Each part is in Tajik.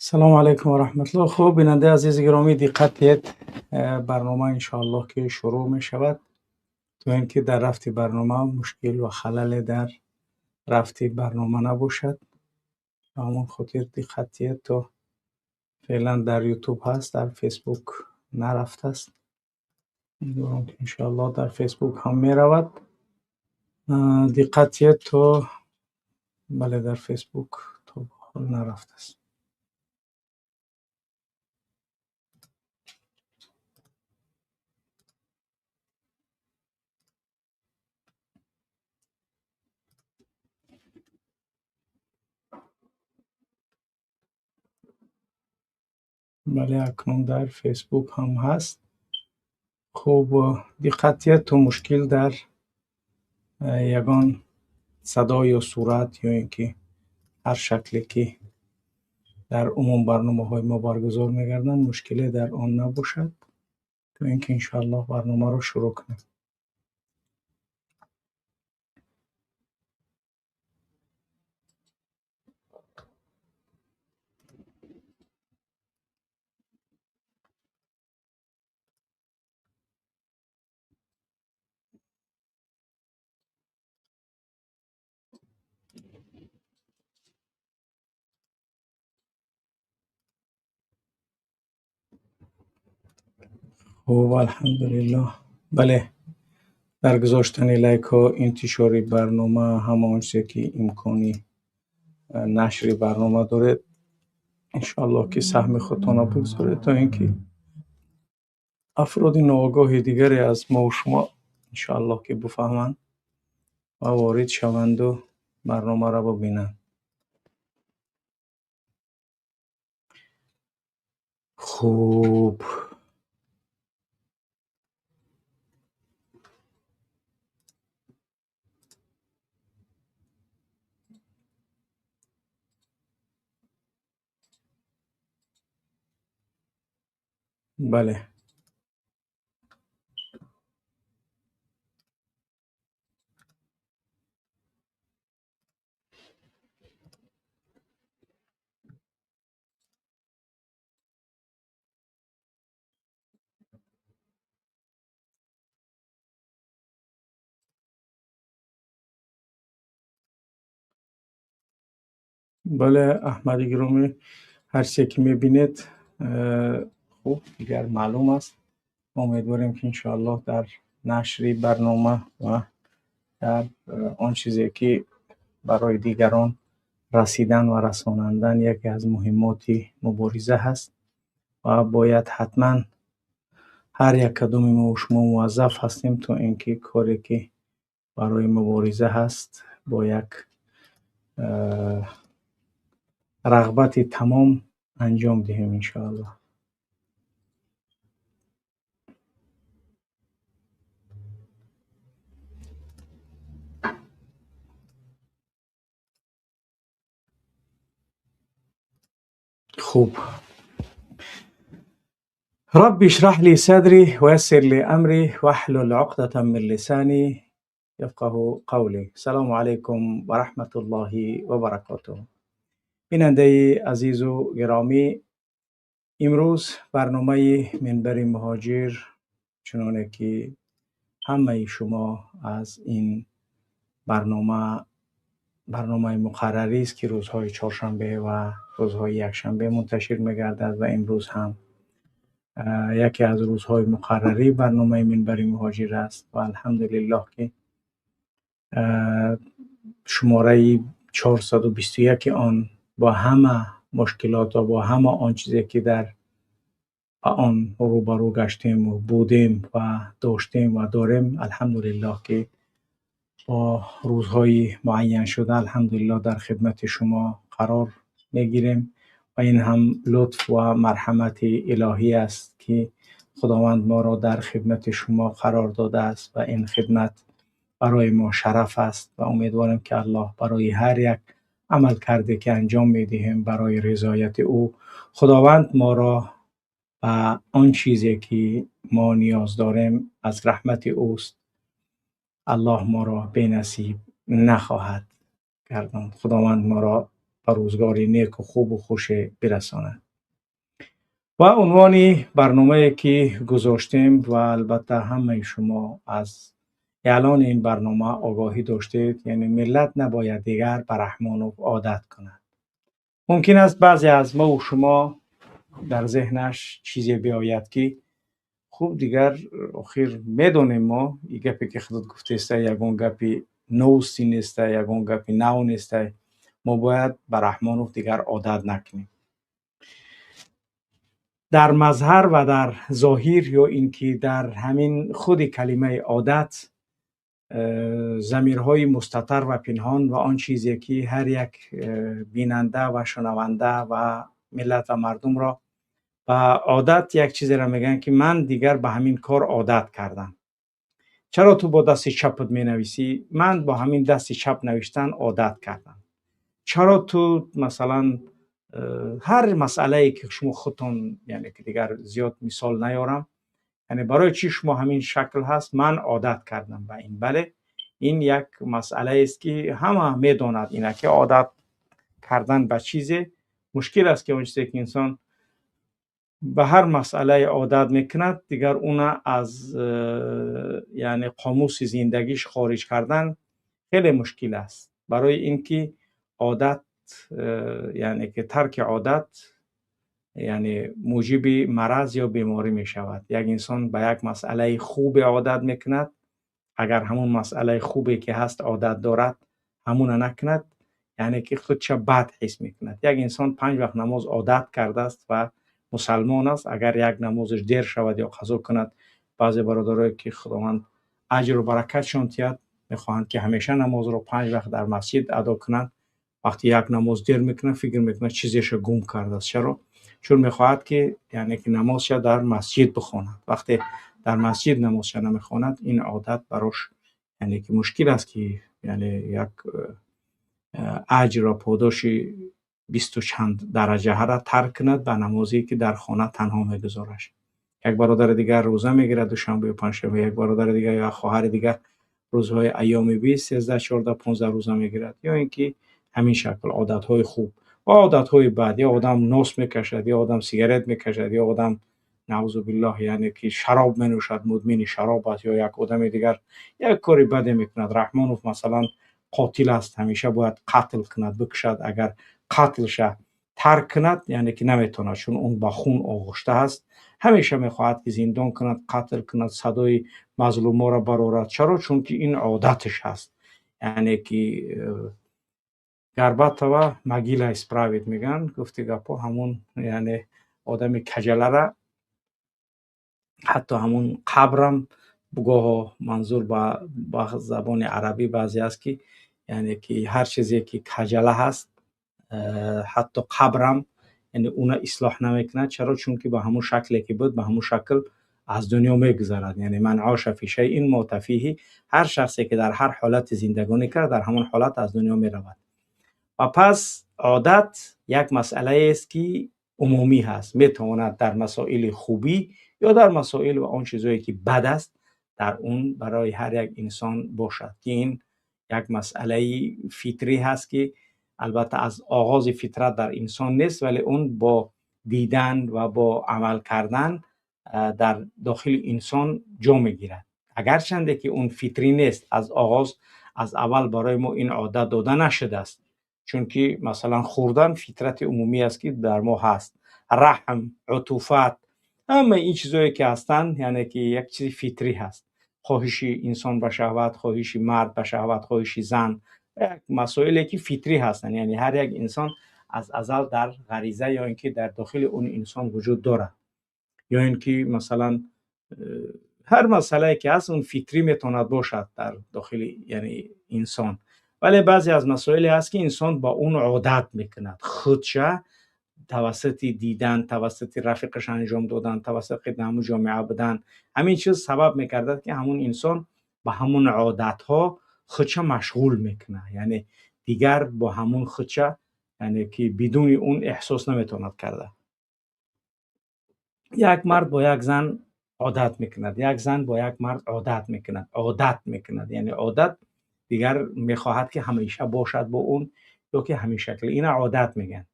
Салому алайкум ва раҳматуллоҳ. Хуб, бинандаи азизи гиромӣ, диққат диҳед, барнома иншоаллоҳ ки шурӯъ мешавад, то ин ки дар рафти барнома мушкил ва халале дар рафти барнома набошад. Ба ҳамон хотир диққат диҳед, то феълан дар Ютуб ҳаст, дар Фейсбук нарафтааст. Умедворам ки иншоаллоҳ дар Фейсбук ҳам меравад. Диққат диҳед, то бале, дар Фейсбук то ба ҳол нарафтааст. Бале, акнун дар Фейсбук ҳам ҳаст. Хуб, диққат диҳед, то мушкил дар ягон садо ё сурат ё ин ки ҳар шакле ки дар умум барномаҳои мо баргузор мегарданд, мушкиле дар он набошад, то ин ки иншоаллоҳ барномаро шурӯъ кунем. Хуб, алҳамдулиллоҳ. Бале, дар гузоштани лайкҳо, интишори барнома, ҳама он чизе ки имкони нашри барнома доред, иншоаллоҳ ки саҳми худтонро бигзоред, то ин ки афроди ноогоҳи дигаре аз мо шумо иншоаллоҳ ки бифаҳманд ва ворид шаванду барномаро бибинанд. Хуб, бале, бале, Аҳмади гиромӣ, ҳар чизе ки мебинед, хуб, дигар маълум аст. Умедворем ки иншоаллоҳ дар нашри барнома ва дар он чизе ки барои дигарон расидан ва расонандан яке аз муҳиммоти мубориза ҳаст ва бояд ҳатман ҳар як кадоми мо шумо муваззаф ҳастем, то ин ки коре ки барои мубориза ҳаст бо як рағбати тамом анҷом диҳем иншоаллоҳ. Хуб, رب اشرح لي صدري ويسر لي أمري واحلل عقدة من لساني يفقه قولي. سلام علیکم و رحمت الله و برکاته. بیننده عزیز و گرامی، امروز برنامه منبر مهاجر چنانه که همه شما از این برنامه مقرری است که روزهای چهارشنبه و روزهای یکشنبه منتشر می‌گردد و امروز هم یکی از روزهای مقرری برنامه منبر مهاجر است و الحمدلله که شماره 421 آن با همه مشکلات و با همه آن چیزی که در آن روبرو گشتیم و بودیم و داشتیم و داریم، الحمدلله که با روزهای معین شده الحمدلله در خدمت شما قرار میگیریم و این هم لطف و مرحمت الهی است که خداوند ما را در خدمت شما قرار داده است و این خدمت برای ما شرف است و امیدوارم که الله برای هر یک عمل کرده که انجام میدهیم برای رضایت او، خداوند ما را و آن چیزی که ما نیاز داریم از رحمت اوست، الله ما را بی نصیب نخواهد گرداند. خداوند ما را ба рӯзгори неку хубу хуше бирасонад. Ва унвони барномае ки гузоштем ва албатта ҳамаи шумо аз эълони ин барнома огоҳӣ доштед, яъне миллат набояд дигар ба Раҳмонов одат кунад. Мумкин аст баъзе аз мову шумо дар зеҳнаш чизе биёяд, ки хуб, дигар охир медонем мо, и гапе ки худат гуфтеста, ягон гапи новости неста, ягон гапи нав неста, мо бояд ба Раҳмонов дигар одат накунем. Дар мазҳар ва дар зоҳир ё ин ки дар ҳамин худи калимаи одат замирҳои мустатар ва пинҳон ва он чизе ки ҳар як бинанда ва шунаванда ва миллат ва мардумро ба одат, як чизеро мегӯянд, ки ман дигар ба ҳамин кор одат кардам. Чаро ту бо дасти чапат менависӣ? Ман бо ҳамин дасти чап навиштан одат кардам. Чаро ту масалан ҳар масъалае ки шумо худтон, яъне ки дигар зиёд мисол наёрам, яъне барои чӣ шумо ҳамин шакл ҳаст? Ман одат кардам ба ин. Бале, ин як масъалаест, ки ҳама медонад ина, ки одат кардан ба чизе мушкил аст, ки он чизе ки инсон ба ҳар масъалае одат мекунад, дигар уна аз яъне қомуси зиндагиш хориҷ кардан хеле мушкил аст. Барои ин ки одат, яъне ки тарки одат, яъне муҷиби мараз ё беморӣ мешавад. Як инсон ба як масъалаи хубе одат мекунад, агар ҳамон масъалаи хубе ки ҳаст одат дорад, ҳамуна накунад, яъне ки худша бад ҳис мекунад. Як инсон 5 вақт намоз одат кардааст ва мусалмон аст, агар як намозаш дер шавад ё қазо кунад, баъзе бародарое ки Худованд аҷру баракатшон диҳад, мехоҳанд, ки ҳамеша намозро 5 вақт дар масҷид адо кунанд, вақти як намоз дер мекунад, фикр мекунад, чизеша гум кардааст. Чаро? Чун мехоҳад, ки яъне ки намозша дар масҷид бихонад. Вақте дар масҷид намозша намехонад, ин одат барош, яъне ки мушкил аст, ки яъне як аҷр ва подоши бисту чанд дараҷаҳара тарк кунад ба намозе, ки дар хона танҳо мегузораш. Як бародари дигар рӯза мегирад душанбею панҷшанбе, як бародари дигар ё хоҳари дигар рӯзҳои айёми 20, 13, 14, 15 рӯза мегирад. Ё ин ки ҳамин шакл одатҳои хуб ва одатҳои бад: ё одам нос мекашад, ё одам сигарет мекашад, ё одам, наъузу биллоҳ, яъне ки шароб менӯшад, мудмини шароб аст, ё як одами дигар як кори баде мекунад. Раҳмонов масалан қотил аст, ҳамеша бояд қатл кунад, бикушад. Агар қатлша тарк кунад, яъне ки наметавонад, чун он ба хун оғушта аст. Ҳамеша мехоҳад, ки зиндон кунад, қатл кунад, садои мазлуморо барорад. Чаро? Чунки ин одаташ ҳаст. Яъне ки «Горбатого могила исправит» мегӯянд, гуфти гапҳо, ҳамун яъне одами каҷалара ҳатто ҳамун қабрам гоҳо, манзур ба забони арабӣ баъзе аст, ки яъне ки ҳар чизе ки каҷала ҳаст, ҳатто қабрам яъне уна ислоҳ намекунад. Чаро? Чунки ба ҳамун шакле ки буд, ба ҳамун шакл аз дунё мегузарад. Яъне «من عاش في شيء مات فيه». Ҳар шахсе ки дар ҳар ҳолати зиндагонӣ кард, дар ҳамон ҳолат аз дунё меравад. Ва пас одат як масъалаест, ки умумӣ ҳаст, метавонад дар масоили хубӣ ё дар масоил ва он чизое ки бад аст, дар он барои ҳар як инсон бошад, ки ин як масъалаи фитрӣ ҳаст, ки албатта аз оғози фитрат дар инсон нест, вале он бо дидан ва бо амал кардан дар дохили инсон ҷо мегирад. Агарчанде ки он фитрӣ нест, аз оғоз, аз аввал барои мо ин одат дода нашудааст. Чунки масалан хӯрдан фитрати умумӣ аст, ки дар мо ҳаст, раҳм, утуфат, ҳамаи ин чизое ки ҳастанд, яъне ки як чизи фитрӣ ҳаст. Хоҳиши инсон ба шаҳват, хоҳиши мард ба шаҳват, хоҳиши зан, як масоиле ки фитрӣ ҳастанд, яъне ҳар як инсон аз азал дар ғариза ё ин ки дар дохили он инсон вуҷуд дорад. Ё ин ки масалан ҳар масъалае ки ҳаст, он фитрӣ метавонад бошад дар дохили яъне инсон. Вале баъзе аз масоиле ҳаст, ки инсон ба он одат мекунад худша, тавассути дидан, тавассути рафиқаш анҷом додан, тавассути ҳамун ҷомеа будан. Ҳамин чиз сабаб мекардад, ки ҳамун инсон ба ҳамун одатҳо худша машғул мекунад, яъне дигар бо ҳамун худша, яъне ки бидуни он эҳсос наметавонад карда. Як мард бо як зан одат мекунад, як зан бо як мард одат мекунад, одат мекунад, яъне одат, дигар мехоҳад, ки ҳамеша бошад бо он. ё ки ҳамин шакл. Ина одат мегӯянд.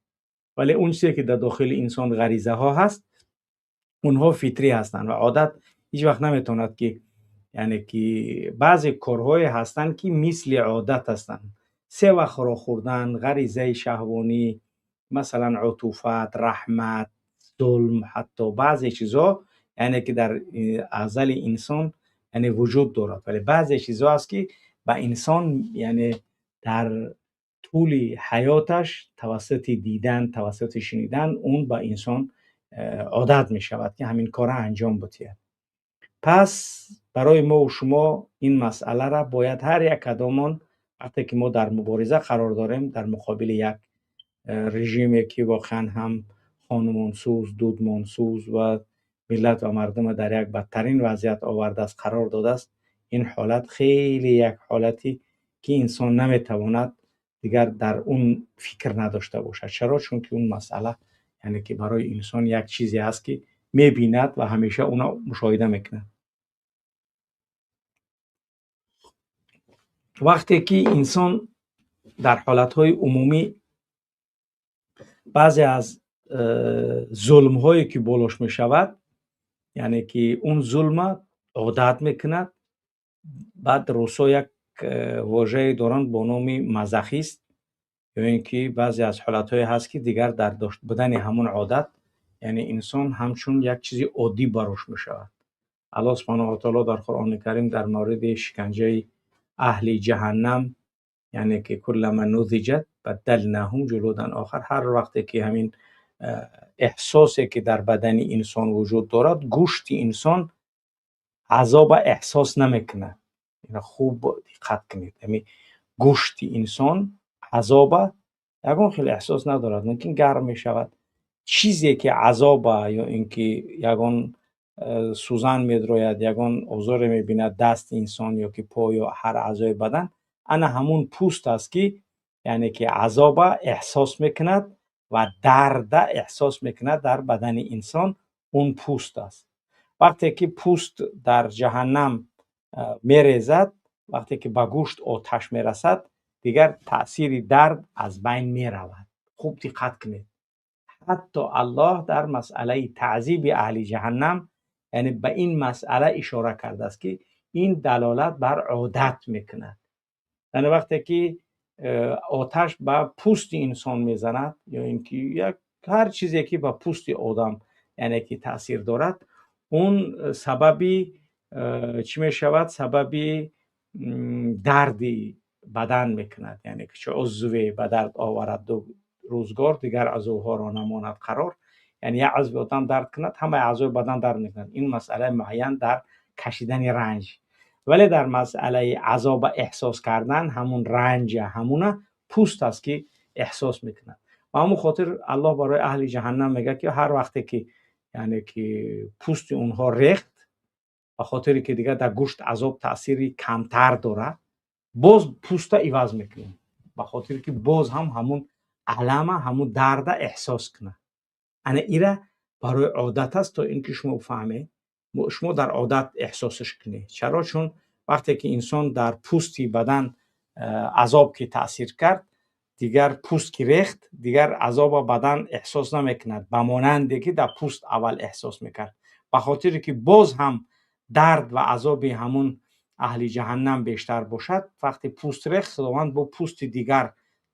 Вале он чизе ки дар дохили инсон ғаризаҳо ҳаст, онҳо фитрӣ ҳастанд ва одат ҳеҷ вақт наметавонад ки, яъне ки баъзе корҳое ҳастанд ки мисли одат ҳастанд. Се вақт хӯрок хӯрдан, ғаризаи шаҳвонӣ, масалан утуфат, раҳмат, зулм, ҳатто баъзе чизҳо, яъне ки дар азали инсон, яъне вуҷуд дорад. Вале баъзе чизҳо ҳаст ки ба инсон, яъне дар тӯли ҳаёташ тавассути дидан, тавассути шунидан он ба инсон одат мешавад ки ҳамин корро анҷом бидиҳад. Пас барои мо ва шумо ин масъаларо бояд ҳар як кадомон вақте ки мо дар мубориза қарор дорем дар муқобили як режиме ки воқеан ҳам хонумонсӯз, дудмонсӯз ва миллат ва мардумро дар як бадтарин вазъият овардааст, қарор додааст, ин ҳолат хеле як ҳолате ки инсон наметавонад дигар дар он фикр надошта бошад. Чаро? Чунки он масъала, яъне ки барои инсон як чизе ҳаст ки мебинад ва ҳамеша онро мушоҳида мекунад. Вақте ки инсон дар ҳолатҳои умумӣ баъзе аз зулмҳое ки болош мешавад, яъне ки он зулма одат мекунад. Баъд русҳо як вожае доранд бо номи мазохист, ё ин ки баъзе аз ҳолатҳое ҳаст ки дигар дар дошт будани ҳамон одат, яъне инсон ҳамчун як чизи оддӣ барош мешавад. Аллоҳ субҳонаҳу ва таоло дар Қуръони Карим дар мавриди шиканҷаи аҳли ҷаҳаннам, яъне ки куллама нузиҷат баддалнаҳум ҷулудан охар, ҳар вақте ки ҳамин эҳсосе ки дар бадани инсон вуҷуд дорад, гӯшти инсон азоба эҳсос намекунад. Ина хуб диққат кунед, ҳамин гӯшти инсон азоба ягон хел эҳсос надорад, мумкин гарм мешавад. Чизе ки азоба ё ин ки ягон сӯзан медрояд, ягон озоре мебинад дасти инсон ё ки по ё ҳар аъзои бадан, ана ҳамун пӯст аст ки, яъне ки азоба эҳсос мекунад ва дарда эҳсос мекунад дар бадани инсон, он пӯст аст. Вақте ки пӯст дар ҷаҳаннам мерезад, вақте ки ба гӯшт оташ мерасад, дигар таъсири дард аз байн меравад. Хуб диққат кунед, ҳатто Аллоҳ дар масъалаи таъзиби аҳли ҷаҳаннам, яъне ба ин масъала ишора кардааст ки ин далолат бар одат мекунад. Яъне вақте ки оташ ба пӯсти инсон мезанад ё ин ки як ҳар чизе ки ба пӯсти одам, яъне ки таъсир дорад, он сабаби чӣ мешавад? Сабаби дарди бадан мекунад, яъне ки чӣ узве ба дард оварад ду рӯзгор, дигар узвҳоро намонад қарор. Яъне як узви одам дард кунад, ҳамаи аъзои бадан дард мекунад. Ин масъалаи муайян дар кашидани ранҷ. Вале дар масъалаи азоба эҳсос кардан, ҳамун ранҷа, ҳамуна пӯст аст ки эҳсос мекунад. Ба ҳамун хотир Аллоҳ барои аҳли ҷаҳаннам мегӯяд ки ҳар вақте ки, яъне ки пӯсти онҳо рехт, ба хотире ки дигар дар гӯшт азоб таъсири камтар дорад, боз пӯста иваз мекунем, ба хотире ки боз ҳам ҳамун алама, ҳамун дарда эҳсос кунад. Ана ира барои одат аст, то ин ки шумо фаҳмед, шумо дар одат эҳсосш кунед. Чаро? Чун вақте ки инсон дар пӯсти бадан азоб ки таъсир кард, дигар пӯст ки рехт, дигар азоба бадан эҳсос намекунад, ба монанде ки дар пӯст аввал эҳсос мекард. Ба хотире ки боз ҳам дард ва азоби ҳамун аҳли ҷаҳаннам бештар бошад, вақте пӯст рехт, Худованд бо пӯсти дигар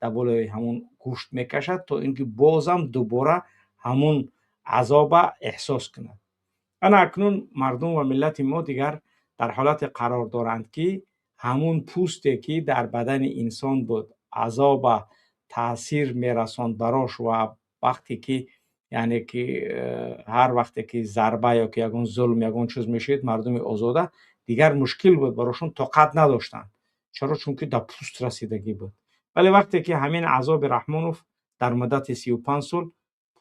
дар болои ҳамун гӯшт мекашад, то ин ки бозам дубора ҳамун азоба эҳсос кунад. Ана акнун мардум ва миллати мо дигар дар ҳолате қарор доранд ки ҳамун пӯсте ки дар бадани инсон буд, азоба таъсир мерасонд барош ва вақте ки, яъне ки ҳар вақте ки зарба ё ки ягон зулм, ягон чиз мешуд, мардуми озода дигар мушкил буд барошон, тоқат надоштанд. Чаро? Чунки дар пӯст расидагӣ буд. Вале вақте ки ҳамин азоби Раҳмонов дар муддати 35 сол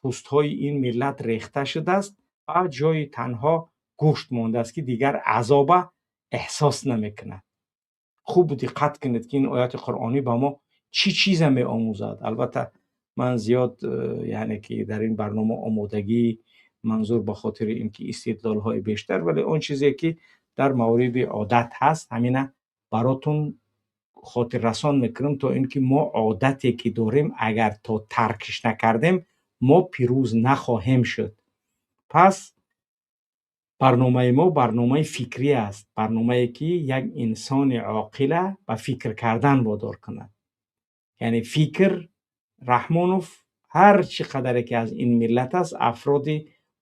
пӯстҳои ин миллат рехта шудааст ва ҷои танҳо гӯшт мондааст ки дигар азоба эҳсос намекунад. Хуб диққат кунед ки ин ояти қуръонӣ ба мо чӣ чизе меомӯзад. Албатта ман зиёд, яъне ки дар ин барнома омодагӣ манзур ба хотири ин ки истидлолҳои бештар, вале он чизе ки дар мавриди одат ҳаст, ҳамина баротун Хотиррасон мекунам, то ин ки мо одате ки дорем, агар то таркиш накардем, мо пирӯз нахоҳем шуд. Пас барномаи мо барномаи фикрӣ аст, барномае ки як инсони оқила ба фикр кардан водор кунад. Яъне фикр, Раҳмонов ҳар чӣ қадаре ки аз ин миллат аст, афроди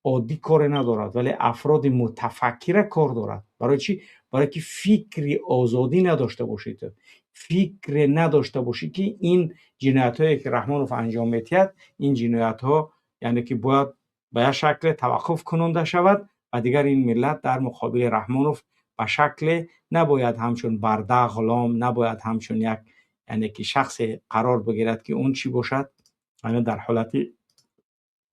оддӣ коре надорад, вале афроди мутафаккира кор дорад. Барои чӣ? Барое ки фикри озодӣ надошта бошӣ, ту фикре надошта бошӣ, ки ин ҷиноятҳое ки Раҳмонов анҷом медиҳад, ин ҷиноятҳо яъне ки бояд ба як шакле таваққуф кунонда шавад ва дигар ин миллат дар муқобили Раҳмонов ба шакле набояд ҳамчун барда, ғулом, набояд ҳамчун як яъне ки шахсе қарор бигирад, ки он чӣ бошад, яъне дар ҳолати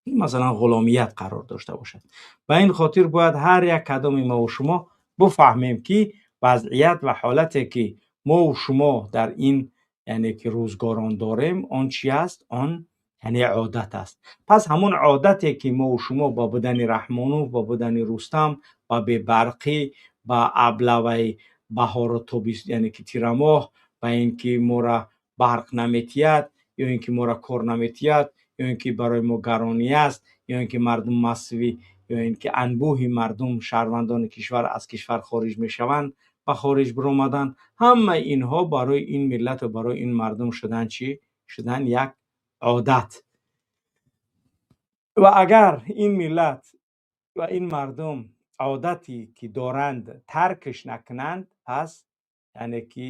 масалан ғуломият қарор дошта бошад. Ба ин хотир бояд ҳар як кадоми мову шумо бифаҳмем, ки вазъият ва ҳолате ки мову шумо дар ин яъне ки рӯзгорон дорем, он чи аст? Он яъне одат аст. Пас ҳамон одате ки мову шумо ба будани Раҳмонов, ба будани Рустам, ба бебарқӣ, ба аблаваи баҳору тобист, яъне ки тирамоҳ, ба ин ки моро барқ наметиҳад ё ин ки моро кор наметиҳад, ё ин ки барои мо гаронӣ аст, ё ин ки мардум массовый, ё ин ки анбӯҳи мардум, шаҳрвандони кишвар аз кишвар хориҷ мешаванд, ба хориҷ биромадан, ҳамаи инҳо барои ин миллату барои ин мардум шудан чӣ? Шудан як одат. Ва агар ин миллат ва ин мардум одате ки доранд, таркш накунанд, пас яъне ки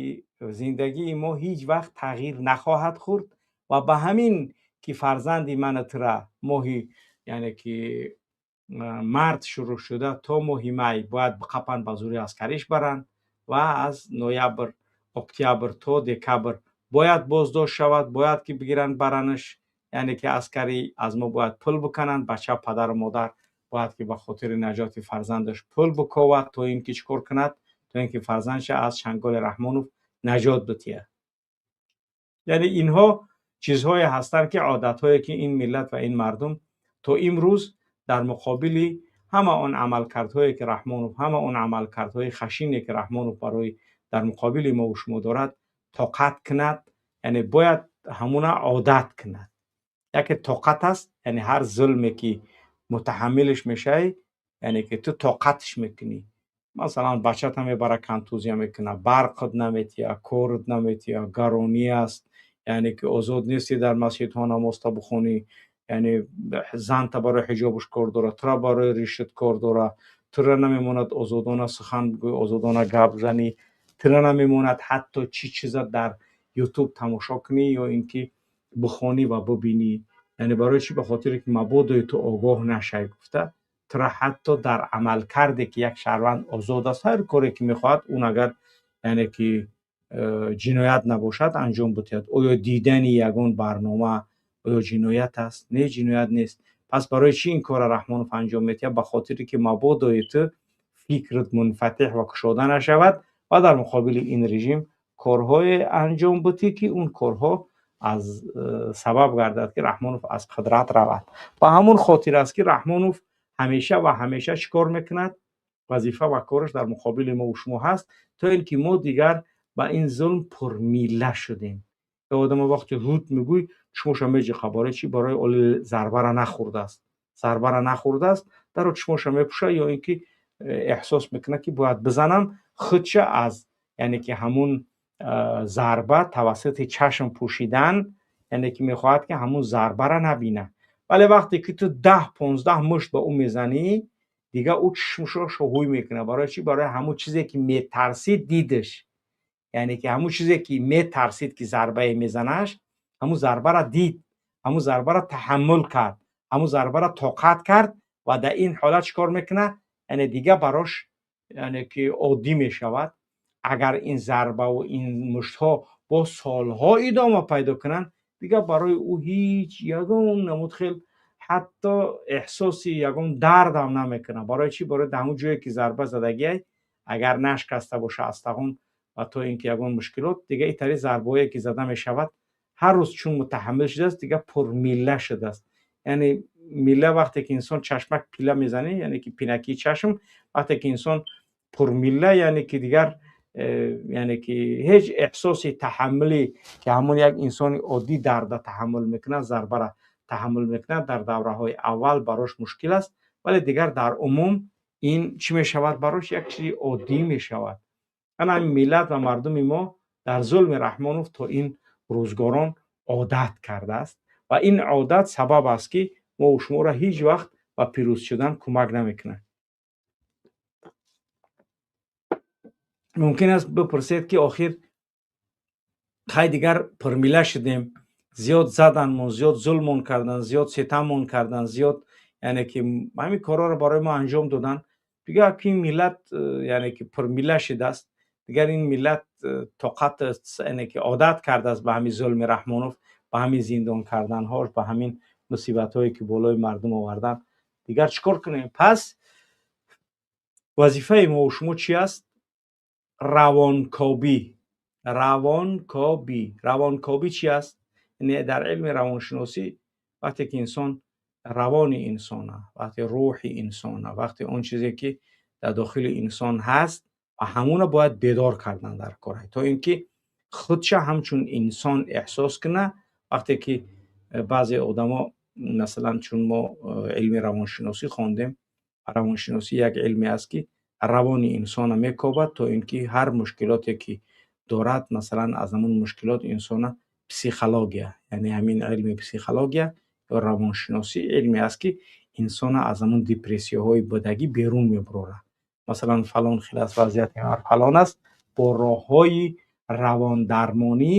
зиндагии мо ҳеҷ вақт тағйир нахоҳад хӯрд. Ва ба ҳамин ки фарзанди ману тура моҳи яъне ки март шурӯъ шуда то моҳи май бояд биқапанд, ба зӯри аскариш баранд ва аз ноябр, октябр то декабр бояд боздошт шавад, бояд ки бигиранд, баранаш, яъне ки аскарӣ аз мо бояд пул бикананд. Бача, падару модар бояд ки ба хотири наҷоти фарзандаш пул биковад, то ин ки чӣ кор кунад? То ин ки фарзандша аз чанголи Раҳмонов наҷот битиҳад. Яъне инҳо чизҳое ҳастанд, ки одатҳое ки ин миллат ва ин мардум то имрӯз дар муқобили ҳама он амалкардҳое ки Раҳмонов, ҳама он амалкардҳои хашине ки Раҳмонов барои дар муқобили мову шумо дорад, тоқат кунад, яъне бояд ҳамуна одат кунад. Яке тоқат аст, яъне ҳар зулме ки мутаҳаммилш мешавӣ, яъне ки ту тоқатш мекунӣ. Масалан, бачата мебара, контузия мекунад, барқат наметиҳад, корат наметиҳад, гаронӣ аст, яъне ки озод нестӣ дар масҷидҳо намозта бихонӣ, яъне занта барои ҳиҷобаш кор дорад, тура барои ришат кор дорад, тура намемонад озодона сухан бигӯӣ, озодона гап занӣ, тура намемонад ҳатто чӣ чиза дар Ютуб тамошо кунӣ ё ин ки бихонӣ ва бибинӣ. Яъне барои чӣ? Ба хотире ки мабодое ту огоҳ нашавӣ гуфта, тура ҳатто дар амалкарде ки як шаҳрванд озод аст, ҳар коре ки мехоҳад, он агар яъне ки ҷиноят набошад, анҷом бидиҳад. Оё дидани ягон барнома оё ҷиноят аст? Не, ҷиноят нест. Пас барои чӣ ин корро Раҳмонов анҷом медиҳад? Ба хотире ки мабодое ту фикрат мунфатиҳ ва кушода нашавад ва дар муқобили ин режим корҳое анҷом бидиҳӣ, ки он корҳо аз сабаб гардад, ки Раҳмонов аз қудрат равад. Ба ҳамон хотир аст, ки Раҳмонов ҳамеша ва ҳамеша чӣ кор мекунад? Вазифа ва кораш дар муқобили мову шумо ҳаст, то ин ки мо дигар ба ин зулм пурмилла шудем. Одама вақте ҳуд мегӯй, чишмоша меҷиқа. Барои чӣ? Барои оли зарбара нахӯрдааст, зарбара нахӯрдааст, даро чишмоша мепӯша ё ин ки эҳсос мекунад, ки бояд бизанам худша аз яъне ки ҳамун зарба тавассути чашм пӯшидан, яъне ки мехоҳад, ки ҳамун зарбара набинад. Вале вақте ки ту 10-15 мушт ба ӯ мезанӣ, дигар ӯ чишмашо ҳуй мекунад. Барои чӣ? Барои ҳамун чизе ки метарсид, дидаш. Яъне ки ҳамун чизе ки метарсид, ки зарбае мезанаш, ҳамун зарбара дид, ҳамун зарбара таҳаммул кард, ҳамун зарбара тоқат кард ва дар ин ҳолат чӣ кор мекунад? Яъне дигар барош яъне ки оддӣ мешавад. Агар ин зарбаву ин муштҳо бо солҳо идома пайдо кунанд, дигар барои ӯ ҳеҷ ягон намуд хел ҳатто эҳсоси ягон дардам намекунад. Барои чӣ? Барои дар ҳамун ҷое ки зарба задагиай, агар нашкаста боша аз тағон ва то ин ки ягон мушкилот, дигар итари зарбаҳое ки зада мешавад, ҳар рӯз чун мутаҳаммил шудааст, дигар пурмилла шудааст. Яъне милла, вақте ки инсон чашмак пила мезанӣ, яъне ки пинакии чашм, вақте ки инсон пурмилла, яъне ки дигар Яъне ки ҳеҷ эҳсоси таҳаммулӣ, ки ҳамон як инсони оддӣ дарда таҳаммул мекунад, зарбара таҳаммул мекунад, дар давраҳои аввал барош мушкил аст, вале дигар дар умум ин чӣ мешавад? Барош як чизи оддӣ мешавад. Ана ҳамин миллат ва мардуми мо дар зулми Раҳмонов то ин рӯзгорон одат кардааст ва ин одат сабаб аст, ки мо шуморо ҳеҷ вақт ба пирӯз шудан кӯмак намекунад. Мумкин аст бипурсед, ки охир хай, дигар пурмила шудем, зиёд заданмон, зиёд зулмон кардан, зиёд ситаммон кардан, зиёд, яъне ки ҳамин корҳоро барои мо анҷом додан. Дигар ки ин миллат, яъне ки пурмила шудааст, дигар ин миллат тоқат, яъне ки одат кардааст ба ҳамин зулми Раҳмонов, ба ҳамин зиндон карданҳош, ба ҳамин мусибатҳое, ки болои мардум овардан, дигар чӣ кор кунем? Пас вазифаи мо шумо чӣ аст? Равонкобӣ. Равонкобӣ. Равонкобӣ чӣ аст? Яъне дар илми равоншиносӣ вақте ки инсон, равони инсона, вақте рӯҳи инсона, вақте он чизе, ки дар дохили инсон ҳаст ва ҳамуна бояд бедор кардан дар кор, то ин ки худша ҳамчун инсон эҳсос куна. Вақте ки баъзе одамо, масалан, чун мо илми равоншиносӣ хондем, равоншиносӣ як илме аст, ки равони инсона мекобад, то ин ки ҳар мушкилоте, ки дорад, масалан, аз ҳамун мушкилот инсона психология, яъне ҳамин илми психология ё равоншиносӣ илме аст, ки инсона аз ҳамун депрессияҳои будагӣ берун мебурорад. Масалан, фалон хел аст, вазъияти ман фалон аст, бо роҳҳои равондармонӣ,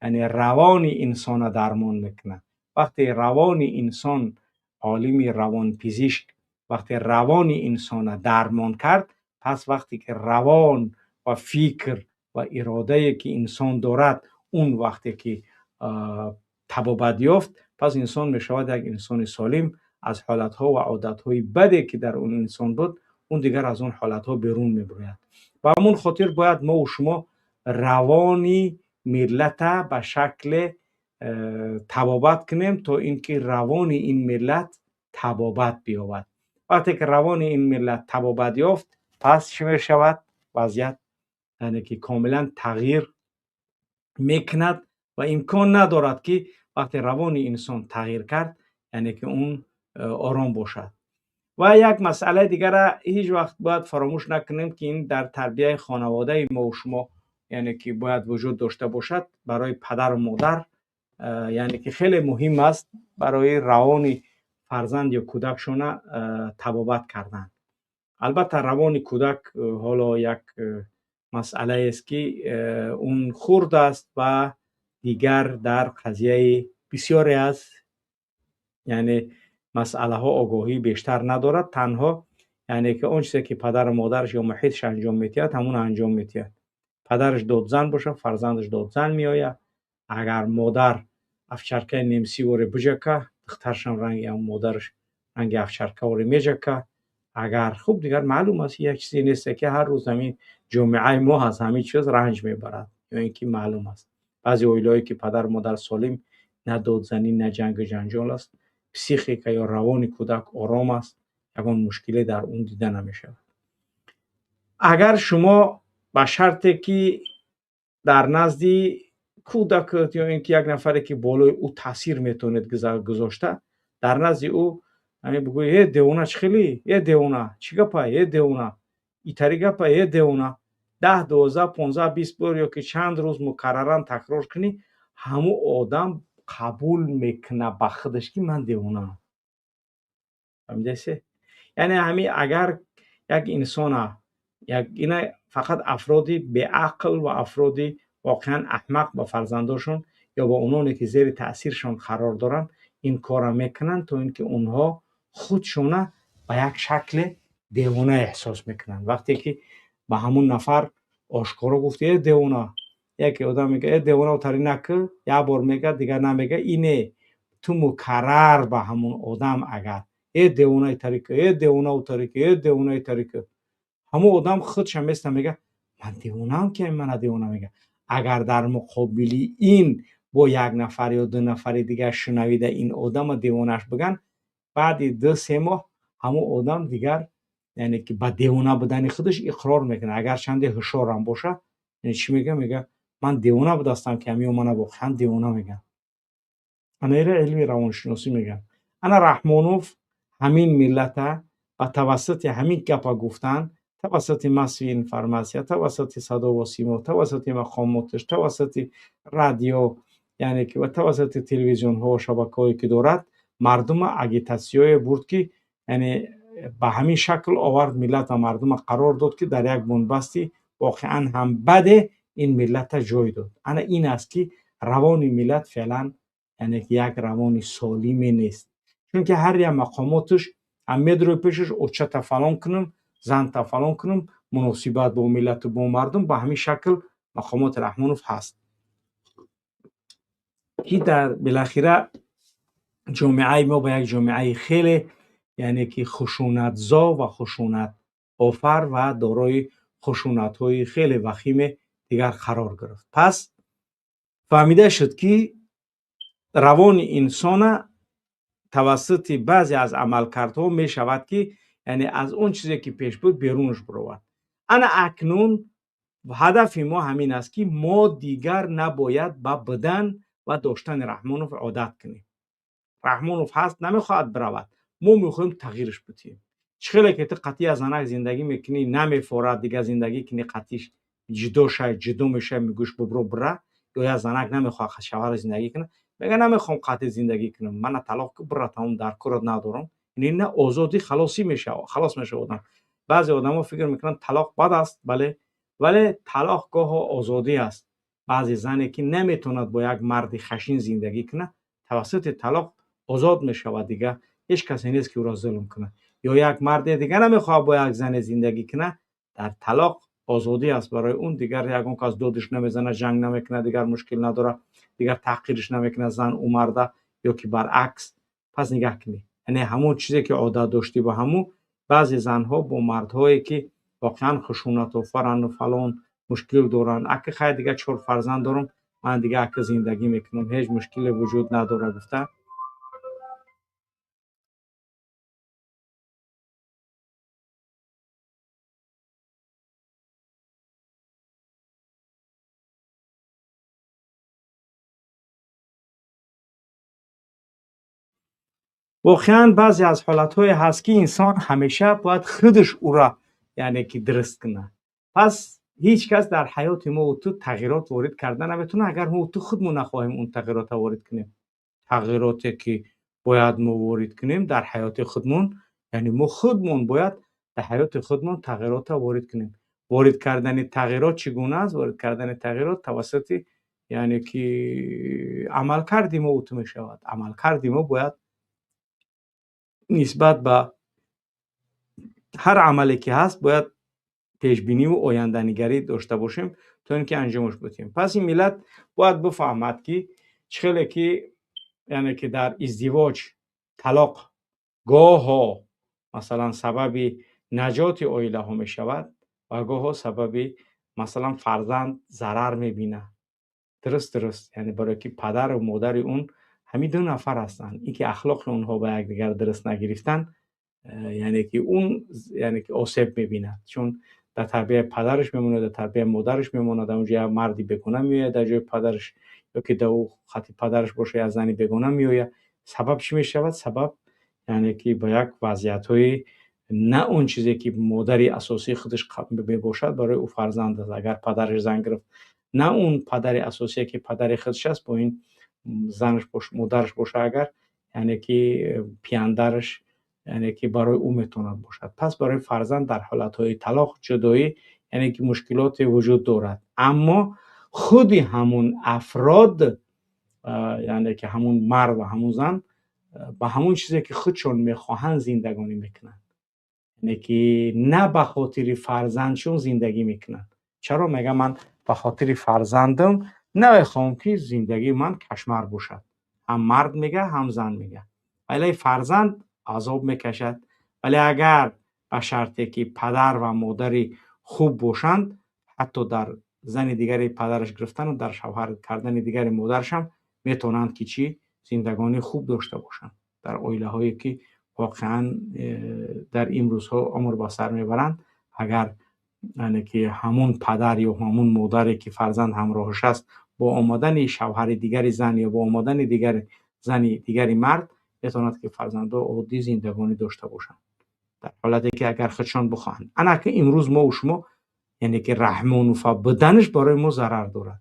яъне равони инсона дармон мекунад. Вақте равони инсон, олими равонпизишк вақте равони инсона дармон кард, пас вақте ки равон ва фикр ва иродае, ки инсон дорад, он вақте ки табобат ёфт, пас инсон мешавад як инсони солим. Аз ҳолатҳо ва одатҳои баде, ки дар он инсон буд, он дигар аз он ҳолатҳо берун мебурояд. Ба ҳамон хотир бояд мову шумо равони миллата ба шакле табобат кунем, то ин ки равони ин миллат табобат биёбад. Вақте ки равони ин миллат табобат ёфт, пас чӣ мешавад вазъият? Яъне ки комилан тағйир мекунад ва имкон надорад, ки вақте равони инсон тағйир кард, яъне ки он ором бошад. Ва як масъалаи дигара ҳеҷ вақт бояд фаромӯш накунем, ки ин дар тарбияи хонаводаи мову шумо, яъне ки бояд вуҷуд дошта бошад. Барои падару модар, яъне ки хеле муҳим аст барои равони фарзанд ё кӯдакшона табобат кардан. Албатта, равони кӯдак ҳоло як масъалаест, ки он хурд аст ва дигар дар қазияи бисёре аз, яъне, масъалаҳо огоҳии бештар надорад. Танҳо, яъне ки он чизе, ки падару модараш ё муҳитш анҷом медиҳад, ҳамон анҷом медиҳад. Падараш додзан бошад, фарзандаш додзан меояд. Агар модар овчаркаи немсиворе биҷака, духтарашам ранги ҳамон модараш, ранги овчаркаворе меҷака. Агар хуб, дигар маълум аст, як чизе несте, ки ҳар рӯз ҳамин ҷомеаи мо аз ҳамин чиз ранҷ мебарад ё ин ки маълум аст, баъзе оилаҳое, ки падару модар солим, на додзанӣ, на ҷангу ҷанҷол аст, психика ё равони кӯдак ором аст, ягон мушкиле дар он дида намешавад. Агар шумо ба шарте ки дар назди кӯдакат ё ин ки як нафаре, ки болои ӯ таъсир метавонед гузошта, дар назди ӯ ҳамин бигӯӣ: «Э, девона, чӣ хелӣ? Э, девона, чӣ гапа? Э, девона, итари гапа? Э, девона», 10, 12, 15, 20 бор ё ки чанд рӯз мукарраран такрор кунӣ, ҳамун одам қабул мекунад ба худаш, ки ман девонаам. Фаҳмидасе? Яъне ҳамин агар як инсона, як ина фақат афроди беақл ва афроди воқеан аҳмақ ба фарзандошон ё ба ононе, ки зери таъсиршон қарор доранд, ин корро мекунанд, то ин ки онҳо худшона ба як шакле девона эҳсос мекунанд. Вақте ки ба ҳамун нафар ошкоро гуфти: «Э, девона», яке одам мега: «Э, девона, тари накӣ», як бор мега, дигар намега. Ине ту мукаррар ба ҳамун одам агар: «Э, девонаи тарика, э, девонау тарика, э, девонаи тарика», ҳамун одам худша места, мега: «Ман девонаам, ки мана девона мега». Агар дар муқобили ин бо як нафар ё ду нафари дигар шунавида ин одама девонаш биган, баъди 2-3 моҳ ҳамун одам дигар, яъне ки ба девона будани худаш иқрор мекунад, агарчанде ҳушёрам бошад. Яъне чӣ мега? Мега ман девона будастам, ки ҳамиё мана воқеан девона меган. Ана ира илми равоншиносӣ меган. Ана Раҳмонов ҳамин миллата ба тавассути ҳамин гапа гуфтан, тавассути массовый информация, тавассути садову симо, тавассути мақомоташ, тавассути радио, яъне ки ва тавассути телевизионҳо, шабакаҳое ки дорад, мардума агитатсияе бурд, ки яъне ба ҳамин шакл овард миллат ва мардума қарор дод, ки дар як бунбасти воқеан ҳам баде ин миллата ҷой дод. Ана ин аст, ки равони миллат феълан яъне як равони солиме нест, чунки ҳар як мақомоташ ҳам медурӯи пешаш очата фалон кунам, занта фалон кунам, муносибат бо миллату бо мардум ба ҳамин шакл мақомоти Раҳмонов ҳаст, ки дар билахира ҷомеаи мо ба як ҷомеаи хеле яъне ки хушунатзо ва хушунатофар ва дорои хушунатҳои хеле вахиме дигар қарор гирифт. Пас фаҳмида шуд, ки равони инсона тавассути баъзе аз амалкардҳо мешавад, ки яъне аз он чизе ки пеш буд берунаш баровард. Ана акнун ҳадафи мо ҳамин аст, ки мо дигар набояд ба будан ва доштани Раҳмонов одат кунем. Раҳмонов ҳаст, намехоҳад биравад, мо мехоҳем тағйираш бидиҳем. Чӣ хеле ки ту қатъи аз занак зиндагӣ мекунӣ, намефорад дигар зиндагӣ кунӣ, қатъиш ҷудо шай, ҷудо мешай, мегӯш бубро бира, ё як занак намехоҳад шавҳара зиндагӣ кунад, мега намехоҳам қатъи зиндагӣ кунам, мана талоқ ку, бира, тамом, дар корат надорам. Ин на озодӣ халосӣ мешавад, халос мешавад одам. Баъзе одамо фикр мекунанд талоқ бад аст, бале, вале талоқ гоҳо озодӣ аст. Баъзе зане ки наметавонад бо як марди хашин зиндагӣ кунад, тавассути талоқ озод мешавад, дигар ҳеҷ касе нест, ки ӯро зулм кунад. Ё як марде дигар намехоҳад бо як зане зиндагӣ кунад, дар талоқ озодӣ аст барои он, дигар ягон кас додиш намезанад, ҷанг намекунад, дигар мушкил надорад, дигар таҳқириш намекунад зан ӯ марда ё ки баръакс. Пас нигаҳ кунед, яъне ҳамон чизе ки одат доштӣ ба ҳамун, баъзе занҳо бо мардҳое ки воқеан хушунатофаранду фалон мушкил доранд, ака хай дигар 4 фарзанд дорам, ман дигар ака зиндагӣ мекунам, ҳеҷ мушкиле вуҷуд надорад гуфта. Воқеан баъзе аз ҳолатҳое ҳаст, ки инсон ҳамеша бояд худаш ӯра яъне ки дуруст кунад. Пас ҳеҷ кас дар ҳаёти мо ту тағйирот ворид карда наметавонад, агар мо ту худмон нахоҳем он тағйиротро ворид кунем. Тағйироте ки бояд мо ворид кунем дар ҳаёти худмон, яъне мо худмон бояд дар ҳаёти худмон тағйиротро ворид кунем. Ворид кардани тағйирот чӣ гуна аст? Ворид кардани тағйирот тавассути яъне ки амалкарди мо ту мешавад. Амалкарди мо бояд нисбат ба ҳар амале ки ҳаст бояд пешбиниву оянданигарӣ дошта бошем, то ин ки анҷомаш бидиҳем. Пас ин миллат бояд бифаҳмад, ки чӣ хеле ки яъне ки дар издивоҷ талоқ гоҳо масалан сабаби наҷоти оилаҳо мешавад ва гоҳо сабаби масалан фарзанд зарар мебинад. Дуруст, яъне барое ки падару модари он ҳамин ду нафар ҳастанд, ин ки ахлоқи онҳо ба якдигар дуруст нагирифтан, яъне ки он яъне ки осеб мебинад, чун дар тарбияи падараш мемонад, дар тарбияи модараш мемонад, дар онҷо як марди бегона меояд дар ҷои падараш, ё ки дар ӯ хати падараш боша як зани бегона меояд. Сабаб чӣ мешавад? Сабаб яъне ки ба як вазъиятҳои на он чизе ки модари асосии худаш мебошад барои ӯ фарзанд аст. Агар падараш зан гирифт, на он падари асосие ки падари худаш аст, бо ин занаш бош, модараш боша, агар яъне ки пияндараш яъне ки барои ӯ метавонад бошад. Пас барои фарзанд дар ҳолатҳои талоқ, ҷудоӣ яъне ки мушкилоте вуҷуд дорад, аммо худи ҳамун афрод, яъне ки ҳамун мард ва ҳамун зан ба ҳамун чизе ки худшон мехоҳанд зиндагонӣ мекунанд, яъне ки на ба хотири фарзандшон зиндагӣ мекунанд. Чаро мегам ман ба хотири фарзандам намехоҳам ки зиндагии ман кашмар бошад? Ҳам мард мега, ҳам зан мега, вале фарзанд азоб мекашад. Вале агар ба шарте ки падар ва модари хуб бошанд, ҳатто дар зани дигари падараш гирифтану дар шавҳар кардани дигари модарашам метавонанд ки чӣ зиндагонии хуб дошта бошанд. Дар оилаҳое ки воқеан дар имрӯзҳо умр ба сар мебаранд, агар Яъне ки ҳамун падар ё ҳамун модаре, ки фарзанд ҳамроҳаш аст, бо омадани шавҳари дигари зан ё бо омадани дигари зани дигари мард метавонад, ки фарзандҳо оддӣ зиндагонӣ дошта бошанд, дар ҳолате ки агар худшон бихоҳанд. Ана ки имрӯз мо шумо, яъне ки Раҳмонова буданаш барои мо зарар дорад.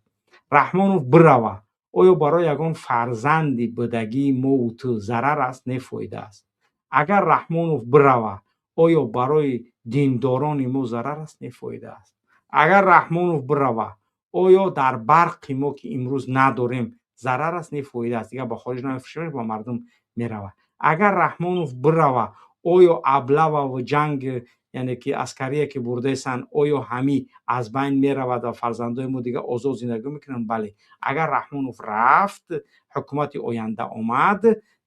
Раҳмонов бирава, оё барои ягон фарзанди будагии мову ту зарар аст? Не, фоида аст. Агар Раҳмонов бирава, оё барои диндорони мо зарар аст? Не, фоида аст. Агар Раҳмонов бирава, оё дар барқи мо, ки имрӯз надорем, зарар аст? Не, фоида аст. Дигар ба хориҷ намефурӯшем, ба мардум меравад. Агар Раҳмонов бирава, оё облававу ҷанг, яъне ки аскарие, ки бурдаесанд, оё ҳамӣ аз байн меравад ва фарзандои мо дигар озод зиндагӣ мекунанд? Бале. Агар Раҳмонов рафт, ҳукумати оянда омад,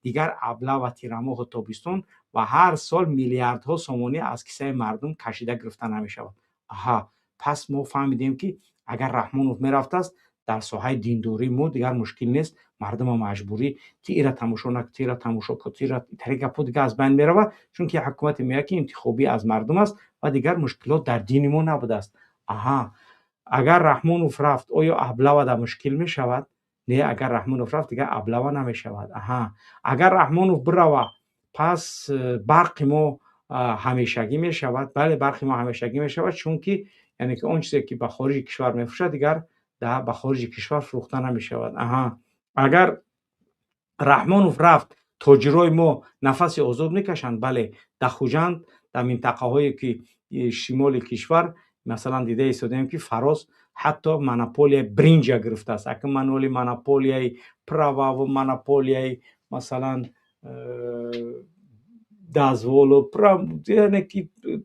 дигар облава тирамоҳу тобистон ва ҳар сол миллиардҳо сомонӣ аз кисаи мардум кашида гирифта намешавад. Аҳа, пас мо фаҳмидем, ки агар Раҳмонов мерафтааст, дар соҳаи диндории мо дигар мушкил нест. Мардума маҷбурӣ ти ира тамошо нак, ти ира тамошо ку, ти ира тари гапҳо дигар аз байн меравад, чунки ҳукумате меояд, ки интихобӣ аз мардум аст ва дигар мушкилот дар дини мо набудааст. Аҳа, агар Раҳмонов рафт, оё облава дар мушкил мешавад? Не, агар Раҳмонов рафт, дигар облава намешавад. Аҳа, агар Раҳмонов бирава, пас барқи мо ҳамешагӣ мешавад? Бале, барқи мо ҳамешагӣ мешавад, чунки яъне ки он чизе, ки ба хориҷи кишвар мефурӯшад, дигар ба хориҷи кишвар фурӯхта намешавад. Аҳа, агар Раҳмонов рафт, тоҷирои мо нафаси озод мекашанд? Бале, дар Хуҷанд, дар минтақаҳое, ки шимоли кишвар, масалан, дида истодаем, ки Фароз ҳатто монополияи бринҷа гирифтааст. Ака маноли монополияи прававу монополияи, масалан, дазволу, яъне ки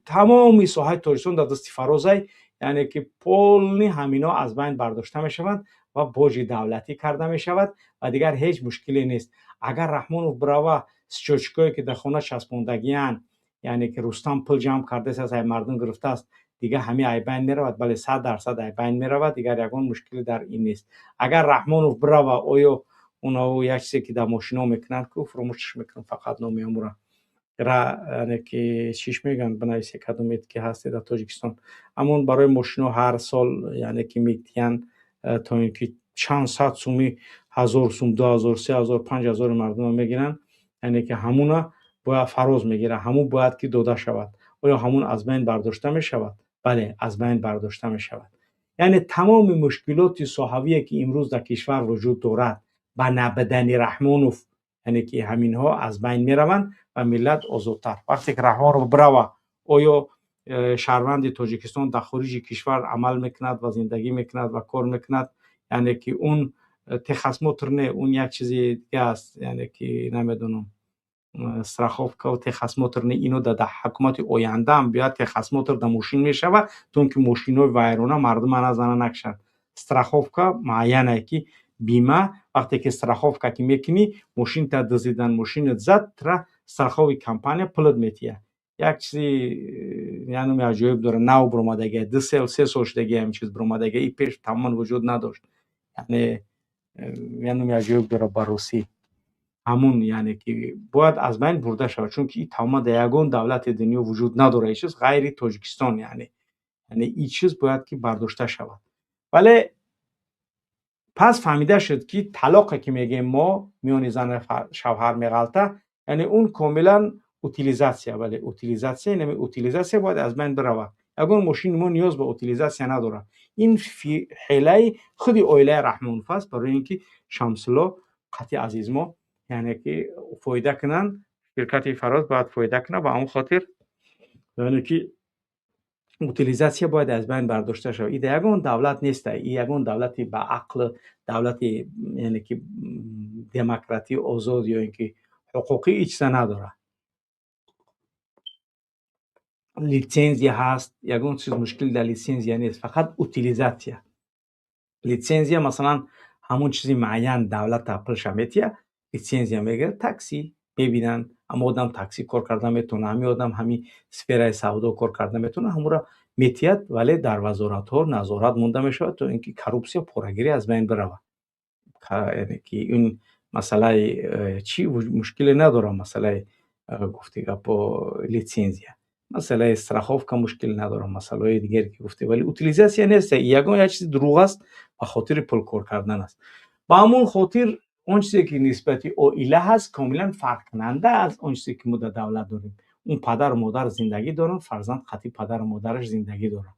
тамоми соҳаи Тоҷикистон дар дасти Фарозай, яъне ки полный ҳамино аз байн бардошта мешаванд ва боҷи давлатӣ карда мешавад ва дигар ҳеҷ мушкиле нест. Агар Раҳмонов бирава, счётчикое, ки дар хона часпондагиянд, яъне ки Рустам пул ҷамъ кардааст, аз ай мардум гирифтааст, дигар ҳами ай байн меравад? Бале, 100% ай байн меравад, дигар ягон мушкиле дар ин нест. Агар Раҳмонов бирава, оё онао як чизе, ки дар мошино мекунанд ку, фуромӯшаш мекунам фақат номи амура, яъне ки чиш мегӯянд, бинависе, кадомед ки ҳасте дар Тоҷикистон, ҳамон барои мошино ҳар сол, яъне ки метиҳанд, то ин ки чанд сад суми, 1000 сум, 2000, 3000, 5000 мардума мегиранд, яъне ки ҳамуна бояд Фароз мегирад, ҳамун бояд ки дода шавад. Оё ҳамун аз байн бардошта мешавад? Бале, аз байн бардошта мешавад. Яъне тамоми мушкилоти соҳавие, ки имрӯз дар кишвар вуҷуд дорад, ба набудани Раҳмонов, яъне ки ҳаминҳо аз байн мераванд ва миллат озодтар. Вақте ки Раҳмонов бирава, оё шаҳрванди Тоҷикистон дар хориҷи кишвар амал мекунад ва зиндагӣ мекунад ва кор мекунад, яъне ки он техосмотр не, он як чизи дига аст, яъне ки намедонам, страховка ва техосмотр не, ино дар ҳукумати ояндаам биёяд, техосмотр дар мошин мешавад, то ин ки мошинҳои вайрона мардума назана, накушанд. Страховка муайяне, ки бима, вақте ки страховка ки мекунӣ, мошинта дузидан, мошинат зад, тра страховый компания пулат метиҳад. Як чизи януми аҷоиб дора, нав биромадагия, 2 сол, 3 сол шудагия ҳамин чиз биромадагия, и пеш тамоман вуҷуд надошт. Яъне януми аҷоиб дора ба русӣ. Ҳамун, яъне ки бояд аз байн бурда шавад, чунки и тамоман дар ягон давлати дунё вуҷуд надорад, ин чиз, ғайри Тоҷикистон. Яъне ин чиз бояд ки бардошта шавад. Вале пас фаҳмида шуд, ки талоқе, ки мегӯем мо, миёни зану шавҳар меғалта, яъне он комилан утилизация. Бале, утилизация. Инами утилизация бояд аз байн биравад. Ягон мошини мо ниёз ба утилизация надорад. Ин ҳилаи худи оилаи Раҳмонов аст, барои ин ки Шамсулло қатъи азизмо, яъне ки фоида кунанд. Ширкати Фароз бояд фоида кунад, ба он хотир, яъне ки утилизация бояд аз байн бардошта шавад. И дар ягон давлат неста, и ягон давлати ба ақл, давлати, яъне ки демократӣ, озод ё ин ки ҳуқуқӣ ин чиза надорад. Литсензия ҳаст, ягон чиз мушкил дар литсензия нест, фақат утилизация. Литсензия, масалан, ҳамон чизи муайян давлата пулша метиҳад, литсензия мегирад, такси мебинанд, ҳама одам такси кор карда метавонад, ҳамин одам ҳамин сфераи савдо кор карда метавонад, ҳамонро метиҳад, вале дар вазоратҳо назорат монда мешавад, то ин ки коррупсия, порагирӣ аз байн биравад. Яъне ки ин масъалаи чӣ мушкиле надорад, масъалаи гуфти гапо литсензия. Масъалаи страховка мушкил надорам, масъалаҳои дигаре ки гуфтем, вале утилизация нест, ягон як чизи дурӯғ аст, ба хотири пул кор кардан аст. Ба ҳамон хотир он чизе ки нисбати оила ҳаст, комилан фарқкунанда аз он чизе ки мо дар давлат дорем. Он падару модар зиндагӣ доранд, фарзанд қатъи падару модараш зиндагӣ дорад,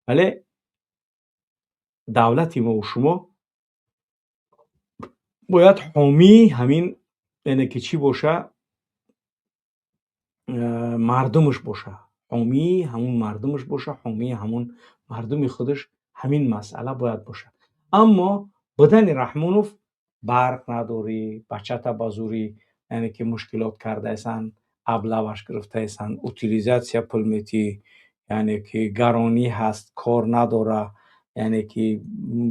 вале давлати мову шумо бояд ҳомии ҳамин, яъне ки чӣ боша, мардумаш боша, ҳомии ҳамун мардумаш боша, ҳомии ҳамун мардуми худаш. Ҳамин масъала бояд бошад. Аммо будани Раҳмонов, барқ надорӣ, бачата ба зӯрӣ, яъне ки мушкилот кардаесанд, аблаваш гирифтаесанд, утилизация пул метӣ, яъне ки гаронӣ ҳаст, кор надора, яъне ки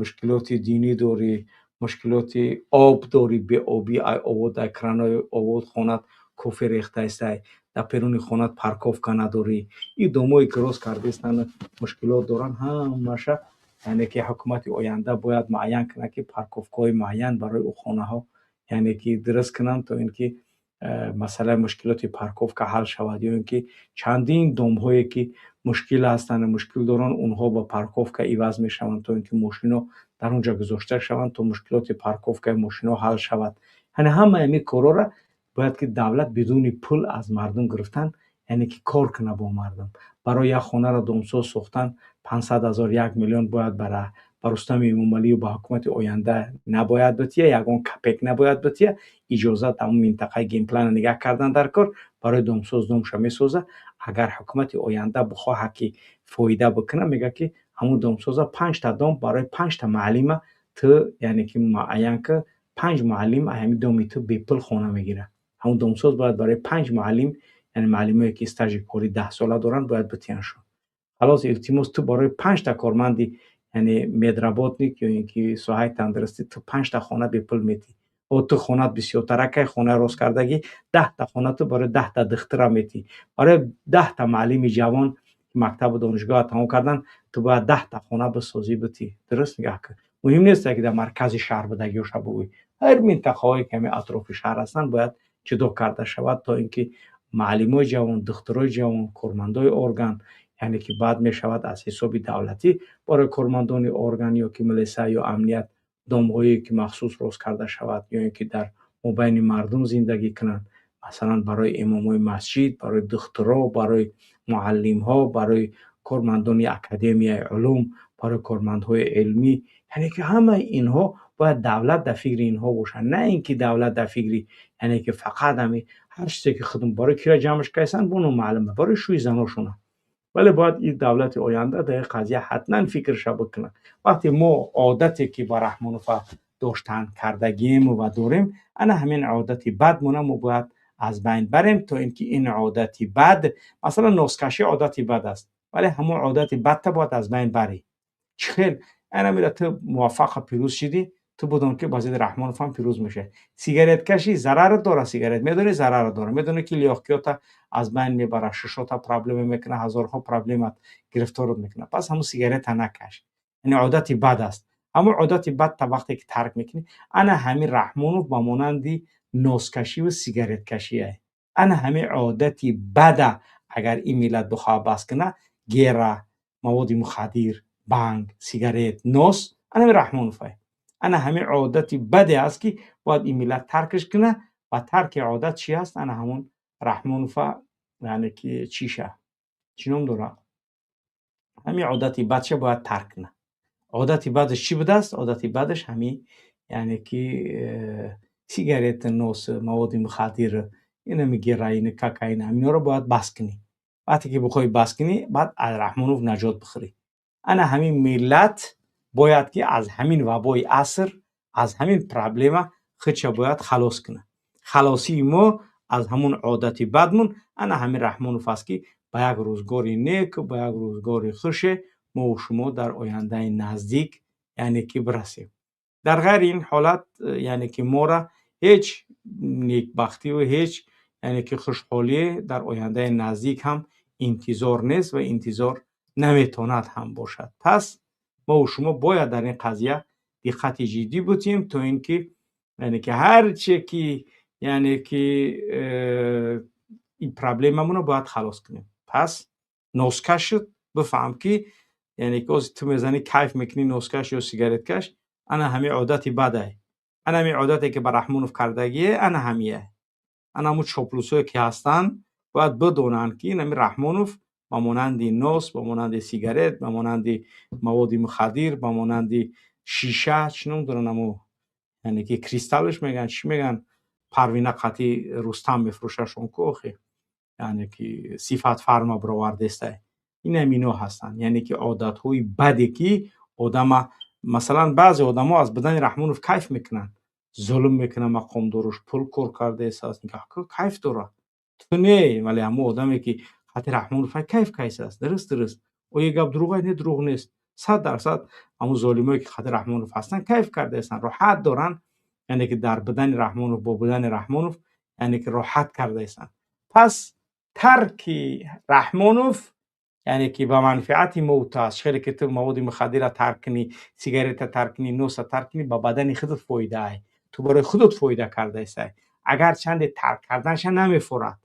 мушкилоти динӣ дорӣ, мушкилоти об дорӣ, беобӣ, ай овод, ай кранои овод хонат кофе рехтаестай, дар беруни хонат парковка надорӣ. И домое ки рост кардаестанд, мушкилот доранд ҳамаша. Яъне ки ҳукумати оянда бояд муайян кунад, ки парковкаҳои муайян барои ӯ хонаҳо, яъне ки дуруст кунанд, то ин ки масъалаи мушкилоти парковка ҳал шавад, ё ин ки чандин домҳое ки мушкил ҳастанд, мушкил доранд, онҳо ба парковка иваз мешаванд, то ин ки мошино дар он ҷо гузошта шаванд, то мушкилоти парковкаи мошино ҳал шавад. Яъне ҳамаи ҳамин корҳоро бояд ки давлат бидуни пул аз мардум гирифтан, яъне ки кор кунад бо мардум. Барои як хонаро домсоз сохтан 500 000, 1 миллион бояд ба Рустами Эмомалию ба ҳукумати оянда набояд бития, ягон копейка набояд бития. Иҷозат, ҳамун минтақаи генплана нигаҳ кардан дар кор, барои домсоз домша месоза. Агар ҳукумати оянда бихоҳад ки фоида бикунад, мегӯяд ки ҳамун домсоза панҷта дом барои панҷта муаллима ту, яъне ки муайян ки панҷ муаллим ҳамин доми ту бепул хона мегирад. Ҳамун домсоз бояд барои панҷ муаллим, яъне муаллимое ки стажи кори 10 сола доранд, бояд битияншон. Халос, илтимос, ту барои панҷта корманди, яъне медработник ё ин ки соҳаи тандурустӣ, ту панҷта хона бепул метӣ. О, ту хонат бисёртаракай, хонаи росткардагӣ, 10-та хона ту барои 10-та духтура метӣ. Барои 10-та муаллими ҷавон, мактабу донишгоҳа тамом кардан, ту бояд 10-та хона бисозӣ, битӣ. Дуруст нигаҳ кун, муҳим нест ки дар маркази шаҳр будагиёша бугӯй, ҳар минтақаҳое ки ҳамин атрофи шаҳр ҳастанд, бояд ҷудо карда шавад, то ин ки муаллимои ҷавон, духтурои ҷавон, кормандои орган, яъне ки баъд мешавад аз ҳисоби давлатӣ барои кормандони орган ё ки милиса ё амният домҳое ки махсус рост карда шавад, ё ин ки дар мобайни мардум зиндагӣ кунанд. Масалан, барои имомои масҷид, барои духтуро, барои муаллимҳо, барои кормандони Академияи улум, барои кормандҳои илмӣ, яъне ки ҳамаи инҳо бояд давлат дар фикри инҳо бошад, на ин ки давлат дар фикри, яъне ки фақат ҳами ҳар чизе ки худм барои кира ҷамъш кайсанд, бону маълума, барои шӯи заношона. Вале бояд ин давлати оянда дар ин қазия ҳатман фикрша бикунад. Вақте мо одате ки ба Раҳмонова доштан кардагиему ва дорем, ана ҳамин одати бадмона мо бояд аз байн барем, то ин ки ин одати бад, масалан, носкашӣ одати бад аст, вале ҳамон одати бадта бояд аз байн барӣ. Чӣ хел? Ана ту муваффақа, пирӯз шидӣ, ту будон ки ба зидди Раҳмонов ҳам пирӯз мешавӣ. Сигареткашӣ зарар дора, сигарет медонӣ зарар дора, медонӣ ки лёгкиёта аз байн мебара, шишота проблема мекунад, ҳазорҳо проблемат гирифторот мекунад. Пас ҳамун сигарета накаш, яъне одати бад аст. Ҳамун одати бадта вақте ки тарк мекунӣ, ана ҳамин Раҳмонов ба монанди носкашиву сигареткашие. Ана ҳамин одати бада агар ин миллат бихоҳад бас кунад, гера, маводи мухаддир, банг, сигарет, нос, ана ҳамин Раҳмоновай. Ана ҳамин одати баде аст, ки бояд ин миллат таркаш кунад. Ва тарки одат чи аст? Ана ҳамун Раҳмонова, яъне ки чиша, чӣ ном дорад, ҳамин одати бадша бояд тарк кунад. Одати бадаш чӣ будааст? Одати бадаш ҳамин, яъне ки сигарета, нос, маводи мухаддир, инами героин, кокаин, ҳаминҳоро бояд бас кунӣ. Вақте ки бихоҳӣ бас кунӣ, баъд аз Раҳмонов наҷот бихӯрӣ. Ана ҳамин миллат бояд ки аз ҳамин вабои аср, аз ҳамин проблема худша бояд халос кунад. Халосии мо аз ҳамун одати бадмун ана ҳамин Раҳмонов аст, ки ба як рӯзгори нек, ба як рӯзгори хуше мову шумо дар ояндаи наздик, яъне ки бирасем. Дар ғайри ин ҳолат, яъне ки мора ҳеҷ некбахтиву ҳеҷ, яъне ки хушҳолие дар ояндаи наздик ҳам интизор нест ва интизор наметавонад ҳам бошад. Пас мову шумо бояд дар ин қазия диққати ҷиддӣ бутем, то ин ки, яъне ки ҳарче ки, яъне ки ин проблемамонро бояд халос кунем. Пас Носкаш шуд, бифаҳм, ки яъне ки ози ту мезанӣ, кайф мекунӣ, носкаш ё сигареткаш, ана ҳами одати бадай, ана ҳами одате, ки ба Раҳмонов кардагие, ана ҳамие. Ана ҳамун чоплусое, ки ҳастанд, бояд бидонанд, ки инами Раҳмонов ба монанди нос, ба монанди сигарет, ба монанди маводи мухаддир, ба монанди шиша, чӣ ном доранд, амо, яъне ки кристаллш мегӯянд, чӣ мегӯянд, Парвина қати Рустам мефурӯшашон ку охи, яъне ки Сифат Фарма бировардестай, инам ино ҳастанд. Яъне ки одатҳои баде, ки одама, масалан, баъзе одамо аз будани Раҳмонов кайф мекунанд, зулм мекунанд, мақомдоруш пул кор кардааст, кайф дорад. Ту не, вале ҳамон одаме, ки қати Раҳмонов, кайф кайсааст. Дуруст, оё гап дурӯғ? Не, дурӯғ нест. 100% ҳамун золимое, ки қати Раҳмонов ҳастанд, кайф кардаистанд, роҳат доранд, яъне ки дар будани Раҳмонов, бо будани Раҳмонов, яъне ки роҳат кардаистанд. Пас тарки Раҳмонов, яъне ки ба манфиати мо ту аст. Хеле ки ту маводи мухаддира тарк кунӣ, сигарета тарк кунӣ, носа тарк кунӣ, ба бадани худат фоидаай, ту барои худат фоида кардаистай. Агарчанде тарк карданша намефорад,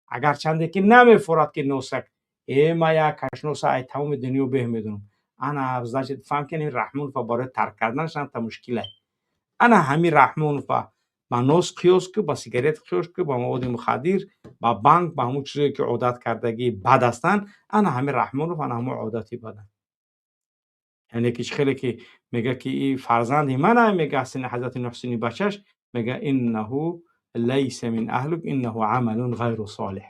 агарчанде ки намефорад, ки носак э ма як кашноса ай тамоми дунё беҳ медонам, ана, значит, фаҳм, ки Раҳмонова барои тарк карданаш та мушкилай. Ана ҳами Раҳмонова ба нос қиёс ку, ба сигарет қиёс ку, ба маводи мухаддир, ба банк, ба ҳамун чизое, ки одат кардагии бад ҳастанд. Ана ҳами Раҳмонов, ана ҳамун одати баданд. Яъне ки чӣ хеле ки мега, ки и фарзанди мана, мега, сини ҳазрати Нуҳсини бачаш мега: «Иннаҳу лайса мин аҳлук, иннаҳу амалун ғайру солиҳ».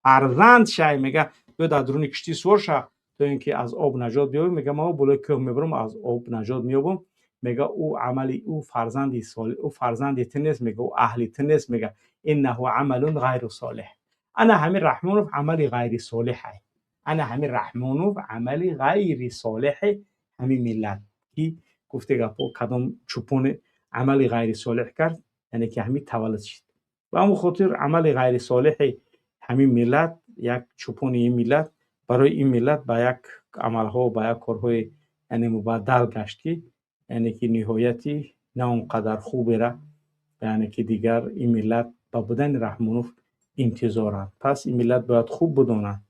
Фарзанд шай мега, биё, дар дуруни киштӣ суор ша, то ин ки аз об наҷот биёбӣ. Мега, ман болои кӯҳ мебарам, аз об наҷот меёбам. Мега, ӯ амали ӯ фарзанди солиҳ, ӯ фарзанди ту нест, мега, ӯ аҳли ту нест, мега, иннаҳу амалун ғайру солиҳ. Ана ҳамин Раҳмонов амали ғайри солиҳай. Ана ҳамин Раҳмонов амали ғайри солиҳи ҳамин миллат, ки гуфте гапо, кадом чӯпоне амали ғайри солиҳ кард, яъне ки ҳамин таваллуд шид. Ба ҳамон хотир амали ғайри солиҳи ҳамин миллат, як чӯпони ин миллат барои ин миллат ба як амалҳо, ба як корҳои, яъне, мубаддал гашт, ки яъне ки ниҳояти на он қадар хубера, яъне ки дигар ин миллат ба будани Раҳмонов интизоранд. Пас ин миллат бояд хуб бидонанд,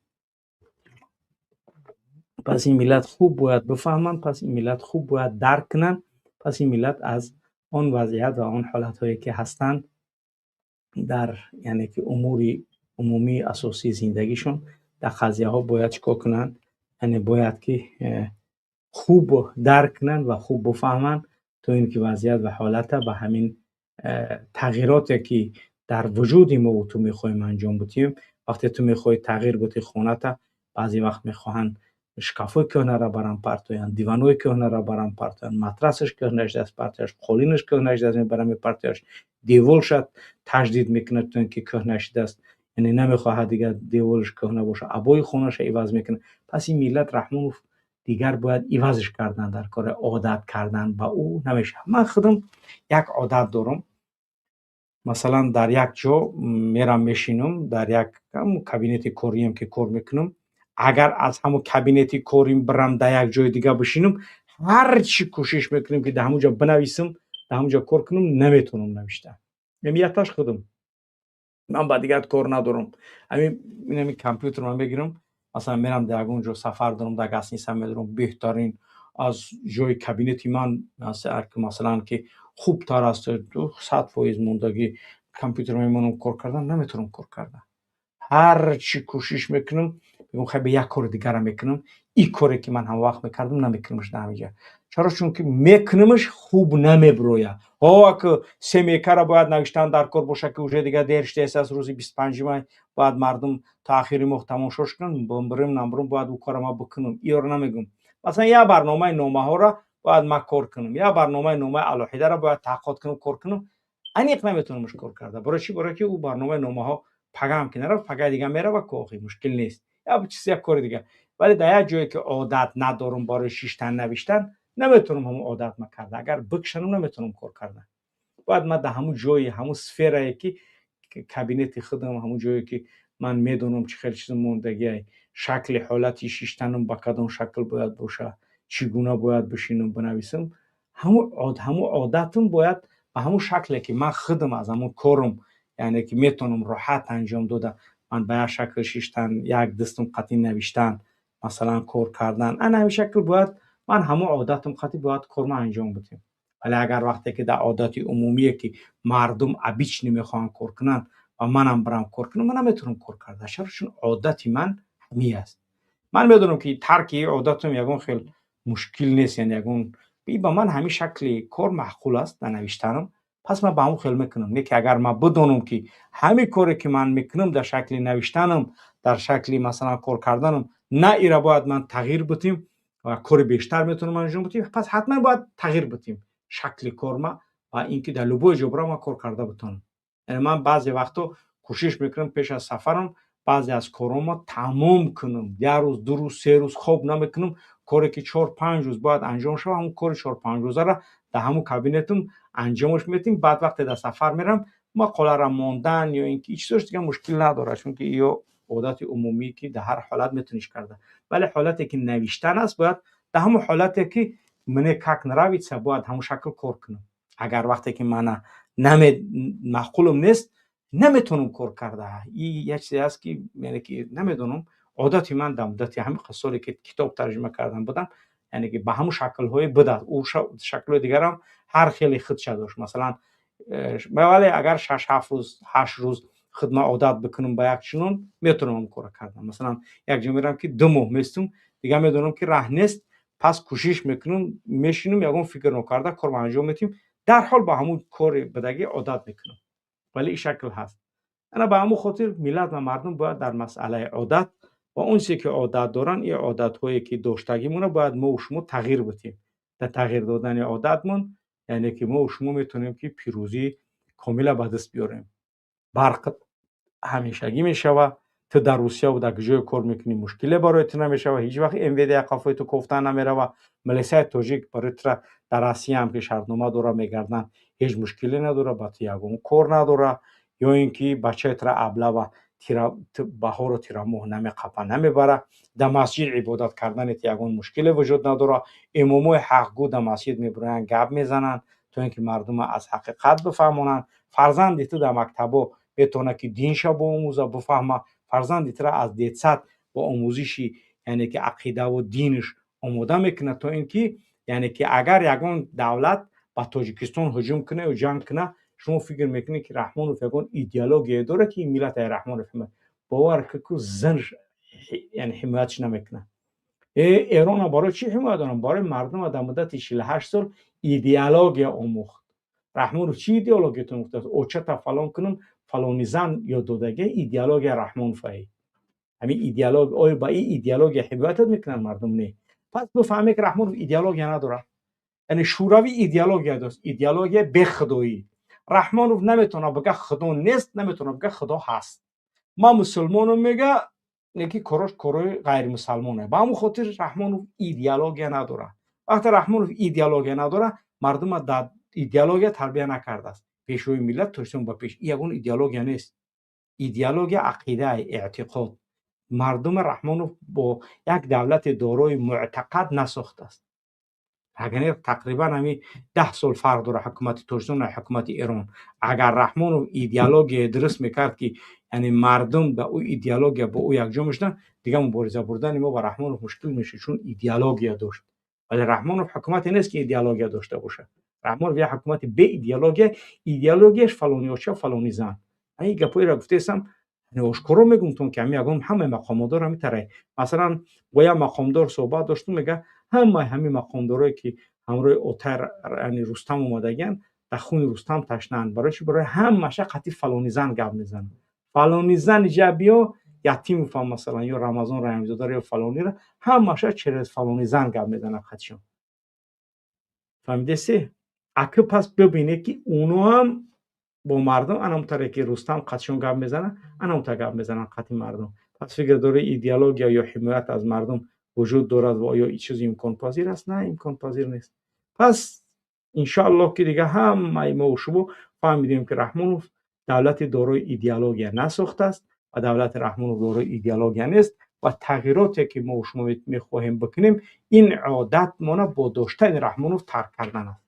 пас ин миллат хуб бояд бифаҳманд, пас ин миллат хуб бояд дарк кунанд, пас ин миллат аз он вазъият ва он ҳолатҳое, ки ҳастанд дар, яъне ки, умури умумии асосии зиндагишон, дар қазияҳо бояд чӣ кор кунанд? Яъне бояд ки хуб дарк кунанд ва хуб бифаҳманд, то ин ки вазъият ва ҳолата ба ҳамин тағйироте, ки дар вуҷуди мову ту мехоҳем анҷом бутиҳем. Вақте ту мехоҳӣ тағйир бутӣ хоната, баъзе вақт мехоҳанд шкафҳои кӯҳнаро барам партоянд, диванҳои кӯҳнаро барам партоянд, матрасаш кӯҳна шудааст, партояш, қолинаш кӯҳна шудааст, мебарам мепартояш, деворша таҷдид мекунад, то ин ки кӯҳна шудааст, яъне намехоҳад дигар девораш кӯҳна бошад, обои хонаша иваз мекунад. Пас ин миллат Раҳмонов дигар бояд ивазш кардан дар кори одат кардан ба ӯ намешавад. Ман худам як одат дорам. Масалан, дар як ҷо мерам, мешинам, дар як кабинети корием, ки кор мекунам, агар аз ҳамон кабинети корим бирам, дар як ҷои дига бишинам, ҳар чӣ кӯшиш мекунем, ки дар ҳамон ҷо бинависам, дар ҳамон ҷо кор кунам, наметавонам навишта. Яташ худам, ман ба дигар кор надорам. Ҳамин компютерро мегирам, масалан, мерам, дар ягон ҷо сафар дорам, дар гостиница медорам, беҳтарин аз ҷои кабинети ман, масалан, ки хубтар аст, 100% мондагӣ компютер мемонам, кор кардан наметавонам. Кор кардан ҳар чӣ кӯшиш мекунам, мегӯям, хай, ба як кори дигара мекунам, ин коре, ки ман ҳамавақт мекардам, намекунамш дар ҳаминҷа. Чаро? Чунки мекунамш, хуб намеброяд. Ҳо, ак семейкара бояд навиштан дар кор боша, ки уже дигар дер шудааст, рӯзи 25-и май бояд мардум то ахири моҳ тамошош кунанд, бирем, набирем, бояд ӯ кора ман бикунам. Иёро намегӯм. Масалан, як барномаи номаҳоро бояд ман кор кунам, як барномаи номаи алоҳидаро бояд таҳқиқот кунам, кор кунам, аниқ наметавонамш кор карда. Барои чӣ? Барое ки ӯ барномаи номаҳо пагаам ки нарафт, пагаи дига мерава ку, охи мушкил нест, як чиз, як кори дига. Вале дар як ҷое, ки одат надорам барои шиштан, навиштан, наметавонам ҳамон одат ма карда. Агар бикшанам, наметавонам кор карда. Бояд ман дар ҳамун ҷои, ҳамун сферае, ки кабинети худам, ҳамун ҷое, ки ман медонам, чӣ хел чиз мондагиай, шакли ҳолати шиштанам ба кадом шакл бояд боша, чӣ гуна бояд бишинам, бинависам, ҳамун одатам бояд ба ҳамун шакле, ки ман худам аз ҳамун корам, яъне ки, метавонам роҳат анҷом дода. Ман ба як шакл шиштан, як дастам қатъи навиштан, масалан, кор кардан, ана ҳамин шакл бояд ман ҳамон одатам қатъи бояд корма анҷом бидем. Вале агар вақте ки дар одати умумие, ки мардум обычный мехоҳанд кор кунанд ва манам бирам кор кунам, ман наметавонам кор карда. Чаро? Чун одати ман ҳамин аст. Ман медонам, ки тарки одатам ягон хел мушкил нест, яъне ягон ба ман ҳамин шакли кор маъқул аст дар навиштанам, пас ман ба ҳамон хел мекунам. Не ки агар ман бидонам, ки ҳамин коре, ки ман мекунам дар шакли навиштанам, дар шакли, масалан, кор карданам, на ира бояд ман тағйир битим ва кори бештар метавонам анҷом битим, пас ҳатман бояд тағйир битим шакли корма ва ин ки дар любой ҷо бирам, ман кор карда битонам. Яъне ман баъзе вақтҳо кӯшиш мекунам, пеш аз сафарам баъзе аз корома тамом кунам. Як рӯз, 2 рӯз, 3 рӯз хоб намекунам. Коре ки 4-5 рӯз бояд анҷом шавад, ҳамон кори 4-5 рӯзара дар ҳамон кабинетам анҷомаш медиҳем. Баъд вақте дар сафар мерам, мақолара мондан ё ин ки чизош дига мушкил надорад, чунки ё одати умумӣ, ки дар ҳар ҳолат метавониш карда. Вале ҳолате ки навиштан аст, бояд дар ҳамон ҳолате, ки мне как нравится, бояд ҳамон шакл кор кунам. Агар вақте ки мана маъқулам нест, наметавонам кор карда. И як чизе аст, ки яъне ки намедонам, одати ман дар муддати ҳамин соле, ки китоб тарҷума кардан будам, яъне ки ба ҳамон шаклҳое будааст. Ӯ шаклҳои дигарам ҳар хеле худша дошт, масалан. Вале агар 6-7 рӯз, 8 рӯз худма одат бикунам ба як чунон, метавонам ҳамон кора кардан. Масалан, як ҷо мерам, ки 2 моҳ местум, дига медонам, ки раҳ нест, пас кӯшиш мекунам, мешинам, ягон фикр нокарда корро анҷом медиҳем, дарҳол ба ҳамон кори будагӣ одат мекунам. Вале ин шакл ҳаст. Ана ба ҳамон хотир миллат ва мардум бояд дар масъалаи одат ва он чизе, ки одат доранд, ин одатҳое, ки доштагимона, бояд мо шумо тағйир бидиҳем. Дар тағйир додани одатмон, яъне ки мо шумо метавонем, ки пирӯзии комила ба даст биёрем. Барқ ҳамешагӣ мешавад. Ту дар Русияву дар ҷое кор мекунӣ, мушкиле барои ту намешавад. Ҳеҷ вақт МВД қафои ту кофта намерава. Милисияи тоҷик барои тура дар Россия ҳам, ки шартнома дора мегарданд, ҳеҷ мушкиле надора, ба ту ягон кор надора. Ё ин ки бачаи тура аблава баҳору тирамоҳ намеқапа, намебара. Дар масҷид ибодат карданет ягон мушкиле вуҷуд надорад. Имомои ҳақгӯ дар масҷид мебироянд, гап мезананд, то ин ки мардума аз ҳақиқат бифаҳмонанд. Фарзанди ту дар мактабҳо метавонад, ки динша боомӯза, бифаҳма. Фарзанди тура аз детсад бо омӯзиши, яъне ки ақидаву динш омода мекунад, то ин ки, яъне ки агар ягон давлат ба Тоҷикистон ҳуҷум кунад ё ҷанг кунад, шумо фикр мекунед, ки Раҳмонов ягон идеология дорад, ки ин миллат ай Раҳмонов бовар ку зан, яъне ҳимоятш намекунад. Эрона барои чӣ ҳимоят дорам? Барои мардума дар муддати 48 сол идеология омӯхт. Раҳмонов чӣ идеология омӯхтааст? Очата фалон кунам, фалони зан ёд додагия идеология Раҳмоновае. Ҳамин идеология, оё ба ин идеология ҳимоятат мекунанд мардум? Не. Пас бифаҳмед, ки Раҳмонов идеология надорад. Яъне Шӯравӣ идеология дошт, идеология бехудоӣ. Раҳмонов наметавонад бига худо нест, наметавонад бига худо ҳаст. Ман мусулмонам мега, неки корош корои ғайримусалмоне. Ба ҳамон хотир Раҳмонов идеология надорад. Вақте Раҳмонов идеология надорад, мардума дар идеология тарбия накардааст. Пешвои миллат, Тоҷикистон ба пеш, ягон идеология нест. Идеология ақида, эътиқод. Мардума Раҳмонов бо як давлати дорои муътақад насохтааст. Агар тақрибан ҳами 10 сол фарқ дорад ҳукумати Тоҷикистон ва ҳукумати Эрон. Агар Раҳмонов идеология дуруст мекард, ки яъне мардум ба ӯ идеология бо ӯ якҷо мешуданд, дигар мубориза бурдани мо ба Раҳмонов мушкил мешуд, чун идеология дошт. Вале Раҳмонов ҳукумате нест, ки идеология дошта бошад. Раҳмонов як ҳукумати беидеология, идеологияш фалони оча, фалони зан. Ин гапҳоеро гуфтаистам, ошкоро мегумтон, ки ҳами ягон ҳамаи мақомодор ҳами таре. Масалан, бо як мақомдор суҳбат доштум, мега, ҳамаи ҳамин мақомдорое, ки ҳамроҳи отар, яъне Рустам омадагианд, дар хуни Рустам ташнаанд. Барои чи? Барои ҳамаша қатъи фалони зан гап мезананд. Фалони зан иҷа биё, Ятимова, масалан, ё Рамазон Раҳимзодаро, ё фалонира, ҳамаша через фалони зан гап мезананд қатишон. Фаҳмидеси? Аки пас бибинед, ки уно ҳам бо мардум анамтаре, ки Рустам қатишон гап мезанад, анамта гап мезананд қатъи мардум. Пас фикр дорӣ, идеология ё ҳимоят аз мардум вуҷуд дорад ва оё ин чиз имконпазир аст? На, имконпазир нест. Пас иншоаллоҳ, ки дига ҳамаи мо шумо фаҳмидем, ки Раҳмонов давлати дорои идеология насохтааст ва давлати Раҳмонов дорои идеология нест ва тағйироте, ки мо шумо мехоҳем бикунем, ин одатмона бо доштани Раҳмонов тарк кардан аст.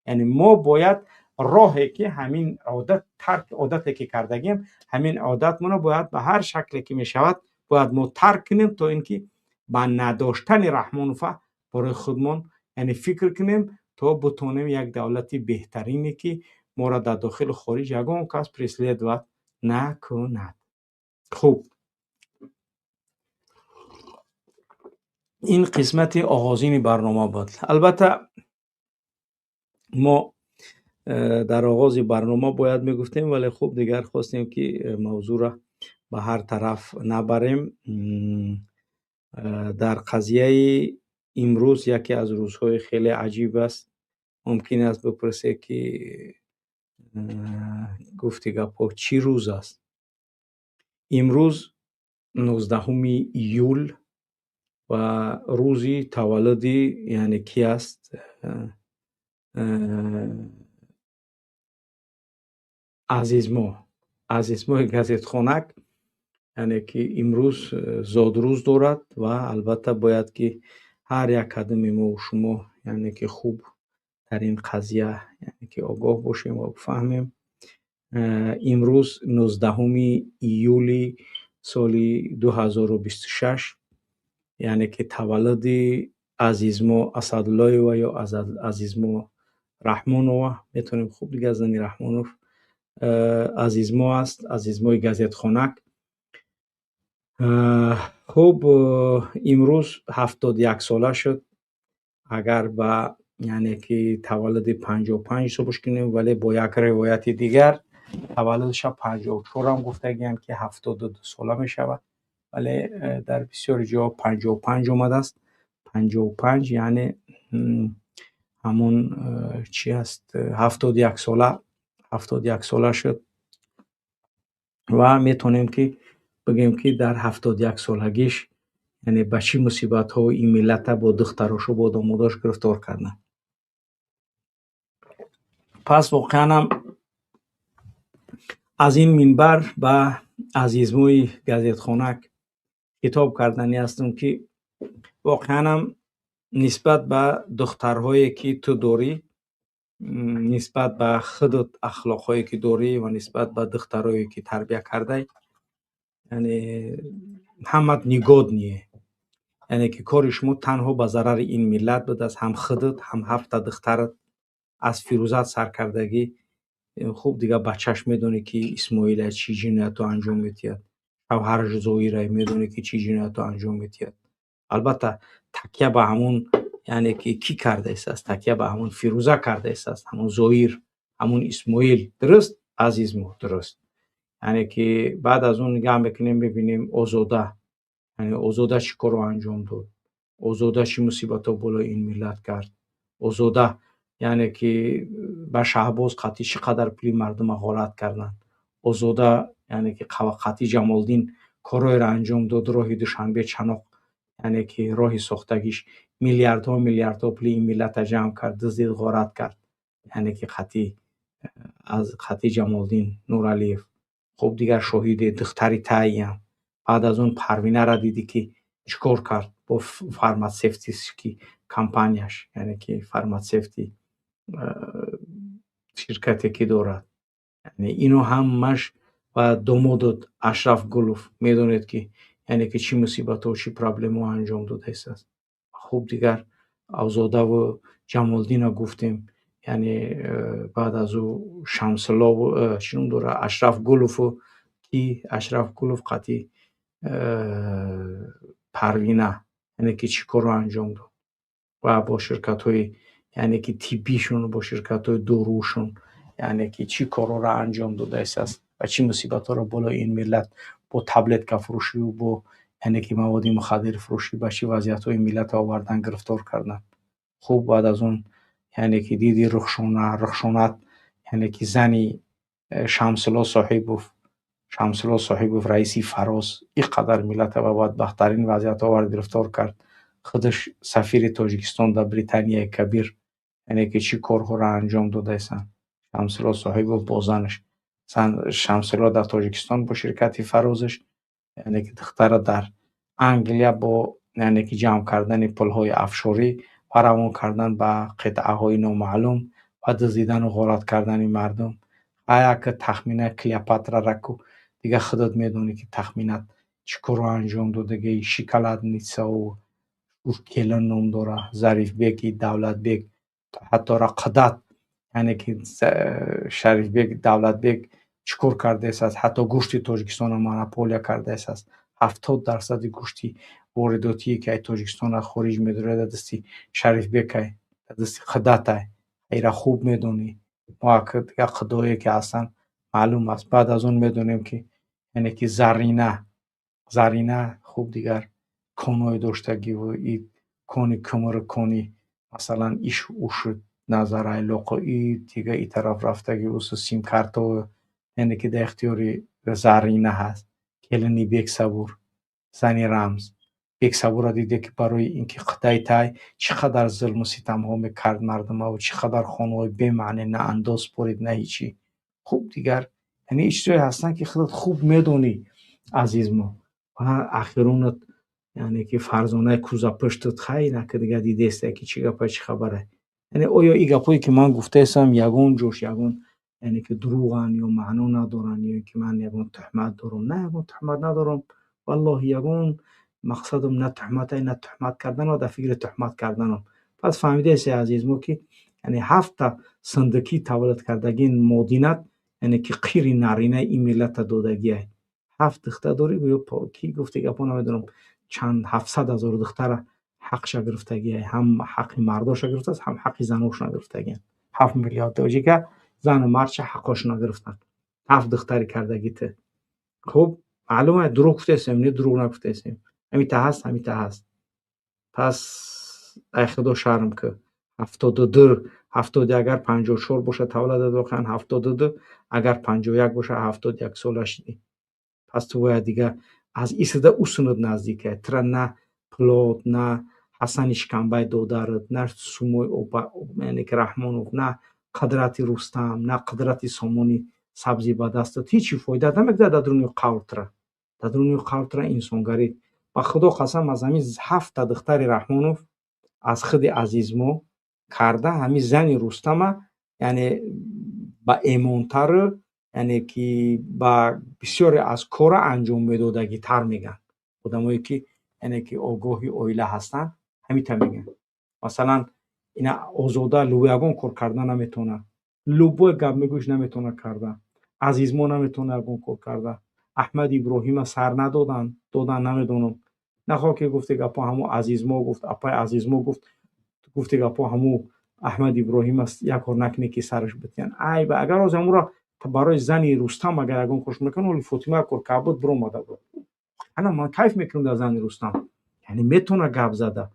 Яъне мо бояд Роҳе ки ҳамин одат тарк, одате ки кардагем, ҳамин одатмонро бояд ба ҳар шакле ки мешавад бояд мо тарк кунем, то ин ки ба надоштани Раҳмонова барои худмон, яъне фикр кунем, то бутонем як давлати беҳтарине, ки моро дар дохилу хориҷ ягон кас преследовать накунад. Хуб, ин қисмати оғозини барнома буд. Албатта, мо дар оғози барнома бояд мегуфтем, вале хуб, дигар хостем, ки мавзӯъро ба ҳар тараф набарем. Дар қазияи имрӯз яке аз рӯзҳои хеле аҷиб аст. Мумкин аст бипурсед, ки гуфти гапҳо, чӣ рӯз аст имрӯз? 19 июл ва рӯзи таваллуди, яъне ки аст, Азизмо, Азизмои газетхонак, яъне ки имрӯз зодрӯз дорад. Ва албатта, бояд ки ҳар як қадами мову шумо, яъне ки хуб дар ин қазия, яъне ки огоҳ бошем ва фаҳмем. Имрӯз 19 июли соли 2026, яъне ки таваллуди Азизмо Асадуллоева ё Азизмо Раҳмонова метавонем. Хуб, дигар зани Раҳмонов Азизмо аст, Азизмои газетхонак. Хуб, имрӯз 71 сола шуд, агар ба, яъне ки таваллуди 55 ҳисобш кунем, вале бо як ривояти дигар таваллудша 54ам гуфтагианд, ки 72 сола мешавад, вале дар бисёри ҷоҳо 55 омадааст. 55, яъне ҳамун чӣ аст, 71 сола, 71 сола шуд. Ва метавонем ки бигӯем, ки дар 71 солагиш, яъне ба чӣ мусибатҳо ин миллата бо духтарошу бо домодош гирифтор карданд. Пас воқеанам аз ин минбар ба Азизмӯи газетхонак хитоб карданӣ ҳастам, ки воқеанам нисбат ба духтарҳое, ки ту дорӣ, нисбат ба худат ахлоқҳое, ки дорӣ, ва нисбат ба духтарое, ки тарбия кардай, яъне ҳамат негодные, яъне ки кори шумо танҳо ба зарари ин миллат будааст. Ҳам худат, ҳам ҳафта духтарат, аз Фирӯзат саркардагӣ. Хуб, дигар бачаш медонӣ, ки Исмоила чӣ ҷиноятҳо анҷом медиҳад, шавҳараш Зоира медонӣ, ки чӣ ҷиноятҳо анҷом медиҳад. Албатта, такя ба ҳамун, яъне ки кӣ кардаистааст, такя ба ҳамун Фирӯза кардаистааст, ҳамун Зоир, ҳамун Исмоил. Дуруст, Азизмо, дуруст. Яъне ки баъд аз он нигаҳ мекунем, мебинем Озода, яъне Озода чӣ корро анҷом дод, Озода чӣ мусибатҳо болои ин миллат кард, Озода, яъне ки ба Шаҳбоз қатъӣ чӣ қадар пули мардума ғорат карданд, Озода, яъне ки қатъи Ҷамолиддин корҳоеро анҷом дод, роҳи Душанбе Чаноқ, яъне ки роҳи сохтагиш миллиардҳо, миллиардҳо пули ин миллата ҷамъ кард, дуздид, ғорат кард, яъне ки қатъи аз қатъи Ҷамолиддин Нуралиев. Хуб, дигар шоҳиде духтари таиям. Баъд аз он Парвинара дидӣ, ки чӣ кор кард бо фармацевтический компанияш, яъне ки фармацевти ширкате, ки дорад. Яъне ино ҳамаш. Ва домодот Ашраф Гулов медонед, ки яъне ки чӣ мусибатҳо, чӣ проблемаҳо анҷом додаистааст. Хуб, дигар Озодаву Ҷамолиддинро гуфтем, яъне баъд аз ӯ Шамсуллову чӣ ном дорад, Ашраф Гулову, ки Ашраф Гулов қатъи Парвина, яъне ки чӣ корро анҷом дод ва бо ширкатҳои, яъне ки тиббишон, бо ширкатҳои дорушон, яъне ки чӣ корҳоро анҷом додаистааст ва чӣ мусибатҳоро болои ин миллат бо таблеткафурӯшиву бо, яъне ки маводи мухаддирфурӯшӣ ба чӣ вазъиятҳои миллатро овардан, гирифтор карданд. Хуб, баъд аз он, яъне ки диди Рухшона, Рухшонат, яъне ки зани Шамсулло Соҳибов, Шамсулло Соҳибов, раиси Фароз, ин қадар миллатро ба бадбахттарин вазъият овард, гирифтор кард. Худаш сафири Тоҷикистон дар Британияи Кабир, яъне ки чӣ корҳоро анҷом додаистанд Шамсулло Соҳибов бо занаш. Шамсулло дар Тоҷикистон бо ширкати Фарозаш, яъне ки духтара дар Англия бо, яъне ки ҷамъ кардани пулҳои афшорӣ ва равон кардан ба қитъаҳои номаълум. Ва дуздидану ғорат кардани мардум. Аяка тахмина Клеопатра ку, дига худат медонӣ, ки тахминат чӣ корро анҷом додаги. Шоколадницау келин ном дора, Зарифбеки Давлатбек, ҳатто қудат, яъне ки Шарифбек Давлатбек чӣ кор кардааст? Ҳатто гӯшти Тоҷикистонро монополия кардааст. 70 дарсади гӯшти воридотие, ки аз Тоҷикистон хориҷ медорад, дар дасти Шарифбекай, дар дасти Қудатай. Ира хуб медонӣ. Мо дигар қудое ки ҳастанд, маълум аст. Баъд аз он медонем, ки яъне ки Зарина хуб дигар конҳои доштагиву и кони кумр, кони масалан иш ушуд Назарайлоқу и дига и тараф рафтаги усу симкарто, яъне ки дар ихтиёри Зарина ҳаст. Келини Бексабур, зани Рамз Бексабурро диде, ки барои ин ки қудай тай чӣ қадар зулму ситамҳо мекард мардумаву чӣ қадар хонаҳои бемаъне, на андоз спорид, на ҳичӣ. Хуб, дигар яъне ин чизҳое ҳастанд, ки худат хуб медонӣ, азизмо. Ва ахиронат, яъне ки Фарзонаи кӯзапуштат, хайна ки дигар дидесте, ки чӣ гапа, чӣ хабара. Яъне оё ин гапҳое, ки ман гуфтаистам, ягон ҷош ягон, яъне ки дурӯғанд ё маъно надоранд, ё ки ман ягон туҳмат дорам? На, ягон туҳмат надорам, валлоҳи, ягон мақсадам на туҳматай, на туҳмат кардан, дар фикри туҳмат карданам. Пас фаҳмидаест, азизмо, ки яъне ҳафта сандукӣ таваллуд кардагин модинат, яъне ки қири наринаи ин миллата додагиай. Ҳафт духтар дорӣ, ки гуфти гапҳо, намедонам, чанд 700 000 духтара ҳақша гирифтагиай. Ҳам ҳаққи мардоша гирифтааст, ҳам ҳаққи заношона гирифтагиан. 7 миллиард тоҷика зану мардша ҳаққошона гирифтанд. Ҳафт духтари кардагӣ ту. Хуб маълум аст, дурӯғ гуфтаистем, не, дурӯғ нагуфтаистем. Ҳамита ҳаст, ҳамита ҳаст. Пас ай худо шарм ки. 72, 70, агар 54 бошад таваллудат, воқеан 72, агар 51 бошад, 71 сола шидӣ. Пас ту бояд дигар аз исида усунат наздика тира, на Плот, на Ҳасани Шикамбай додарат, на Сумои, яъне ки Раҳмонов, на қудрати Рустам, на қудрати Сомони Сабзӣ ба дастат ҳечи фоида намекунад. Дар дуруни қавр тира, дар дуруни қавр тира инсонгарӣ. Ба худо қасам, аз ҳамин ҳафта духтари Раҳмонов, аз худи азизмо карда, ҳамин зани Рустама, яъне ба эмонтару, яъне ки ба бисёре аз кора анҷом медодагитар мегӯянд. Одамое ки, яъне ки огоҳи оила ҳастанд, ҳамита мегӯянд. Масалан, ина Озода ягон кор карда наметавонад, любой гап мегӯш, наметавонад карда. Азизмо наметавонад ягон кор карда. Аҳмад Иброҳима сар надоданд, додан, намедонам. Нахоҳ ки гуфти гапҳо, ҳамун Азизмо гуфт, апай Азизмо гуфт, гуфти гапҳо, ҳамун Аҳмад Иброҳим аст, як кор накунӣ, ки сараш битиян. Айба, агар ҳозир ҳамуро барои зани Рустам агар ягон корш мекунад, ҳоли Фотима як кор карда буд, биромада буд. Ана ман кайф мекунам дар зани Рустам, яъне метавона гап зада.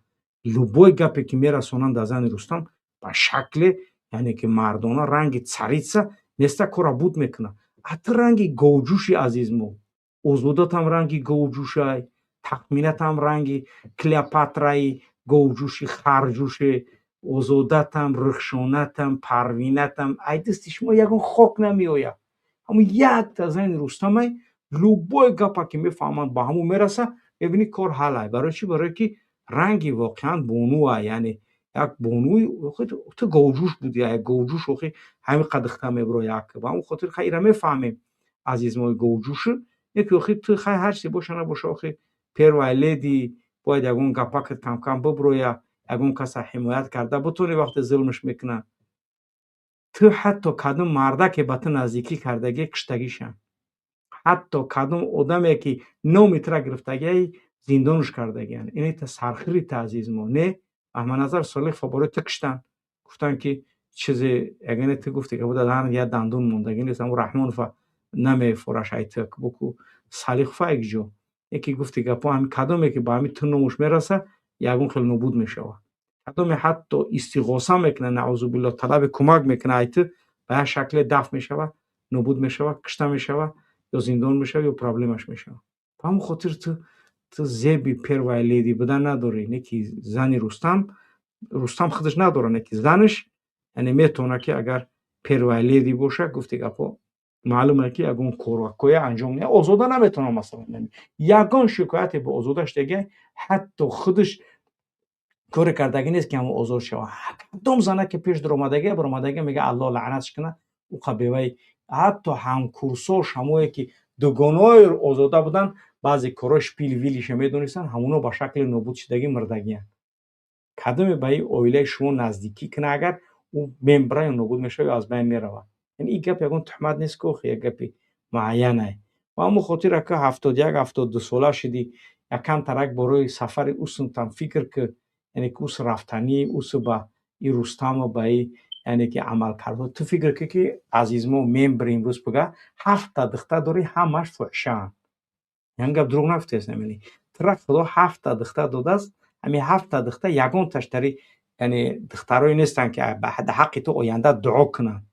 Любой гапе ки мерасонанд дар зани Рустам, ба шакле, яъне ки мардона, ранги царица места, кора буд мекунад. А ту ранги говҷӯши, азизмо. Озодатам ранги говҷӯшай, тахминатам ранги Клеопатраи говҷӯши харҷӯше. Озодатам, Рухшонатам, Парвинатам, ай дасти шумо ягон хок намеояд. Ҳамун якта зани Рустамай, любой гапа ки мефаҳманд, ба ҳамун мераса, мебинӣ, кор ҳалай. Барои чӣ? Барое ки ранги воқеан бонуа, яъне як бонуи. Ту говҷӯш будӣ, як говҷӯш охи ҳамин қадр духта мебиро як. Ба ҳамон хотир хай ира мефаҳмем, азизмои говҷӯши яке. Охи ту хай ҳар чизе боша набоша, охи первая леди бояд ягон гапакат камкам биброя, ягон каса ҳимоят карда бутони, вақте зулмш мекунад. Ту ҳатто кадом мардаке ба ту наздикӣ кардагӣ, киштагишам. Ҳатто кадом одаме ки номи тура гирифтагиай, зиндонш кардагиян. Ин та сархири та, азизмо, не? Аҳмадназар Солиҳова бораи ту киштанд, гуфтанд, ки чизе ягане ту гуфти ки буда як дандон мондагӣ нест. Ҳамун Раҳмонова намефораш ай ту буку Салихова якҷо яке гуфти гапо. Ҳами кадоме ки ба ҳами ту номуш мераса, ягон хел нобуд мешавад. Кадоме ҳатто истиғоса мекунад, наъузубилло, талаби кӯмак мекунад ай ту, ба як шакле дафт мешавад, нобуд мешавад, кишта мешавад ё зиндон мешавад, ё проблемаш мешавад. Ба ҳамон хотир ту зеби первая леди будан надорӣ. Не ки зани Рустам, Рустам худаш надорад, не ки занаш, яъне метавонад, ки агар первая леди боша, гуфти гапҳо, маълум е, ки ягон коракоя анҷом. Озода наметавонад, масалан, ягон шикояте ба Озодаш дега, ҳатто худаш. Коре кардагӣ нест, ки ҳамо озод шава. Кадом зана ки пеш дуромадагӣ баромадагӣ, мега Аллоҳ лаънатш кунад уқа бевай. Ҳатто ҳамкурсош, ҳамое ки дугонои Озода буданд, баъзе корҳои шпил-вилиша медонистанд, ҳамуно ба шакли нобудшудагӣ мурдагиянд. Кадоме ба ин оилаи шумо наздикӣ кунад, агар ӯ мембра ё нобуд мешавад ё аз байн меравад. Яъне ин гап ягон туҳмат нест ку, як гапи муайянае. Ба ҳамон хотир, ака, 71, 72 сола шудӣ, якам тарак борои сафари усунтам фикр ки, яъне ки ус рафтанӣ усу ба и Рустаму ба и, яъне ки амалкардҳо ту фикр ки, ки азизмо мембри имрӯз пуга ҳафтта духтар дорӣ, ҳамаш фоҳишаанд. Ян гап дурӯғ нагуфтаест. Намени тура Худо ҳафтта духтар додааст, ҳамин ҳафтта духтар ягонташ тари, яъне духтарое нестанд, ки ҳаққи ту оянда дуо кунанд.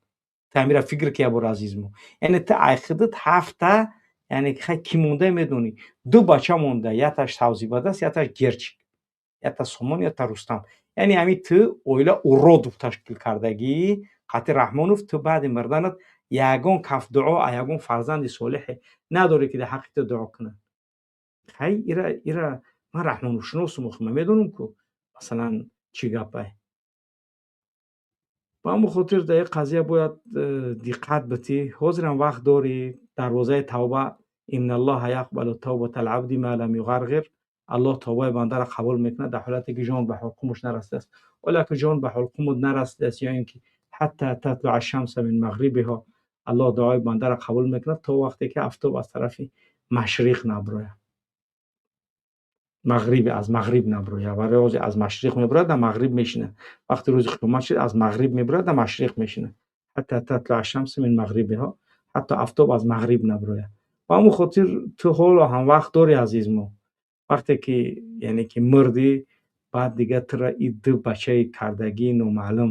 Ту ҳамира фикр ки ябор, азизмо. Яъне ту ай худат ҳафта, яъне хай кӣ монда медонӣ, ду бача монда, яташ савзибадааст, яташ герчик, ята Сомон, ята Рустам. Яъне ҳамин ту оила уродов ташкил кардагӣ қати Раҳмонов. Ту баъди мурданат ягон каф дуо, ягон фарзанди солиҳе надорӣ, ки дар ҳаққи ту дуо кунанд. Хай, ира ман раҳмоновшиносум, охи ман медонам ку, масалан, чӣ гапай. Ба ҳамон хотир дар ин қазия бояд диққат битӣ. Ҳозирам вақт дорӣ, дарвозаи тавба. Инналлоҳа яқбалу тавбатал абди ма лам юғарғир. Аллоҳ тавбаи бандаро қабул мекунад дар ҳолате ки ҷон ба ҳулқумаш нарасидааст. Ҳоло ки ҷон ба ҳулқумут нарасидааст, ё ин ки ҳатта татлуа шамса мин мағрибиҳо, Аллоҳ дуои бандаро қабул мекунад то вақте ки афтоб аз тарафи машриқ наброяд, мағриб, аз мағриб наброяд. Барои ҳозир аз машриқ меброяд, дар мағриб мешинад. Вақте рӯзи қиёмат шуд, аз мағриб меброяд, дар машриқ мешинад. Ҳатта татлуа шамса мин мағрибиҳо, ҳатто афтоб аз мағриб наброяд. Ба ҳамон хотир ту ҳоло ҳам вақт дорӣ, азизмо. Вақте ки, яъне ки мурдӣ, баъд дига тура и ду бачаи кардагии номаълум,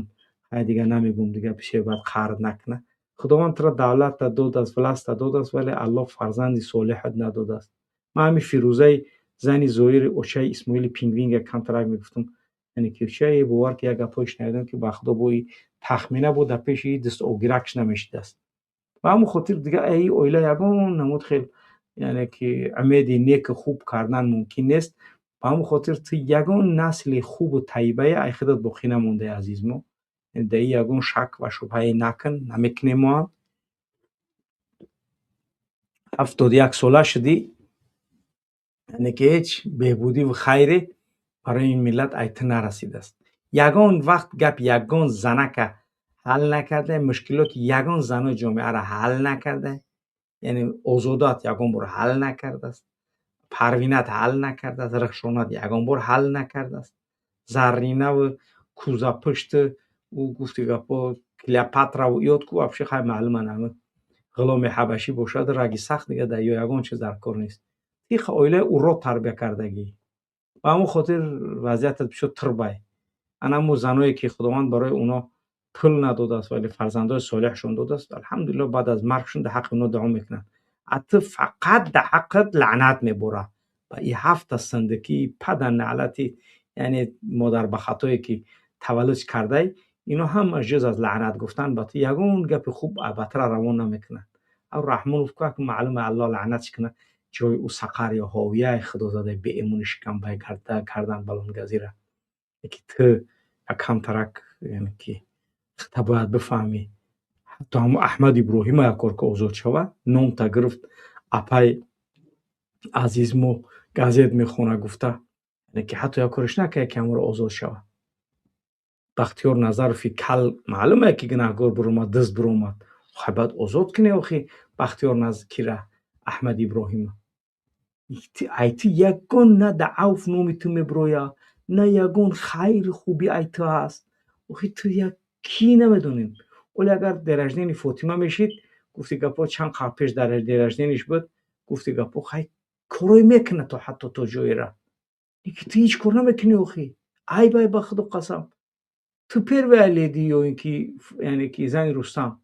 ҳай, дига намегӯм, дига бисёр бояд қард накунад. Худованд тура давлатта додааст, властта додааст, вале Аллоҳ фарзанди солиҳат надодааст. Ман ҳамин Фирӯзаи зани Зоири очаи Исмоили Пингвинга камтарак мегуфтам, яъне ки чае, бовар ки як гапҳое шунавидам, ки ба Худо бои тахмина буд, дар пеши даст огиракш намешидааст. Ба ҳамон хотир дига ай оила ягон намуд хел, яъне ки умеди неку хуб кардан мумкин нест. Ба ҳамон хотир ту ягон насли хубу таибае ай худат боқӣ намондаи, азизмо. Дар ин ягон шак ва шубҳае накун, намекунем мо ҳам. 71 сола шудӣ, яъне ки ҳеҷ беҳбудиву хайре барои ин миллат ай ту нарасидааст. Ягон вақт гап ягон занака ҳал накарда, мушкилоти ягон занои ҷомеаро ҳал накарда, яъне Озодат ягон бор ҳал накардааст, Парвинат ҳал накардааст, Рахшонат ягон бор ҳал накардааст, Зарринаву кӯзапушту ӯ гуфти гапҳо, Клеопатраву ёд ку, вообще хай маълума, нами ғуломи ҳабашӣ бошад, раги сахт, дига дар ё ягон чиз дар кор нест. Тиқ оилаи урод тарбия кардагӣ. Ба ҳамон хотир вазъиятат бисёр турбай. Ана ҳамун заное ки Худованд барои оно пул надодааст, вале фарзандои солеҳшон додааст, алҳамдулилло, баъд аз маргшон дар ҳаққи оно дуо мекунанд. А ту фақат дар ҳаққат лаънат меборад ва и ҳафта сандукии пада наълати, яъне модарбахатое ки таваллуд кардай, ино ҳама ҷуз аз лаънат гуфтан ба ту ягон гапи хуб ба тура равон намекунанд. Ав Раҳмонов ку маълума, Аллоҳ лаънатш кунад, ҷои ӯ сақар ё ҳовияи худозадаи беэмони шикамбай кардан балонгазира. Ки ту якамтарак, яъне ки та бояд бифаҳмӣ. Ҳатто ҳамо Аҳмад Иброҳима як кор ки озод шавад, номта гирифт, апай азизмо газет мехона гуфта, яъне ки ҳатто як кореш накард, ки ҳаморо озод шавад. Бахтиёр Назарови кал маълуме ки гунаҳгор биромад, дузд биромад, хай бояд озод кунӣ охи Бахтиёр кира, Аҳмад Иброҳима. Ай ту ягон на да авф номи ту мебирояд, на ягон хайри хубӣ ай ту ҳаст. Охи ту як кӣ намедонем. Оле агар день рождения Фотима мешид, гуфти гапҳо, чанд қабл пеш дар день рождения ш буд, гуфти гапҳо, хай, корое мекунад то ҳатто то ҷоера. Лекин ту ҳеҷ кор намекунӣ охи. Айб ай, ба Худо қасам. Ту первая леди ё ин ки, яъне ки зани Рустам.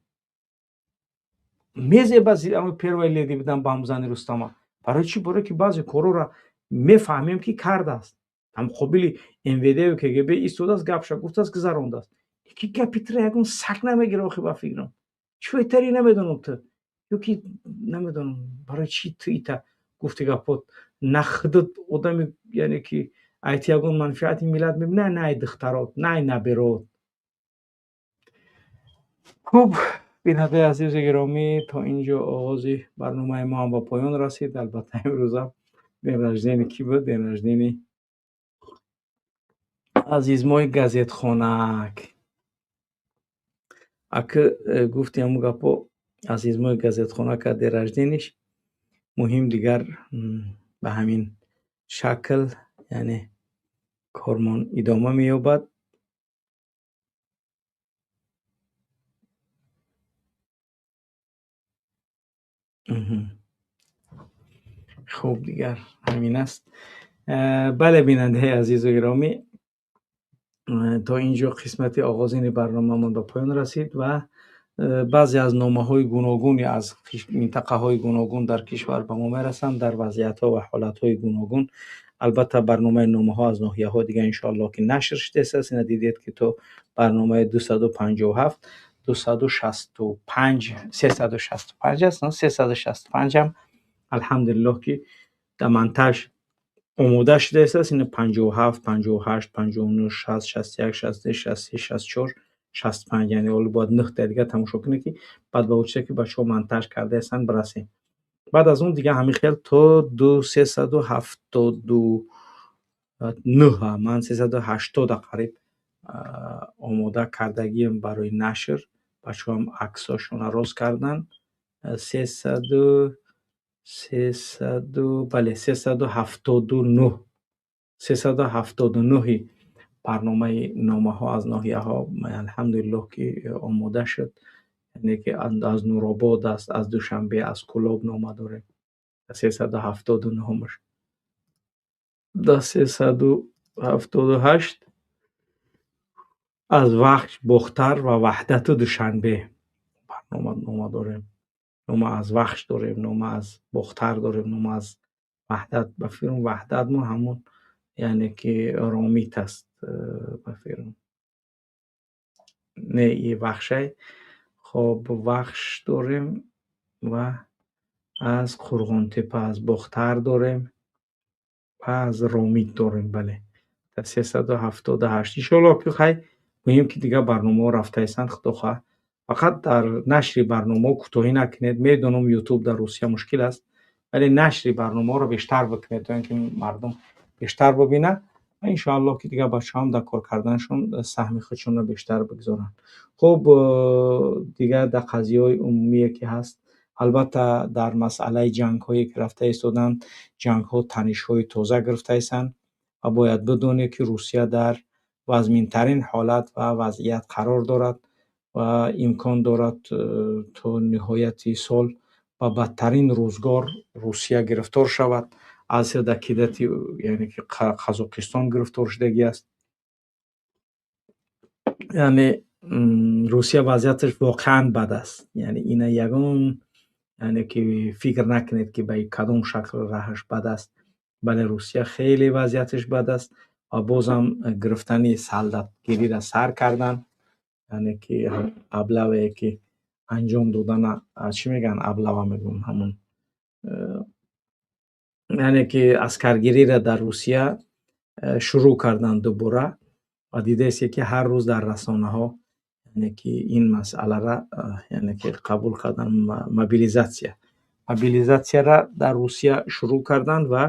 Мезеба первая леди будан ба ҳам зани Рустама. Барои чӣ? Барое ки баъзе корҳоро мефаҳмем, ки кардааст. Ҳамқобили МВД КГБ истодааст, гапша гуфтааст, гузарондааст. Лекин гапи тура ягон сак намегира охи, ба фикрам. Чӣ намедонам, ту ё ки намедонам барои чӣ ту ита гуфти гапҳо на худат одами, яъне ки Ай ту ягон манфиати миллат мебина, на ай духтарот, на ай набирот. Хуб, бинандаи азизу гиромӣ, то ин ҷо оғози барномаи мо ҳам ба поён расид. Албатта, имрӯзам день рождения кӣ буд? День рождения азизмои газетхонак. Ака гуфти ҳамун гапо, азизмои газетхона ка день рождения ш муҳим. Дигар ба ҳамин шакл, яъне кормон идома меёбад. Хуб, дигар ҳамин аст. Бале, бинандаи азизу гиромӣ, то ин ҷо қисмати оғозини барномаамон ба поён расид ва баъзе аз номаҳои гуногуни аз минтақаҳои гуногун дар кишвар ба мо мерасанд дар вазъиятҳо ва ҳолатҳои гуногун. Албатта, барномаи номаҳо аз ноҳияҳо дигар иншоаллоҳ ки нашр шудааст. Ина дидед, ки то барномаи 257, 265, 365 аст, 365 ҳам, алҳамдулиллоҳ, ки дар монтаж омода шудааст. Ина 57, 58, 59, 60, 61, 63, 63, 64, 65, яъне ҳоло бояд нӯҳта дига тамошо кунед, ки баъд ба он чизе ки бачаҳо монтаж кардаастанд бирасем. Баъд аз он дига ҳамин хел то ду 379, ман 380 қариб омода кардагием барои нашр. Бачаҳоам аксҳошонро рост карданд. Сесаду, сесаду, бале, 379, 379-и барномаи номаҳо аз ноҳияҳо, алҳамдулиллоҳ, ки омода шуд. Яъне ки аз Нуробод аст, аз Душанбе, аз Кӯлоб нома дорем. 379-умаш. Да 378 аз Вахш, Бохтар ва Ваҳдату Душанбе барнома нома дорем. Нома аз Вахш дорем, нома аз Бохтар дорем, нома аз Ваҳдат. Ба фикрам, Ваҳдатмо ҳамун, яъне ки Ромит аст, ба фикрам. Не, и Вахшай. Хоб, Вахш дорем ва аз Қурғонтепа, аз Бохтар дорем ва аз Ромит дорем, бале. 378. Иншоаллоҳ ки хай, муҳим ки дигар барномаҳо рафтаистанд, худо хоҳад. Фақат дар нашри барномаҳо кӯтоҳӣ накунед. Медонам, Ютуб дар Русия мушкил аст, вале нашри барномаҳоро бештар бикунед, то ин ки мардум бештар бибинад ва иншоаллоҳ ки дигар бачаҳоам дар кор карданашон саҳми худшонро бештар бигзоранд. Хуб, дигар дар қазияҳои умумие ки ҳаст, албатта, дар масъалаи ҷангҳое ки рафта истоданд, ҷангҳо танишҳои тоза гирифтаистанд ва бояд бидонед, ки Русия дар вазминтарин ҳолат ва вазъият қарор дорад ва имкон дорад, то ниҳояти сол ба бадтарин рӯзгор Русия гирифтор шавад. Аз кидати, яъне ки Қазоқистон гирифтор шудагӣ аст. Яъне Русия вазъияташ воқеан бад аст. Яъне ина ягон, яъне ки фикр накунед, ки ба кадом шакл раҳаш бад аст. Бале, Русия хеле вазъияташ бад аст ва бозам гирифтани солдатгириро сар кардан, яъне ки облава е ки анҷом додана, чӣ мегӯянд, облава мегӯям, ҳамун, яъне ки аскаргириро дар Русия шурӯъ карданд дубора ва дидаесте, ки ҳар рӯз дар расонаҳо, яъне ки ин масъалара, яъне ки қабул кардан, мобилизатсияра дар Русия шурӯъ карданд ва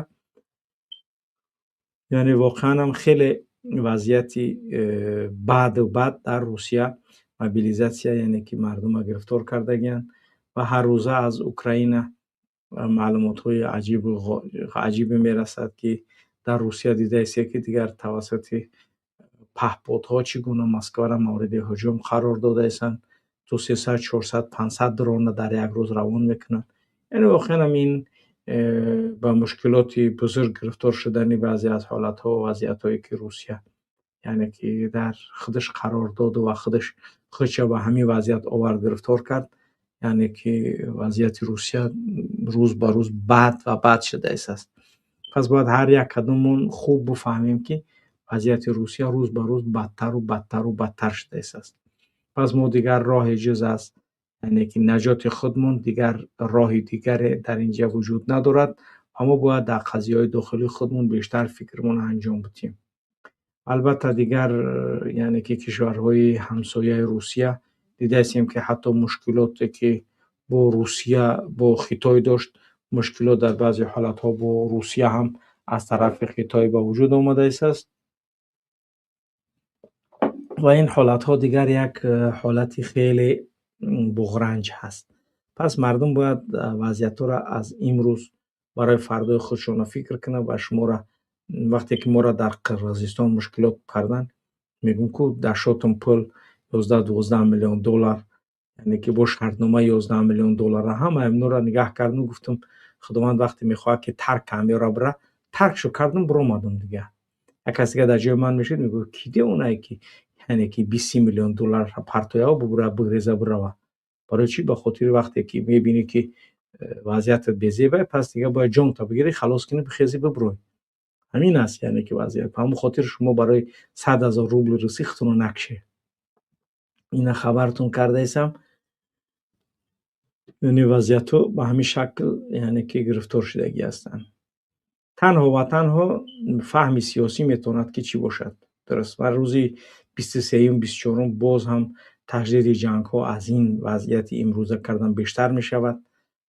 яъне воқеан ҳам хеле вазъияти баду бад дар Русия. Мобилизатсия, яъне ки мардума гирифтор кардагианд ва ҳар рӯза аз Украина маълумотҳои аҷибу аҷибе мерасад, ки дар Русия дидаесте, ки дигар тавассути паҳподҳо чӣ гуна Москваро мавриди ҳуҷум қарор додаистанд. То 300, 400, 500 дрона дар як рӯз равон мекунанд. Яъне воқеан ҳам ин ба мушкилоти бузург гирифтор шудани баъзе аз ҳолатҳо ва вазъиятҳое ки Русия, яъне ки дар худаш қарор доду ва худаш худша ба ҳамин вазъият овард, гирифтор кард. Яъне ки вазъияти Русия рӯз ба рӯз бад ва бад шудааст. Пас бояд ҳар як кадоммон хуб бифаҳмем, ки вазъияти Русия рӯз ба рӯз бадтару бадтару бадтар шудааст. Пас мо дигар роҳе ҷуз аз, яъне ки наҷоти худмон, дигар роҳи дигаре дар инҷа вуҷуд надорад. Ва мо бояд дар қазияҳои дохилии худмон бештар фикрмон анҷом бидиҳем. Албатта, дигар, яъне ки кишварҳои ҳамсояи Русия дидаистем, ки ҳатто мушкилоте, ки бо Русия, бо Хитой дошт, мушкилот дар баъзе ҳолатҳо бо Русия ҳам аз тарафи Хитой ба вуҷуд омадаистааст. Ва ин ҳолатҳо дигар як ҳолати хеле буғранҷ ҳаст. Пас мардум бояд вазъиятҳоро аз имрӯз барои фардои худшона фикр кунад. Ва шуморо вақте ки моро дар Қирғизистон мушкилот карданд, мегӯм, ку дар шотум пул 11-12 миллион доллар, яъне ки бо шартномаи 11 миллион доллара ҳама инора нигаҳ кардум. Гуфтум, Худованд вақте мехоҳад, ки тарк камёра бира, таркшо кардум, биромадум. Дигар як кас дига дар ҷои ман мешид, мегуфт, ки девонае, ки яъне ки 20-30 миллион доллар партоява, бубура, бигреза, бирава. Барои чӣ? Ба хотири вақте ки мебинӣ, ки вазъиятат безебай, пас дигар бояд ҷонта бигирӣ, халос кунӣ, бихезӣ, бибурой. Ҳамин аст, яъне ки вазъият. Ба ҳамон хотир шумо барои 100 000 рубли русӣ худтонро накшед. Ина хабартон кардаистам. Яъне вазъиятҳо ба ҳамин шакл, яъне ки гирифтор шудагӣ ҳастанд. Танҳо ва танҳо фаҳми сиёсӣ метавонад, ки чӣ бошад, дуруст. Ва рӯзи 23-юм, 24-ум боз ҳам таҷдиди ҷангҳо аз ин вазъияти имрӯза кардан бештар мешавад.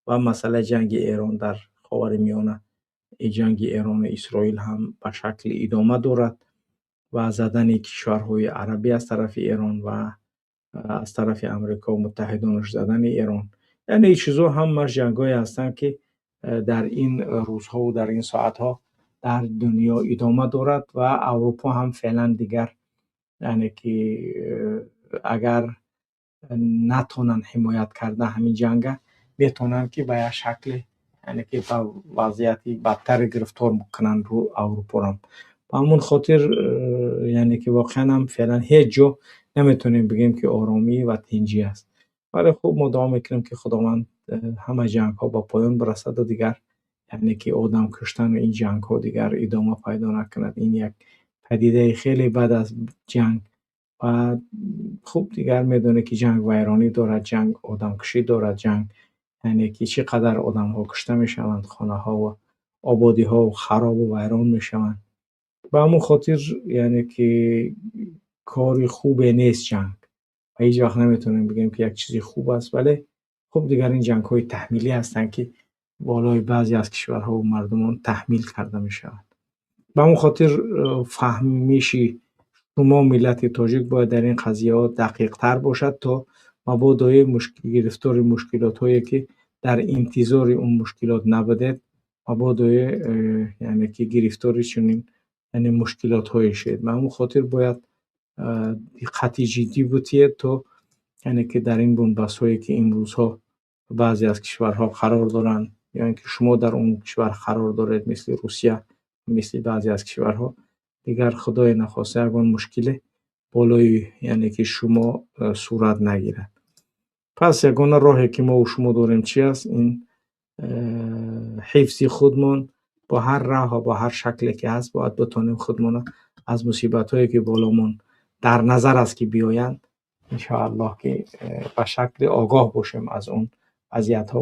Ва масъалаи ҷанги Эрон дар Ховари Миёна, ҷанги Эрону Исроил ҳам ба шакли идома дорад ва задани кишварҳои арабӣ аз тарафи Эрон ва аз тарафи Амрико, муттаҳидонаш задани Эрон, яъне ин чизҳо ҳамааш ҷангҳое ҳастанд, ки дар ин рӯзҳову дар ин соатҳо дар дунё идома дорад. Ва Аврупо ҳам феълан дигар, яъне ки агар натонанд ҳимоят карда ҳамин ҷанга, метавонанд, ки ба як шакле, яъне ки ба вазъияти бадтаре гирифтор кунанд Аврупоро. Ба ҳамон хотир, яъне ки воқеан ҳам феълан ҳеҷ ҷо наметавонем бигӯем, ки оромӣ ва тинҷӣ аст. Вале хуб, мо дуо мекунем, ки Худованд ҳама ҷангҳо ба поён бирасаду дигар, яъне ки одам куштану ин ҷангҳо дигар идома пайдо накунад. Ин як падидаи хеле бад аст, ҷанг. Ва хуб, дигар медонед, ки ҷанг вайронӣ дорад, ҷанг одамкушӣ дорад, ҷанг, яъне ки чӣ қадар одамҳо кушта мешаванд, хонаҳову ободиҳо харобу вайрон мешаванд. Ба ҳамон хотир, яъне ки кори хубе нест ҷанг ва ҳеҷ вақт наметавонем бигӯем, ки як чизи хуб аст. Вале хуб, дигар ин ҷангҳои таҳмилӣ ҳастанд, ки болои баъзе аз кишварҳову мардумон таҳмил карда мешавад. Ба ҳамон хотир фаҳмиши шумо, миллати тоҷик, бояд дар ин қазияҳо дақиқтар бошад, то мабодое гирифтори мушкилотҳое, ки дар интизори он мушкилот набудед, мабодое, яъне ки гирифтори чунин, яъне, мушкилотҳое шавед. Ба ҳамон хотир бояд диққати ҷиддӣ бутиед, то, яъне ки дар ин бунбастҳое, ки имрӯзҳо баъзе аз кишварҳо қарор доранд, ё ин ки шумо дар он кишвар қарор доред, мисли Русия, мисли баъзе аз кишварҳо, дигар, Худое нахоста, ягон мушкиле болои, яъне ки шумо сурат нагирад. Пас ягона роҳе, ки мову шумо дорем, чи аст? Ин ҳифзи худмон бо ҳар раҳ ва бо ҳар шакле ки ҳаст, бояд битонем худмонро аз мусибатҳое, ки боломон дар назар аст, ки биёянд, иншоаллоҳ, ки ба шакли огоҳ бошем аз он вазъиятҳо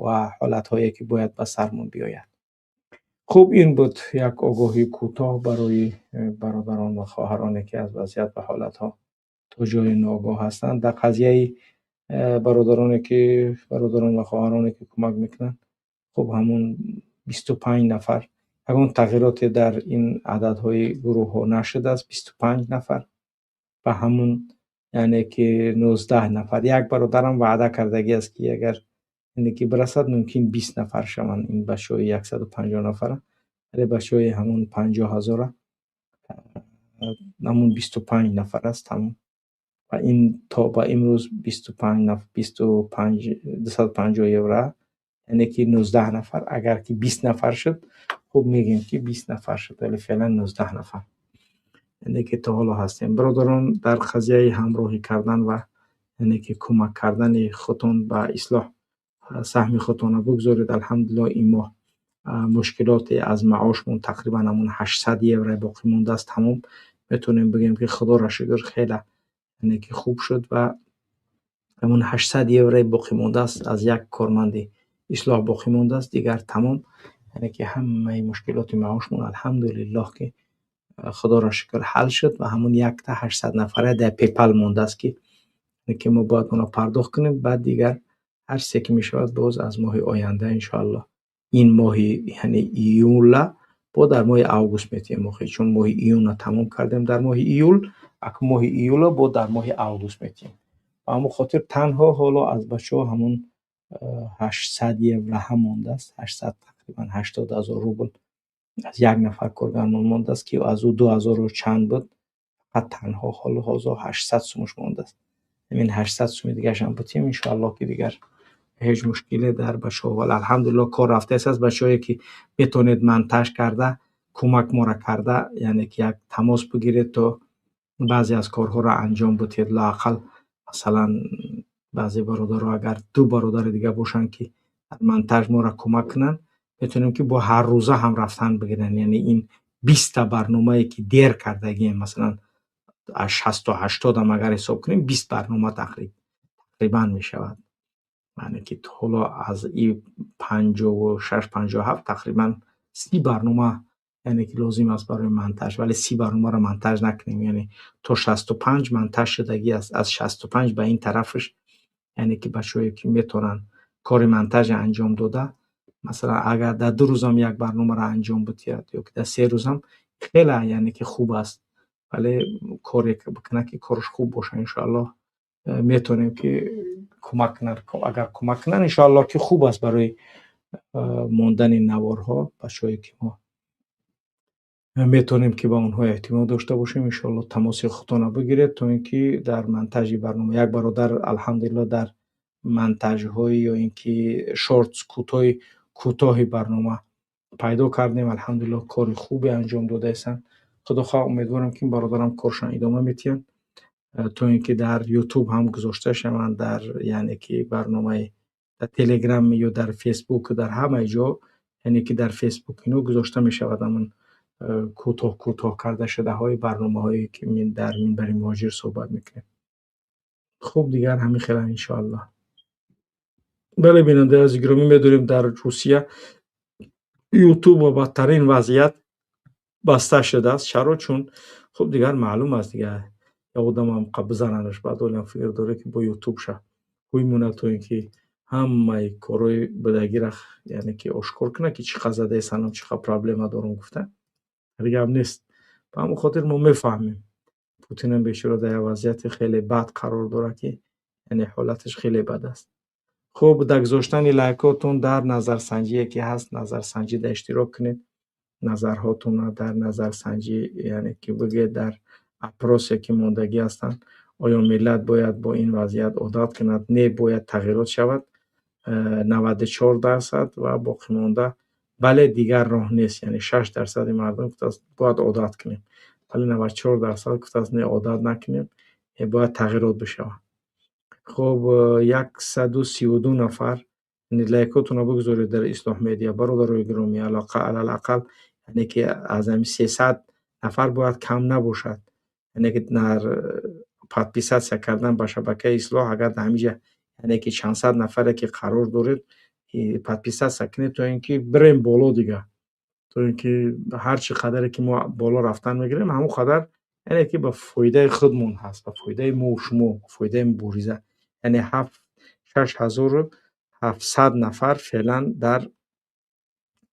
ва ҳолатҳое, ки бояд ба сармон биёяд. Хуб, ин буд як огоҳии кӯтоҳ барои бародарон ва хоҳароне, ки аз вазъият ва ҳолатҳо то ҷое ноогоҳ ҳастанд. Дар қазияи бародароне ки, бародарон ва хоҳароне, ки кӯмак мекунанд, хуб, ҳамун 25 нафар, ягон тағйироте дар ин ададҳои гурӯҳҳо нашудааст. 25 нафар ба ҳамун, яъне ки 19 нафар. Як бародарам ваъда кардагӣ аст, ки агар, яъне ки бирасад, мумкин 20 нафар шаванд ин бачаҳои 150 нафара. Вале бачаҳои ҳамун 50 ҳазора ҳамун 25 нафар аст, тамом. Ва ин то ба имрӯз 25, 250 евро, яъне ки 19 нафар. Агар ки 20 нафар шуд, хуб, мегӯем, ки 20 нафар шуд, вале феълан 19 нафар, яъне ки то ҳоло ҳастем. Бародарон, дар қазияи ҳамроҳӣ кардан ва, яъне ки кӯмак кардани худтон ба ислоҳ саҳми худтонро бигзоред. Алҳамдулиллоҳ, ин моҳ мушкилоте аз маошмон тақрибан ҳамун 800 евро боқӣ мондааст, тамом. Метавонем бигӯем, ки Худоро шукр, хеле, яъне ки хуб шуд ва ҳамун 800 еврои боқӣ мондааст аз як корманди ислоҳ боқӣ мондааст, дигар тамом. Яъне ки ҳамаи мушкилоти маошмон, алҳамдулиллоҳ, ки худоро шукр, ҳал шуд ва ҳамун якта 800 нафара дар PayPal мондааст, ки мо бояд онро пардохт кунем. Баъд дигар ҳар чизе ки мешавад, боз аз моҳи оянда, иншоаллоҳ. Ин моҳи, яъне июла, бо дар моҳи август метиҳем охи, чун моҳи июнро тамом кардем дар моҳи июл, акун моҳи июла бо дар моҳи август метиҳем. Ба ҳамон хотир танҳо ҳоло аз бачаҳо ҳамун 800 евроҳа мондааст, 800, тақрибан 80 000 рубл аз як нафар коргармон мондааст, ки аз ӯ 2000-у чанд буд. Фақат танҳо ҳоло ҳозир 800 сумаш мондааст. Ҳамин 800 суми дигарашам бутиҳем, иншоаллоҳ, ки дигар ҳеҷ мушкиле дар бачаҳо. Вале, алҳамдулиллоҳ, кор рафтааст. Бачаҳое ки метавонед монтаж карда кӯмак моро карда, яъне ки як тамос бигиред, то баъзе аз корҳоро анҷом бутиҳед. Лоақал, масалан, баъзе бародаро, агар ду бародари дига бошанд, ки дар монтаж моро кӯмак кунанд, метавонем, ки бо ҳаррӯза ҳам рафтан бигиранд. Яъне ин 20-та барномае ки дер кардагием, масалан, аз 60-у 80-ам агар ҳисоб кунем, 20 барнома тақрибан мешавад. Яъне ки ҳоло аз и 56, 57, тақрибан 30 барнома, яъне ки лозим аст барои монтаж. Вале 30 барномаро монтаж накунем, яъне то 65 монтаж шудагӣ аст. Аз 65 ба ин тарафаш, яъне ки бачаҳое ки метавонанд кори монтажа анҷом дода, масалан, агар дар 2 рӯзам як барномаро анҷом бидиҳад ё ки дар 3 рӯзам, хеле, яъне ки, хуб аст. Вале коре бикунад, ки кораш хуб боша, иншоаллоҳ, метавонем ки кӯмак кунанд. Агар кӯмак кунанд, иншоаллоҳ, ки хуб аст барои мондани наворҳо. Бачаҳое ки мо метавонем, ки ба онҳо эътимод дошта бошем, иншоаллоҳ, тамоси худтонро бигиред, то ин ки дар монтажи барнома як бародар, алҳамдулиллоҳ, дар монтажҳои ё ин ки shorts, кӯтоҳи кӯтоҳи барнома пайдо кардем. Алҳамдулиллоҳ, кори хубе анҷом додаистанд. Худо хоҳ, умедворам, ки ин бародарам коршон идома медиҳанд, то ин ки дар Ютуб ҳам гузошта шаванд, дар, яъне ки, барномаи дар Телеграм ё дар Фейсбук, дар ҳамаи ҷо, яъне ки дар Фейсбук ино гузошта мешавад, ҳамун кӯтоҳ кӯтоҳ карда шудаҳои барномаҳое ки дар Минбари муҳоҷир суҳбат мекунем. Хуб, дигар ҳамин хела, иншоаллоҳ. Бале, бинандаи азизи гиромӣ, медонем, дар Русия Ютуб ба бадтарин вазъият баста шудааст. Чаро? Чун, хуб, дигар маълум аст, дигар як одамам бизананаш, баъд олиам фикр дорад, ки бо Ютубша ҳуй монад, то ин ки ҳамаи корҳои будагиро, яъне ки, ошкор кунад, ки чӣ қадр задаи, чӣ қадр проблема дорум гуфта. Гап нест. Ба ҳамон хотир мо мефаҳмем, Путинам бечора дар як вазъияти хеле бад қарор дорад, ки яъне ҳолаташ хеле бад аст. Хуб, дар гузоштани лайкотон дар назарсанҷие ки ҳаст, назарсанҷида иштирок кунед. Назарҳотонро дар назарсанҷӣ, яъне ки, бигӯед. Дар опросе ки мондагӣ ҳастанд, оё миллат бояд бо ин вазъият одат кунад, не бояд тағйирот шавад, 94% ва боқимонда бале, дигар роҳ нест. Яъне 6%-и мардум гуфтааст, бояд одат кунем, вале 94% гуфтааст, не, одат накунем, бояд тағйирот бишавад. Хуб, 132 нафар лайкотонро бигузоред дар Ислоҳ Медиа, бародарои гиромӣ. Алалақал, яъне ки, аз ҳамин 300 нафар бояд кам набошад. Яъне ки дар подписаться кардан ба шабакаи Ислоҳ, агар дар ҳаминҷа, яъне ки, чанд сад нафаре ки қарор доред, подписаться кунед, то ин ки бирем боло дигар, то ин ки ҳар чӣ қадаре ки мо боло рафтан мегирем, ҳамон қадар, яъне ки, ба фоидаи худмон ҳаст, ба фоидаи мову шумо, ба фоидаи мубориза. Яъне 6700 нафар феълан дар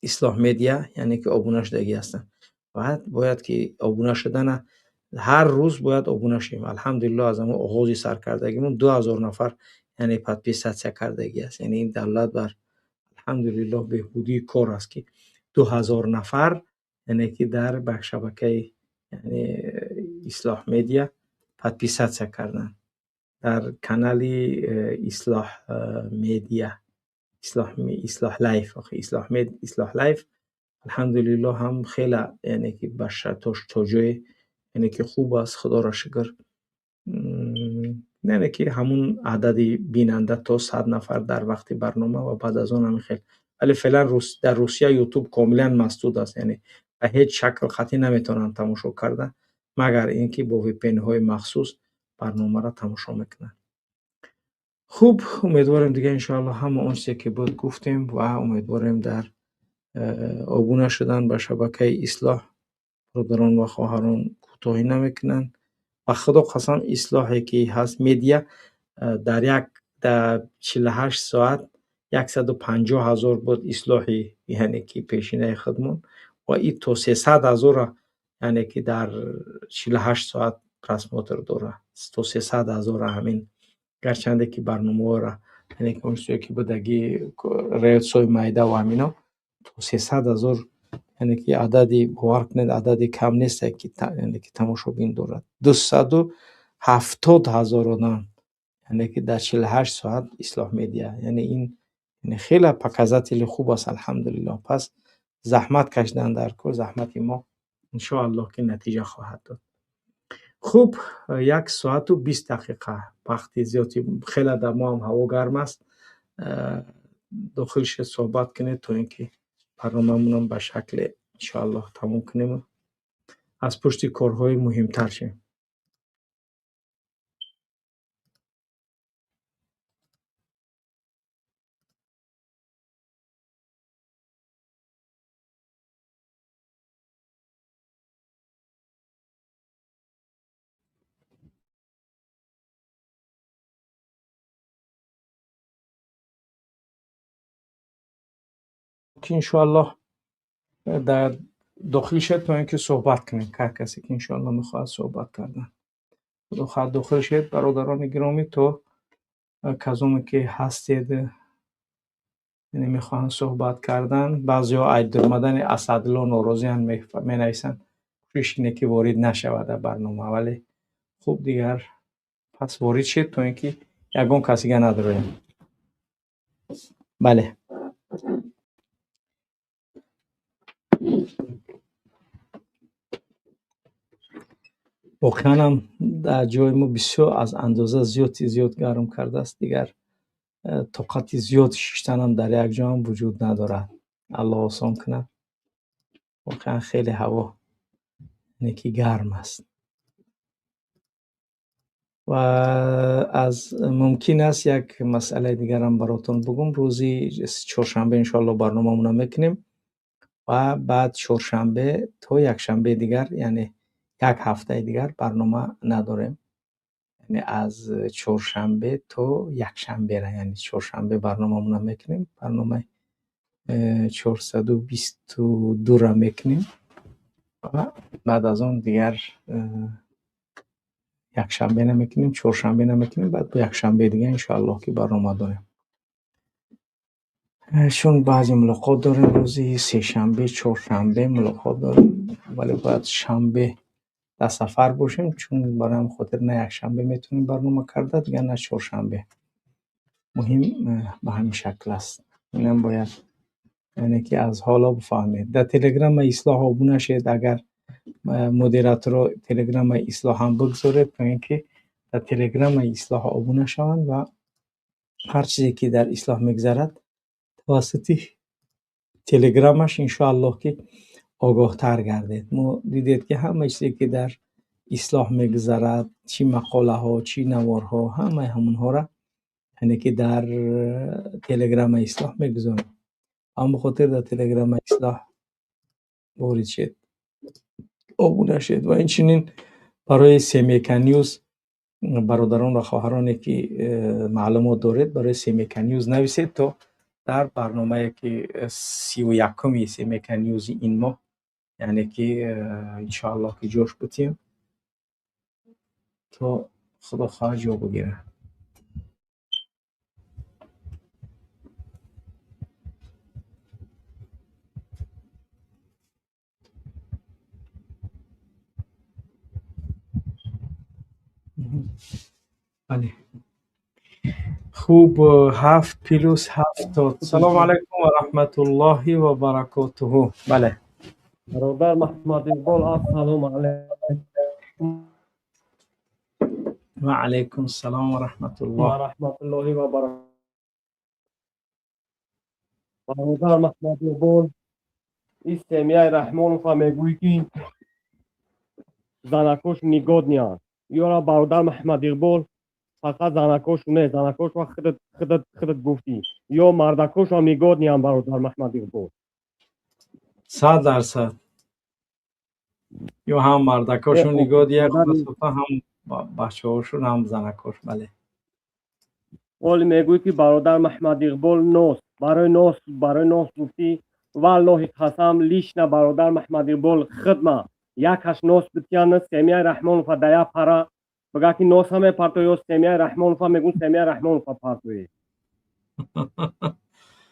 Ислоҳ Медиа, яъне ки, обуна шудагӣ ҳастанд. Бояд ки обуна шудана ҳар рӯз бояд обуна шавем. Алҳамдулиллоҳ, аз ҳамон оғози саркардагимон 2000 нафар, яъне, подписаться кардагӣ аст. Яъне ин давлат бар, алҳамдулиллоҳ, беҳбудии кор аст, ки 2000 нафар, яъне ки, дар ба шабакаи, яъне, Ислоҳ Медиа подписаться карданд, дар канали Ислоҳ Медиа, Ислоҳ Лайф, Ислоҳ Лайф. Алҳамдулиллоҳ, ҳам хеле, яъне ки, то ҷое, яъне ки, хуб аст, худоро шукр. Яъне ки ҳамун адади бинанда то 100 нафар дар вақти барнома ва баъд аз он ҳамин хел. Вале феълан дар Русия Ютуб комилан масдуд аст, яъне ба ҳеҷ шакл қатъӣ наметавонанд тамошо карда, магар ин ки бо VPN-ҳои махсус барномаро тамошо мекунанд. Хуб, умедворем, дигар, иншоаллоҳ, ҳама он чизе ки буд, гуфтем ва умедворем дар Обуна шудан ба шабакаи Ислоҳ бародарон ва хоҳарон кӯтоҳӣ намекунанд. Ба Худо қасам, Ислоҳе ки ҳаст медиа дар як дар 48 соат 150 ҳазор буд Ислоҳи, яъне ки пешинаи худмон, ва и то 300 ҳазора, яъне ки дар 48 соат просмотр дорад, то 300 ҳазора. Ҳамин гарчанде ки барномаҳоро, яъне ки он чизе ки будаги, релсҳои майда ва ҳамино, то 300 ҳазор, яъне ки адади, бовар кунед, адади кам несте ки, яъне ки тамошобин дорад. 270 ҳазор одам, яъне ки дар 48 соат Ислоҳ медиа, яъне ин хеле показатели хуб аст, алҳамдулиллоҳ. Пас заҳмат кашидан дар кор, заҳмати мо иншоаллоҳ ки натиҷа хоҳад дод. Хуб, 1 соату 20 дақиқа вақти зиёди хеле дар мо ҳам ҳаво гарм аст. Дохил шед, суҳбат кунед, то ин ки барномаамонам ба шакле иншоаллоҳ тамом кунем, аз пушти корҳои муҳимтар шем. Ки иншоаллоҳ дар дохил шед, то ин ки суҳбат кунем. Ҳар касе ки иншоаллоҳ мехоҳад суҳбат кардан, худо хоҳад, дохил шед, бародарони гиромӣ, то касоне ки ҳастед, яъне мехоҳанд суҳбат кардан. Баъзеҳо аз омадани Асадулло норозианд, менависанд, кӯшиш ине ки ворид нашавад дар барнома, вале хуб, дигар пас ворид шед, то ин ки ягон касига надороем. Бале. Воқеанам дар ҷои мо бисёр аз андоза зиёди зиёд гарм кардааст. Дигар тоқати зиёд шиштанам дар як ҷоам вуҷуд надорад. Аллоҳ осон кунад. Воқеан хеле ҳаво яъне ки гарм аст ва аз мумкин аст як масъалаи дигарам баротон бугум. Рӯзи чоршанбе иншоалло барномаамонро мекунем ва баъд чоршанбе то якшанбеи дигар, яъне як ҳафтаи дигар барнома надорем, яъне аз чоршанбе то якшанбера, яъне чоршанбе барномаамонро мекунем, барномаи 422-ра мекунем ва баъд аз он дигар якшанбе намекунем, чоршанбе намекунем, баъд бо якшанбеи дигар иншоаллоҳ ки барнома дорем. Чун баъзе мулоқот дорем, рӯзи сешанбе, чоршанбе мулоқот дорем, вале бояд шанбе дар сафар бошем, чун барои ҳамин хотир на якшанбе метавонем барнома карда, дигар на чоршанбе. Муҳим ба ҳамин шакл аст. Инам бояд, яъне ки аз ҳоло бифаҳмед. Дар телеграма Ислоҳ обуна шед, агар модераторо телеграма Ислоҳ ҳам бигзоред, то ин ки дар телеграма Ислоҳ обуна шаванд ва ҳар чизе ки дар Ислоҳ мегзарад, тавассути телеграмаш иншоаллоҳ ки огоҳтар гардед. Мо дидед ки ҳама чизе ки дар Ислоҳ мегузарад, чӣ мақолаҳо, чӣ наворҳо, ҳамаи ҳамонҳоро, яъне ки дар телеграма Ислоҳ мегузорем. Ҳамон хотир дар телеграма Ислоҳ ворид шед, обуна шед. Ва инчунин барои Семека Ньюз, бародарон ва хоҳароне ки маълумот доред, барои Семека Ньюз нависед, то дар барномае ки 31-уми Семека Ньюзи ин моҳ, яъне ки иншоаллоҳ ки ҷош бутем, то худо хоҳад ҷо бигирад. Бале, хуб, ҳафт плюс 70. Салому алайкум ва раҳматуллоҳи ва баракотуҳу. Бале. Бародар Маҳмад Иқбол, ассалому алайкум. Ва алайкум салом ва раҳматуллоҳ. Ва раҳматуллоҳи ва баракатуҳ. Бародар Маҳмад Иқбол, ин семьяи Раҳмонова мегӯӣ ки занакош негодный анд. Ёра, бародар Маҳмад Иқбол, фақат занакошу не, занакошро худат гуфтӣ, ё мардакошам негодный анд, бародар Маҳмад Иқбол. 100%. Ё ҳам мардакошон нигоҳ дия, ҳам бачаҳошон, ҳам занакош. Бале. Оли мегӯй ки бародар Маҳмад Иқбол нос, барои нос, барои нос гуфтӣ, валлоҳи қасам, лично бародар Маҳмад Иқбол хидма якаш нос битяна Семияи Раҳмонова дая пара бага ки носа мепарто ё Семияи Раҳмонова мегӯ Семияи Раҳмонова партои.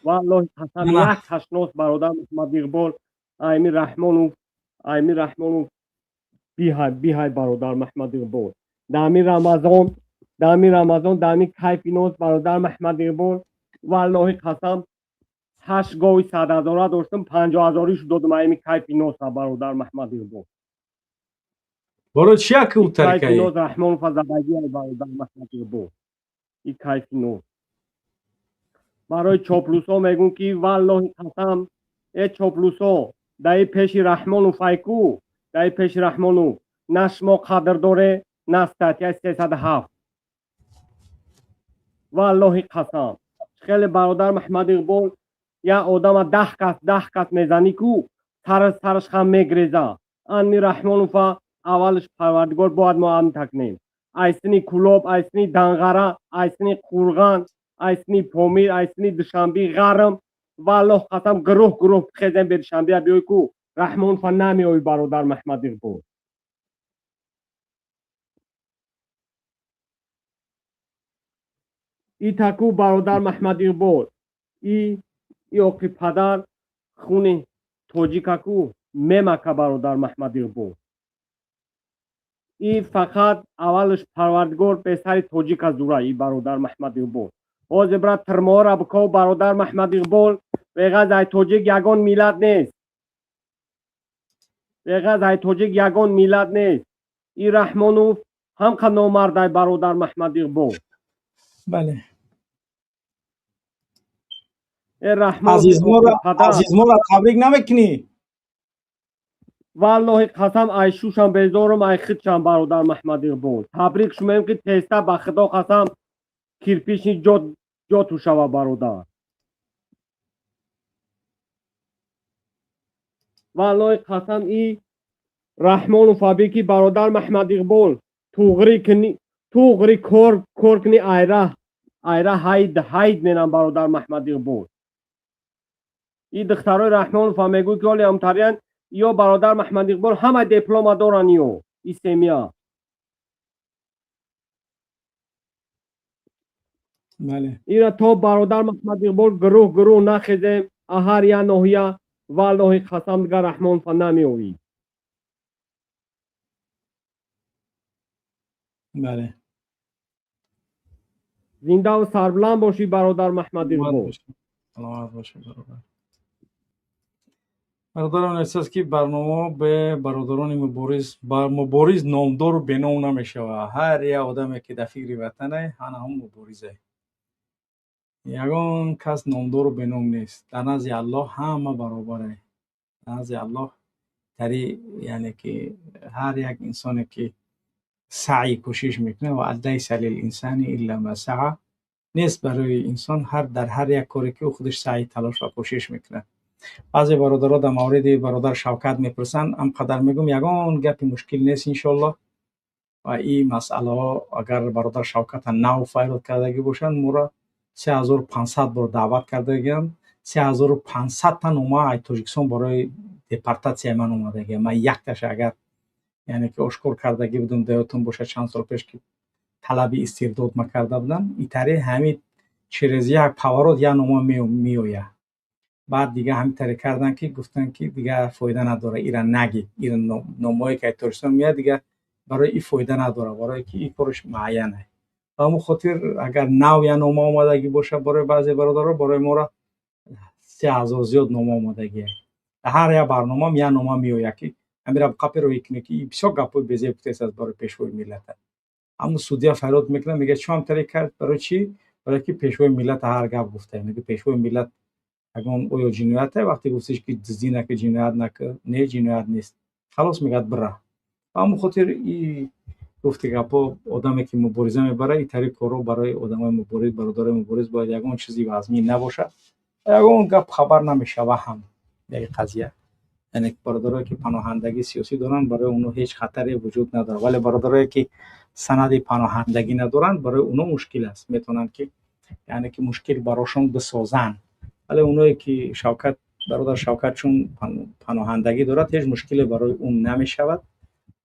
Валлоҳи қасам, якаш нос бародар Маҳмад Иқбол Айми Раҳмонов, Айми Раҳмонов биҳай, биҳай бародар Маҳмад Иқбол. Дами Рамазон, дами Рамазон, дами кайфи нос бародар Маҳмад Иқбол, валлоҳи қасам, 8 гови 100 ҳазора доштам, 50 ҳазориш додам айми кайфи носа бародар Маҳмад Иқбол. Барои чи яки ӯ тарикаи? Кайфи нос Раҳмонов задагиай бародар Маҳмад Иқбол. И кайфи нос. Барои чоплусо мегӯм ки валлоҳи қасам, э чоплусо, даи пеши Раҳмонов айку, даи пеши Раҳмонов на шумо қадр доре, на статьяи 307. Валлоҳи қасам, хеле бародар Маҳмад Иқбол я одама 10 кас, 10 кас мезанӣ ку, сараш хам мегреза. Анми Раҳмонова аввалш Парвардигор бояд мо амн такнем. Айсини Кулоб, айсини Данғара, айсини Қурған, айсини Помир, айсини Душанби ғарм, валлоҳ қасам, гурӯҳ гурӯҳ хезем бе Душанбия биёй ку, Раҳмонова намеои бародар Маҳмад Иқбол. Итаку бародар Маҳмад Иқбол, и оқи падар хуни тоҷикаку мемака бародар Маҳмад Иқбол. И фақат аввалш Парвардигор песари тоҷика зура и бародар Маҳмад Иқбол. Ҳозир брат тирмоҳора биков бародар Маҳмад Иқбол, беғаз ай тоҷик ягон миллат нест. Беғаз ай тоҷик ягон миллат нест. И Раҳмонов ҳамқа номардай бародар Маҳмад Иқбол. Бале. Э Раҳмон Азизмора табрик намекунӣ? Валлоҳи қасам, ай шушам безорум, ай хидшам бародар Маҳмад Иқбол. Табрик шумоем ки теста ба Худо қасам кирпични ҷо тушава бародар. Валлоҳи қасам, и Раҳмонов аби ки бародар Маҳмад Иқбол туғри кни, туғри кор кор кни, айра айра ҳайд ҳайд менам бародар Маҳмад Иқбол. И духтарои Раҳмонов мегӯй ки оли ҳамтариян ё бародар Маҳмад Иқбол ҳама диплома доран ё и семья. Бале. Ира то бародар Маҳмад Иқбол гурӯҳ гурӯҳ нахезем аҳар я ноҳия, валлоҳи қасам, дигар Раҳмонов намеоӣ. Бале. Зиндаву сарбуланд бошӣ бародар Маҳмад Иқбол. Саломат бошӣ бародар. Бародарон, эҳсос ки барнома бе бародарони мубориз, мубориз номдору беном намешавад. Ҳар як одаме ки дар фикри ватане, ҳана ҳам муборизе. Ягон кас номдору беном нест. Дар назди Аллоҳ ҳама баробаре. Дар назди Аллоҳ тари, яъне ки ҳар як инсоне ки саъй кӯшиш мекунад, ва лайса лилинсани илла ма саъа, нест барои инсон ҳар дар ҳар як коре ки ӯ худаш саъй, талош ва кӯшиш мекунад. Баъзе бародаро дар мавриди бародар Шавкат мепурсанд, ам қадар мегӯм, ягон гапи мушкил нест иншоаллоҳ. Ва ин масъалаҳо агар бародар Шавката нав файрод кардагӣ бошанд, моро 3500 бор даъват кардагианд, 3500 та нома ай Тоҷикистон барои депортатсияи ман омадагианд. Ман якташа агар яъне ки ошкор кардагӣ будам, даётон бошад, чанд сол пеш ки талаби истирдод ма карда будам, итаре ҳамин через як поворот як нома меояд. Баъд дига ҳамин таре кардан ки гуфтанд ки дига фоида надора, ира наги, ира номое ки аз Тоҷикистон меяд, дига барои и фоида надора, барое ки и кораш муайян аст. Ба ҳамон хотир агар нав як нома омадагӣ бошад барои баъзе бародаро, барои моро 3000 зиёд нома омадагӣ. Дар ҳар як барномаам як нома меояд ки ҳамира қапе роҳӣ кунед ки бисёр гапҳои безеб гуфтааст аз барои пешвои миллат. Ҳамун судья фарёд мекунад, мегӯяд чӣ ҳам таре кард? Барои чӣ? Барое ки пешвои миллат ҳар гап гуфта. Мегӯяд пешвои миллат ягон оё ҷиноят е? Вақте гуфтиш ки дуздӣ накӣ, ҷиноят накӣ, не, ҷиноят нест. Халос, мегӯяд, бира. Ба ҳамон хотир и гуфти гапҳо, одаме ки мубориза мебарад, ин тари корҳо барои одамои мубориз, бародарои мубориз бояд ягон чизи вазмин набошад. Ягон гап хабар намешава ҳам дар ин қазия. Яъне бародарое ки паноҳандагии сиёсӣ доранд, барои онҳо ҳеҷ хатаре вуҷуд надорад, вале бародарое ки санади паноҳандагӣ надоранд, барои онҳо мушкил аст, метавонанд ки, яъне ки, мушкил барошон бисозанд. Вале оное ки Шавкат, бародар Шавкат, чун паноҳандагӣ дорад, ҳеҷ мушкиле барои ӯ намешавад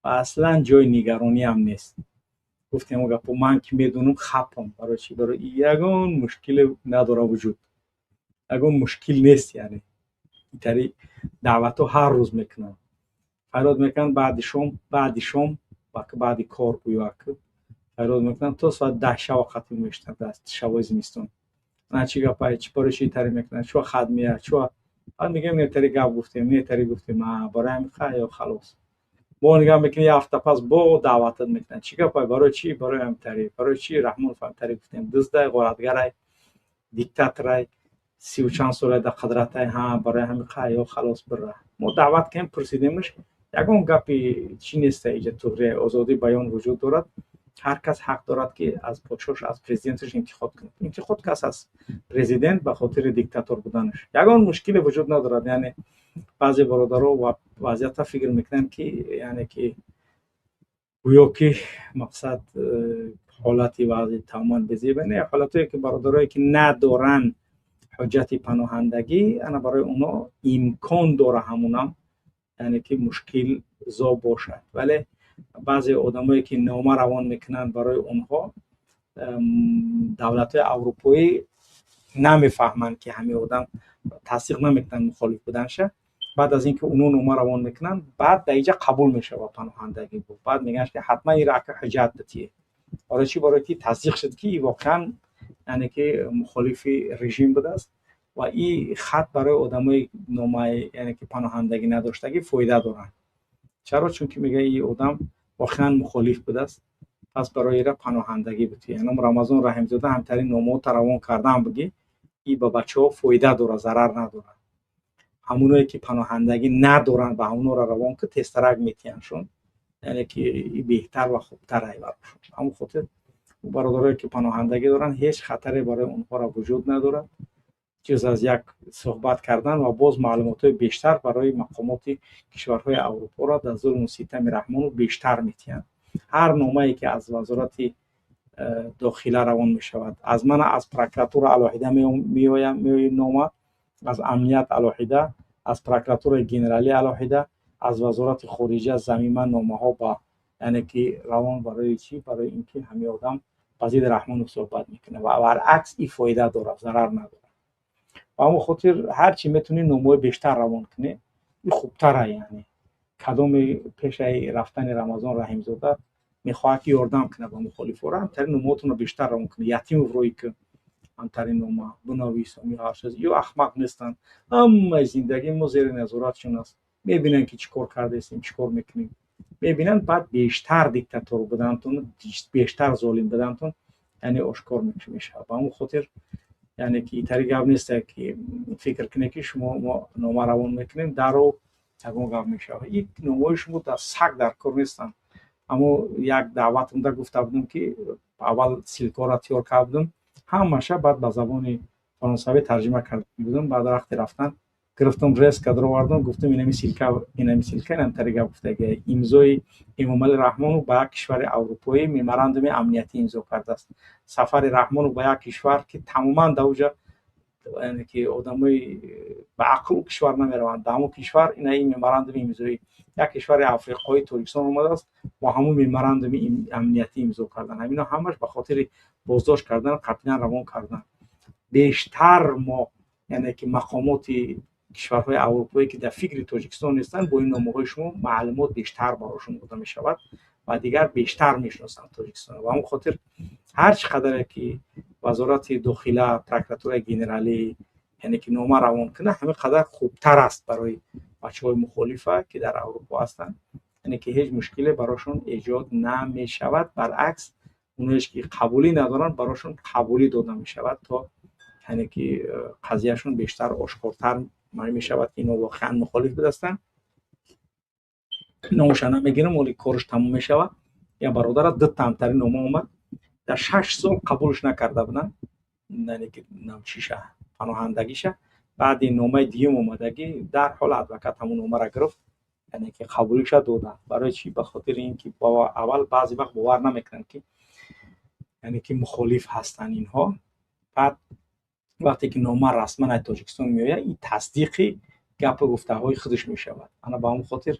ва аслан ҷои нигарониам нест. Гуфтем гапо, ман ки медонам, хапам. Барои чӣ? Барои ягон мушкиле надора вуҷуд, ягон мушкил нест. Яъне итари даъватҳо ҳар рӯз мекунанд, фарёд мекунанд баъди шом, баъди шом, баъди кор гӯё фарёд мекунанд, то соати 10 шава қатъи мештанд шавои зимистон. На чӣ гапай, чӣ, барои чӣ итари мекунанд, чӯ хат меяд, чӯ? Баъд мегӯем, нетари гап гуфтем, нетари гуфтем, барои ҳамин ха ё халос. Бо нигаҳ мекунӣ, як ҳафта пас бо даъватат мекунанд. Чӣ гапай, барои чӣ? Барои ҳамтари, барои чӣ Раҳмонов ҳамтари гуфтем, дуздай, ғоратгарай, диктаторай, сиву чанд солай дар қудратай, ҳа, барои ҳамин ха ё халос бира. Мо даъват кардем, пурсидемш, ягон гапи чӣ неста иҷа, туғрия, озодии баён вуҷуд дорад. Ҳар кас ҳақ дорад, ки аз подшош, аз президенташ интиқод кунад. Интиқод кас аз президент ба хотири диктатор буданаш, ягон мушкиле вуҷуд надорад. Яъне баъзе бародаро вазъията фикр мекунанд, ки, яъне ки, гӯё ки мақсад ҳолати вазъи тамоман безеба. Не, ҳолатое ки бародарое ки надоранд ҳуҷҷати паноҳандагӣ, ана барои онҳо имкон дора ҳамунам, яъне ки, мушкил зо бошад. Вале баъзе одамое ки нома равон мекунанд, барои онҳо давлатҳои аврупоӣ намефаҳманд, ки ҳамин одам тасдиқ намекунанд мухолиф буданша. Баъд аз ин ки онҳо нома равон мекунанд, баъд дар иҷа қабул мешавад паноҳандагӣ. Баъд мегӯянд, ки ҳатман ира ака ҳуҷҷат битие. Барои чӣ? Барои ки тасдиқ шуд, ки воқеан, яъне ки, мухолифи режим будааст. Ва ин хат барои одамои номаи, яъне ки, паноҳандагӣ надоштагӣ фоида доранд. Чаро? Чунки мегӯяд, ин одам воқеан мухолиф будааст, пас барои ира паноҳандагӣ битие. Ном Рамазон Раҳимзода ҳамтарин номаҳо равон кардан бигӣ, ин ба бачаҳо фоида дорад, зарар надорад. Ҳамоное ки паноҳандагӣ надоранд, ба ҳамонора равон ки тезтарак метиҳандшон, яъне ки беҳтар ва хубтар ай барошон. Ҳамон хотир бародарое ки паноҳандагӣ доранд, ҳеҷ хатаре барои онҳоро вуҷуд надорад, ҷуз аз як суҳбат кардан ва боз маълумотҳои бештар барои мақомоти кишварҳои Аврупоро дар зулму ситами Раҳмонов бештар метиҳанд. Ҳар номае ки аз Вазорати дохила равон мешавад, аз мана, аз прокуратура алоҳида меоям, меои нома, аз амният алоҳида, аз прокуратураи генералӣ алоҳида, аз Вазорати хориҷа замима номаҳо ба, яъне ки, равон. Барои чӣ? Барои ин ки ҳамин одам ба зидди Раҳмонов суҳбат мекунад ва баръакс, ин фоида дорад, зарар надорад. Ба ҳамон хотир ҳар чӣ метавонӣ номаҳои бештар равон кунӣ, ин хубтара. Яъне кадоми пешаи рафтани Рамазон Раҳимзода мехоҳад, ки ёрдам кунад ба мухолифора, ҳамтарин номаҳотонро бештар равон кунед. Ятимов рӯи ки ҳамтарин нома бинавис. Ё ахмақ нестанд, ҳамаи зиндагии мо зери назоратшон аст. Мебинанд, ки чӣ кор кардаистем, чӣ кор мекунем, мебинанд. Баъд бештар диктатор будантон, бештар золим будантон, яъне, ошкор мешавад. Ба ҳамон хотир, яъне ки, итари гап неста, ки фикр кунед, ки шумо мо нома равон мекунем, даро ягон гап мешавад. Ин номаҳои шумо дар саг дар кор нестанд. Аммо як даъватамда гуфта будам, ки аввал ссылка ро тиёр карда будам ҳамаша, баъд ба забони фаронсавӣ тарҷима карда будам. Баъд вақте рафтан гирифтам, резко даровардам, гуфтам: инами ссылка, инами ссылка, инам тари гап гуфтага, имзои Эмомалӣ Раҳмонов ба як кишвари аврупоӣ меморандуми амниятӣ имзо кардааст. Сафари Раҳмонов ба як кишвар, ки тамоман дар уҷа, яъне ки, одамои ба ақл ӯ кишвар намераванд, дар ҳамон кишвар ина ин меморандуми имзои як кишвари африқоӣ Тоҷикистон омадааст, бо ҳамон меморандуми амниятӣ имзо кардан. Ҳамино ҳамаш ба хотири боздошт кардан, қатъиян равон кардан. Бештар мо, яъне ки, мақомоти кишварҳои аврупоӣ, ки дар фикри Тоҷикистон нестанд, бо ин номаҳои шумо маълумот бештар барошон дода мешавад ва дигар бештар мешиносанд Тоҷикистон. Ва ҳамон хотир ҳар чӣ қадаре ки Вазорати дохила, прокуратураи генералӣ, яъне ки, нома равон кунад, ҳамин қадар хубтар аст барои бачаҳои мухолифа, ки дар Аврупо ҳастанд. Яъне ки, ҳеҷ мушкиле барошон эҷод намешавад. Баръакс, оное ки қабулӣ надоранд, барошон қабулӣ дода мешавад, то, яъне ки, қазияшон бештар ошкортар мешавад, ки ино воқеан мухолиф будастанд. Номаша намегирам, оли кораш тамом мешавад. Я бародара дутамтари нома омад, дар 6 сол қабулш накарда буданд, яъне ки, чиша, паноҳандагиша. Баъди номаи дуюм омадагӣ, дар ҳол адвокат ҳамун номаро гирифт, яъне ки қабулиша доданд. Барои чӣ? Ба хотири ин ки аввал баъзе вақт бовар намекунанд, ки яъне ки мухолиф ҳастанд инҳо. Баъд вақте ки нома расман аз Тоҷикистон меояд, ин тасдиқи гапу гуфтаҳои худаш мешавад. Ана ба ҳамон хотир,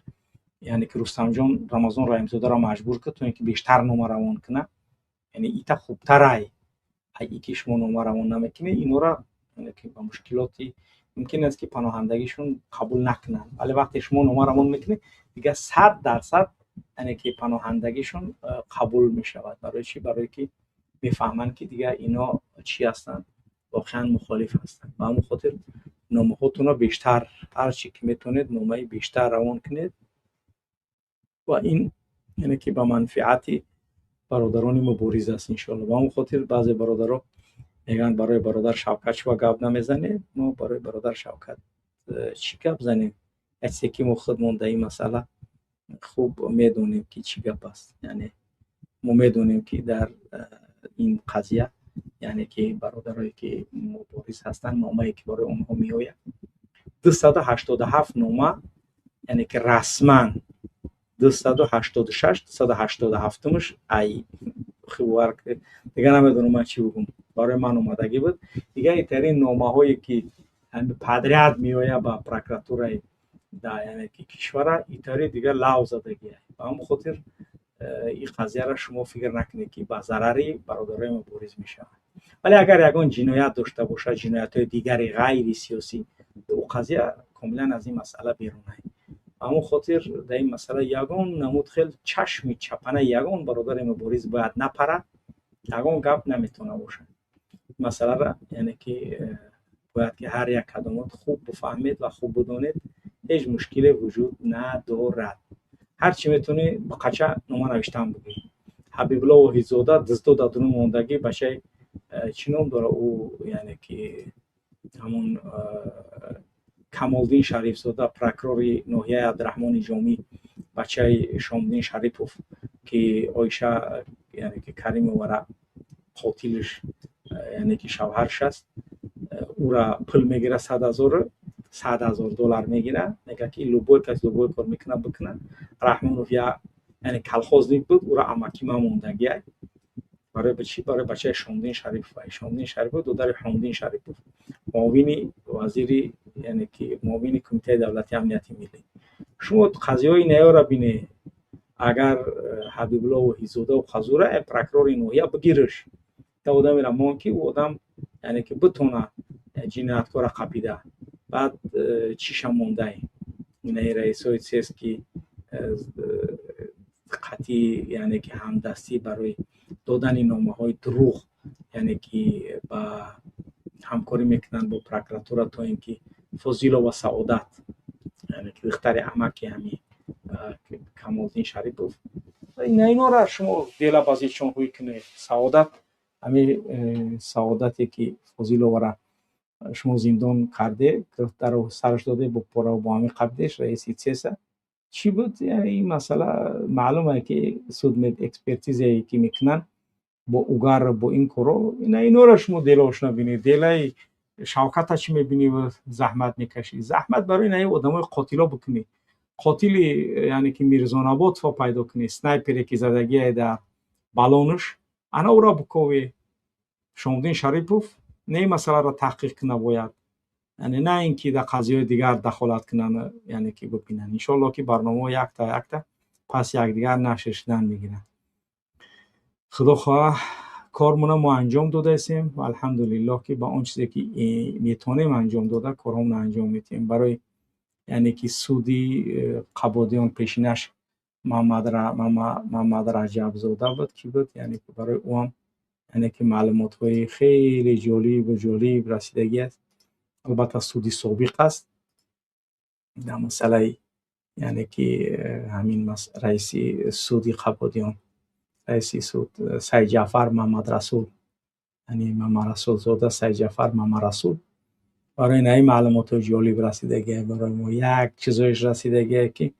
яъне ки Рустамҷон Рамазон Раҳимзодаро маҷбур кард, то ин ки бештар нома равон кунад. Яъне ита хубтарай, ай ки шумо нома равон намекунед, инора яъне ки ба мушкилоти мумкин аст, ки паноҳандагишон қабул накунанд. Вале вақте шумо нома равон мекунед, дигар 100%, яъне ки паноҳандагишон қабул мешавад. Барои чӣ? Барое ки мефаҳманд, ки дигар ино чӣ ҳастанд, воқеан мухолиф ҳастанд. Ба ҳамон хотир номаҳотонро бештар, ҳар чӣ ки метавонед, номаи бештар равон кунед ва ин яъне ки ба манфиати бародарони мубориз аст, иншоалло. Ба ҳамон хотир баъзе бародаро мегӯянд: «Барои бародар Шавкат чӣ гап намезанед?» Мо барои бародар Шавкат чӣ гап занем? Як чизе ки мо худмон дар ин масъала хуб медонем, ки чӣ гап аст. Яъне мо медонем, ки дар ин қазия, яъне ки бародарое ки мубориз ҳастанд, номае ки барои онҳо меояд, 287 нома, яъне ки расман 286, 287-умш ай бовар дигар намедонам ман чӣ бигӯм, барои ман омадагӣ буд. Дигар итарин номаҳое ки подряд меояд ба прокуратураи, яъне ки кишвара, итари дигар лав задагия. Ба ҳамон хотир ин қазияро шумо фикр накунед, ки ба зарари бародарои мубориз мешавад. Вале агар ягон ҷиноят дошта бошад, ҷиноятҳои дигари ғайри сиёсӣ, ӯ қазия комилан аз ин масъала берунай. Ба ҳамон хотир дар ин масъала ягон намуд хел чашми чапана ягон бародари мубориз бояд напарад, ягон гап наметавона бошад. Масъалара, яъне ки бояд ки ҳар як кадомот хуб бифаҳмед ва хуб бидонед, ҳеҷ мушкиле вуҷуд надорад. Ҳар чӣ метавонӣ, ба қача нома навиштан бугӯӣ. Ҳабибулло Воҳидзода дуздо дар дурун мондагӣ, бачаи чӣ ном дора ӯ, яъне ки ҳамун Камолдин Шарифзода, прокурори ноҳияи Абдураҳмони Ҷомӣ, бачаи Шомиддин Шарипов, ки Оиша, яъне ки Каримовара қотилиш, яъне ки шавҳарш аст, ӯра пул мегирад, 100 000 доллар мегирад, мегӯяд, ки любой кас любой кор мекунад, бикунад. Раҳмонов я, яъне колхозник буд, ӯра амакима мондагиай. Барои чӣ? Барои бачаи Шомиддин Шарипов. Шомиддин Шарипов додари Ҳомиддин Шарипов, муовини вазири, яъне ки муовини Кумитаи давлатии амнияти миллӣ. Шумо қазияҳои наёра бинед. Агар Ҳабибулло Воҳидзодаву қазура прокурори ноҳия бигириш, я одамеро мон, ки ӯ одам, яъне ки битона ҷинояткора қапида. Баъд чиша мондай, инаи раисои ЦЕС, ки қатъӣ, яъне ки ҳамдастӣ барои додани номаҳои дурӯғ, яъне ки ба ҳамкорӣ мекунанд бо прокуратура, то ин ки Фозилова Саодат, яъне ки духтари амаки ҳами Камолдин Шарипов, инора шумо дела базичон ҳуй кунед. Саодат, ҳами Саодате ки Фозиловара шумо зиндон карде, дару сараш доде, бо пора бо ҳами қабдеш, раиси ЦЕСа чӣ буд? Яъне ин масъала маълум е, ки судмедэкспертизае ки мекунанд бо угар, бо ин коро, ина инора шумо делош набинед. Делаи Шавката чӣ мебинӣ, заҳмат мекашӣ? Заҳмат барои инаи одамои қотило бикунӣ. Қотили, яъне ки Мирзонаботова пайдо кунӣ, снайпере ки задагие дар балонаш, ана ӯро буковӣ. Шомиддин Шарипов не ин масъаларо таҳқиқ куна бояд, яъне на ин ки дар қазияҳои дигар дахолат кунанд, яъне ки бибинанд. Иншоалло, ки барномаҳо якта якта пас якдигар нашр шудан мегиранд. Худо хоҳа, кормона мо анҷом додаистем ва алҳамдулиллоҳ, ки ба он чизе ки метавонем анҷом дода, корҳомона анҷом медиҳем. Барои, яъне ки суди Қабодиён, пешинаш Маммад Раҷабзода буд, ки буд, яъне ки барои ӯ ҳам, яъне ки маълумотҳои хеле ҷолибу ҷолиб расидагӣ аст. Албатта, суди собиқ аст дар масъалаи, яъне ки ҳамин раиси суди Қабодиён, раиси суд Сайдҷаъфар Мамадрасул, яъне Мамарасулзода Сайдҷаъфар Мамарасул, барои наи маълумотҳои ҷолиб расидагие. Барои мо як чизоеш расидагие, ки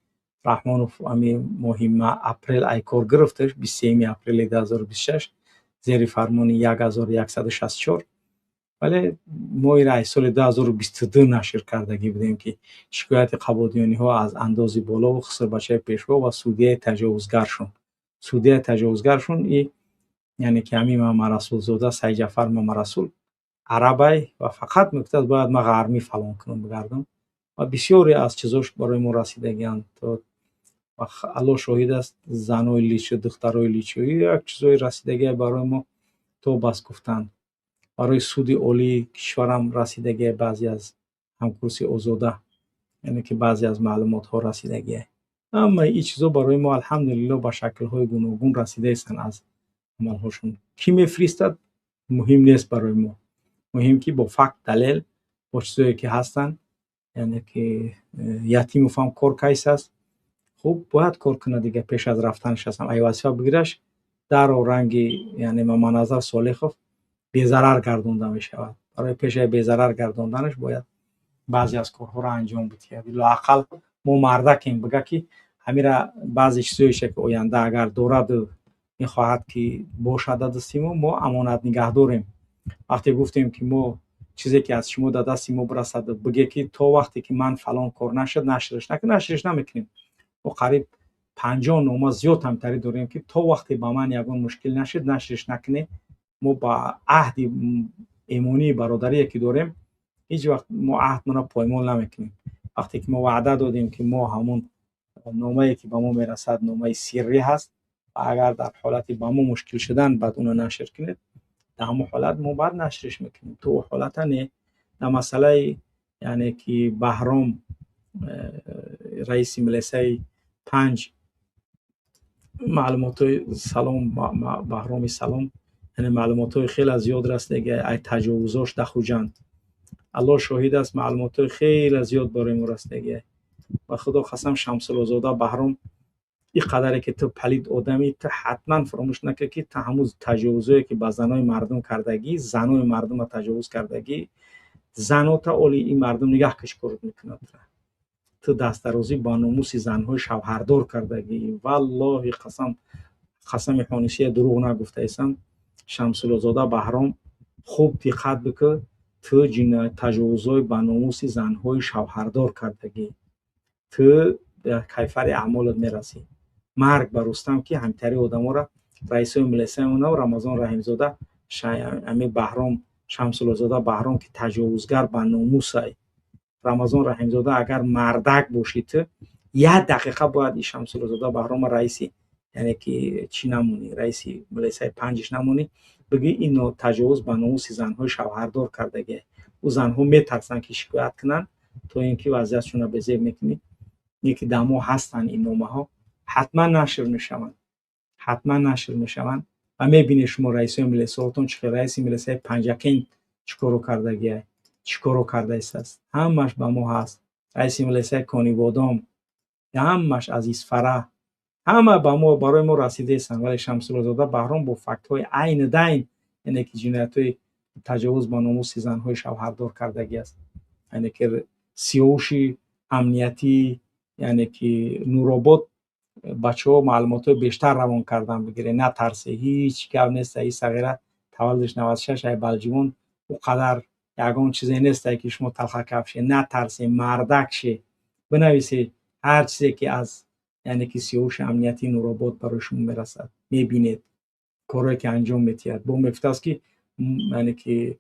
Раҳмонов ами моҳи апрел ай кор гирифташ, 23 апрели 2026, зери фармони 1164. Вале мо ира аз соли 2022 нашр кардагӣ будем, ки шикояти қабодиёниҳо аз андози болову хусурбачаи пешво ва судияи таҷовузгаршон. Судияи таҷовузгаршон и, яъне ки ҳамин Мамарасулзода, Сайҷафар Мамарасул, арабай ва фақат мегуфтад, бояд ман ғармӣ фалон кунам, бигардам. Ва бисёре аз чизош барои мо расидагианд. Аллоҳ шоҳид аст, занои личу, духтарои личу, як чизои расидагие барои мо, то бас гуфтанд. Барои суди олии кишварам расидагие, баъзе аз ҳамкурси Озода, яъне ки баъзе аз маълумотҳо расидагие. Ҳамаи ин чизо барои мо, алҳамдулилло, ба шаклҳои гуногун расидаистанд. Аз амалҳошон кӣ мефиристад, муҳим нест барои мо. Муҳим ки бо факт, далел, бо чизое ки ҳастанд. Яъне ки Ятимов ҳам кор кайс аст, хуб бояд кор кунад дига. Пеш аз рафтанаш ҳастам, ай вазифа бигираш, даро ранги, яъне Маманазар Солихов безарар гардонда мешавад. Барои пешаи безарар гардонданаш бояд баъзе аз корҳоро анҷом бидиҳад. Лоақал мо мардакем, бига ки ҳамира баъзе чизоеша ки оянда агар дораду мехоҳад ки бошад дар дасти мо, мо амонат нигаҳ дорем. Вақте гуфтем ки мо чизе ки аз шумо дар дасти мо бирасад, биге ки то вақте ки ман фалон кор нашуд, нашрш накун, нашрш намекунем. Мо қариб 50 нома зиёд ҳамтарӣ дорем, ки то вақте ба ман ягон мушкил нашуд, нашрш накунӣ. Мо ба аҳди эмонии бародарие ки дорем, ҳеҷ вақт мо аҳдмона поймол намекунем. Вақте ки мо ваъда додем, ки мо ҳамон номае ки ба мо мерасад, номаи сиррӣ ҳаст ва агар дар ҳолати ба мо мушкил шудан, баъд уно нашр кунед, дар ҳамон ҳолат мо баъд нашрш мекунем, то ҳолата не. Дар масъалаи, яъне ки Баҳром, раиси милисаи панҷ, маълумотҳои, салом, Баҳроми, салом, яъне маълумотҳои хеле зиёд расидаги ай таҷовузош дар Хуҷанд. Аллоҳ шоҳид аст, маълумотҳои хеле зиёд барои мо расидаги. Ба Худо қасам, Шамсуллозода Баҳром, ин қадаре ки ту палид одамӣ, ту ҳатман фаромӯш накар, ки ту ҳамун таҷовузое ки ба занои мардум кардагӣ, занои мардума таҷовуз кардагӣ, занота оли ин мардум нигаҳ кашкорат мекунад. Ту дастдарозӣ ба номуси занҳои шавҳардор кардагӣ. Валлоҳи қасам, қасами ҳонисия, дурӯғ нагуфтаисам. Шамсуллозода Баҳром, хуб диққат бикун, ту таҷовузҳои ба номуси занҳои шавҳардор кардагӣ, ту кайфари аъмолат мерасӣ. Марг ба Рустам, ки ҳамтари одаморо раисои милисаи онав Рамазон Раҳимзода, ами Баҳром, Шамсуллозода Баҳром, ки таҷовузгар ба номусай. Рамазон Раҳимзода, агар мардак бошӣ, ту як дақиқа бояд и Шамсуллозода Баҳрома раиси, яъне ки чӣ намонӣ, раиси милисаи панҷиш намонӣ, бигӯӣ ино таҷовуз ба номуси занҳои шавҳардор кардагия. Ӯ занҳо метарсанд, ки шикоят кунанд, то ин ки вазъиятшонро безеб мекунӣ. Не ки дамо ҳастанд, ин номаҳо ҳатман нашр мешаванд, ҳатман нашр мешаванд ва мебинед шумо раисои милисаотон чӣ хел, раиси милисаи Панҷакент чӣ коро кардагия, чӣ коро кардаистааст, ҳамаш ба мо ҳаст. Раиси милисаи Конибодом, ҳамаш аз Исфара, ҳама ба мо, барои мо расидаистанд. Вале Шамсуллозода Баҳром бо фактҳои айни дайн, яъне ки ҷиноятҳои таҷовуз ба номуси занҳои шавҳардор кардагӣ аст, яъне ки сиёвуши амниятӣ, яъне ки Нуробод, бачаҳо маълумотҳои бештар равон кардан бигиред. Натарсе, ҳеҷ гап нест. И сағира таваллудаш 96, ай Балҷувон, ӯ қадар ягон чизе несте, ки шумо талхакаф ше. Натарсе, мардак ше, бинависе ҳар чизе ки аз, яъне ки сиёвуши амниятии Нуробод барои шумо мерасад. Мебинед корое ки анҷом метиҳад. Бо мегуфтааст, ки яъне ки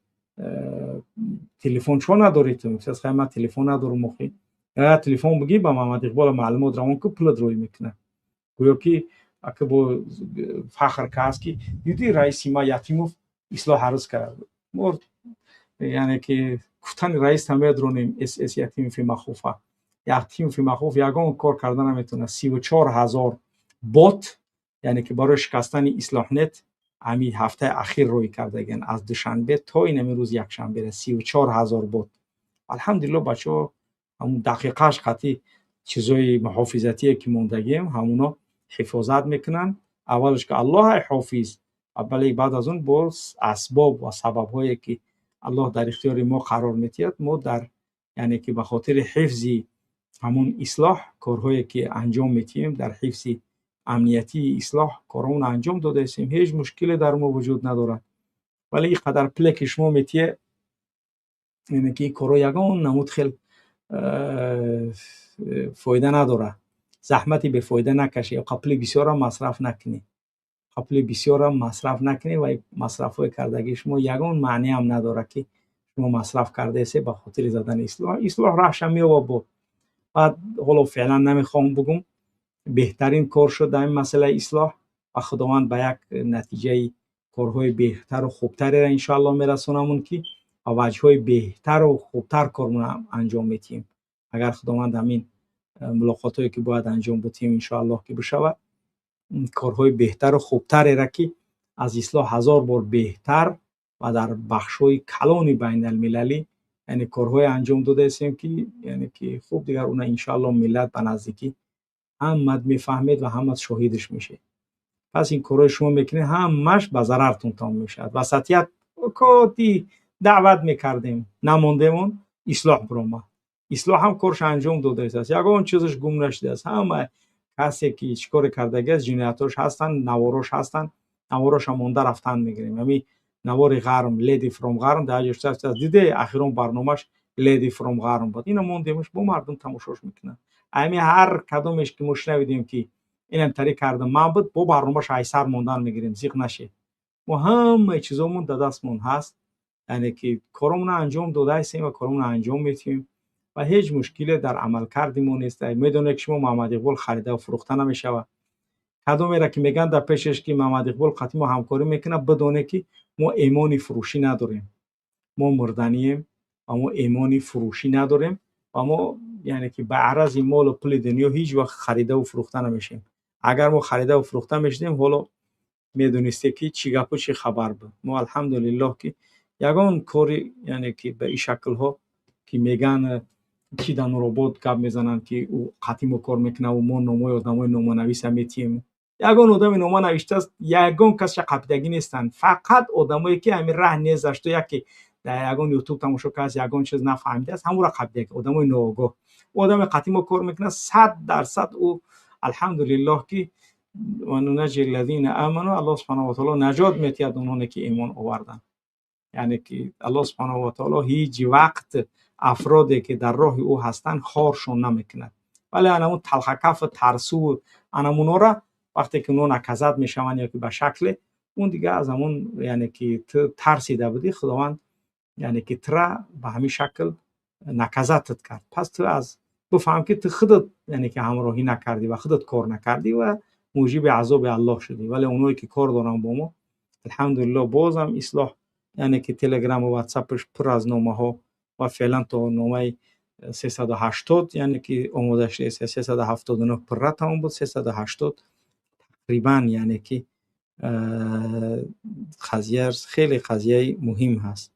телефон чо надорӣ ту? Мегуфтааст, хай, ман телефон надорам. Охи телефон бигӣ, ба Муҳаммад Иқбола маълумот равон ку, пулат рӯй мекунад. Гӯё ки ака бо фахр кааст, ки диди, раиси ма Ятимов ислоҳ арз кард. Мо, яъне ки гуфтани раис намедронем. Сс Ятимови махуфа, Ятимови махуф ягон кор карда наметавонад. 34 000 бот, яъне ки барои шикастани Ислоҳнет, ҳамин ҳафтаи ахир рӯй кардагиан, аз душанбе то ин ҳамин рӯз якшанбера 34 000 бот. Алҳамдулилло, бачаҳо ҳамун дақиқааш қатъи чизои муҳофизатие ки мондагием, ҳамуно ҳифозат мекунанд. Аввалаш ки Аллоҳ ҳофиз, бале, баъд аз он боз асбоб ва сабабҳое ки Аллоҳ дар ихтиёри мо қарор медиҳад, мо дар, яъне ки ба хотири ҳифзи ҳамун ислоҳ корҳое ки анҷом медиҳем, дар ҳифзи амниятии ислоҳ корҳоро анҷом додаистем. Ҳеҷ мушкиле дар мо вуҷуд надорад. Вале ин қадар пуле ки шумо метиҳе. Яъне ки ин корҳо ягон намуд хел фоида надорад. Заҳмати бефоида накашӣ, пули бисёрам масраф накунӣ. Пули бисёрам масраф накунӣ ва масрафҳои кардагии шумо ягон маъниам надорад, ки шумо масраф кардаесе ба хотири задани ислоҳ. Ислоҳ раҳша меёбад бо. Баъд ҳоло феълан намехоҳам бугум, беҳтарин кор шуд дар ин масъалаи ислоҳ ва Худованд ба як натиҷаи корҳои беҳтару хубтареро иншоаллоҳ мерасонамон, ки ба ваҷҳҳои беҳтару хубтар кормона анҷом медиҳем. Агар Худованд ҳамин мулоқотҳое ки бояд анҷом бидиҳем иншоаллоҳ ки бишавад, корҳои беҳтару хубтареро, ки аз ислоҳ ҳазор бор беҳтар ва дар бахшҳои калони байналмилалӣ, яъне корҳое анҷом додаестем, ки яъне ки хуб дигар уна иншоаллоҳ миллат ба наздикӣ ҳамат мефаҳмед ва ҳамат шоҳидаш мешед. Пас ин корҳои шумо мекунед, ҳамаш ба зарартон тамом мешавад. Васатият коти даъват мекардем, намондемон, ислоҳ биромад. Ислоҳ ҳам корш анҷом додааст, ягон чизаш гум нашудааст. Ҳама касе ки чӣ коре кардагиаст, ҷиноятҳош ҳастанд, наворош ҳастанд, навороша монда рафтан мегирем. Ҳамин навори ғарм, Lady from ғарм, дар ҷош аст, диде ахирон барномаш Lady from ғарм буд. Ино мондемш, бо мардум тамошош мекунанд. Ҳамин ҳар кадомеш ки мо шунавидем, ки инам тариқ кардам ман буд, бо барномаш айсар мондан мегирем, зиқ нашед. Мо ҳамаи чизомон дар дастмон ҳаст, яъне ки коромона анҷом додаистем ва коромона анҷом медиҳем ва ҳеҷ мушкиле дар амалкарди мо нест. Медонед, ки шумо Муҳаммад Иқбол харидаву фурӯхта намешавад. Кадомеро ки мегӯянд дар пешеш, ки Муҳаммад Иқбол қатъи мо ҳамкорӣ мекунад, бидонед, ки мо эмони фурӯшӣ надорем. Мо мурданием ва мо эмони фурӯшӣ надорем ва мо яъне ки ба арази молу пули дунё ҳеҷ вақт харидаву фурӯхта намешем. Агар мо харидаву фурӯхта мешудем, ҳоло медонистем, ки чӣ гапу чӣ хабар буд. Мо алҳамдулиллоҳ, ки ягон кори яъне ки ба ин шаклҳо, ки мегӯянд, ки дар Нуробод гап мезананд, ки ӯ қатъи мо кор мекунад, мо номҳои одамои номанависа метиҳем. Ягон одами нома навиштааст, ягон касша қапидагӣ нестанд. Фақат одамое ки ҳамин раҳ незашту, яке дар ягон Ютуб тамошо кардааст, ягон чиз нафаҳмидааст, ҳамонро қапидаги, одамои ноогоҳ. Одаме қатъи мо кор мекунад, 100% ӯ алҳамдулиллоҳ, ки ва нунаҷи ллазина аману, Аллоҳ субҳанаҳу ва таоло наҷот метиҳад онҳоне ки имон оварданд. Яъне ки Аллоҳ субҳанаҳу ва таоло ҳеҷ вақт афроде ки дар роҳи ӯ ҳастанд хоршон намекунад. Вале анамун талхакафу тарсуву анамунора вақте ки онҳо наказат мешаванд ё ки ба шакле он дига аз ҳамон, яъне ки ту тарсида будӣ, Худованд яъне ки тура ба ҳамин шакл наказатат кард. Пас ту аз бифаҳм, ки ту худат яъне ки ҳамроҳӣ накардӣ ва худат кор накардӣ ва муҷиби азоби Аллоҳ шудӣ. Вале онҳое ки кор доранд бо мо, алҳамдулиллоҳ, бозам ислоҳ яъне ки Телеграму Ватсапаш пур аз номаҳо ва феълан то номаи 380 яъне ки омода шудааст. 379 пурра тамом буд, 380 тақрибан, яъне ки қазия хеле қазияи муҳим ҳаст.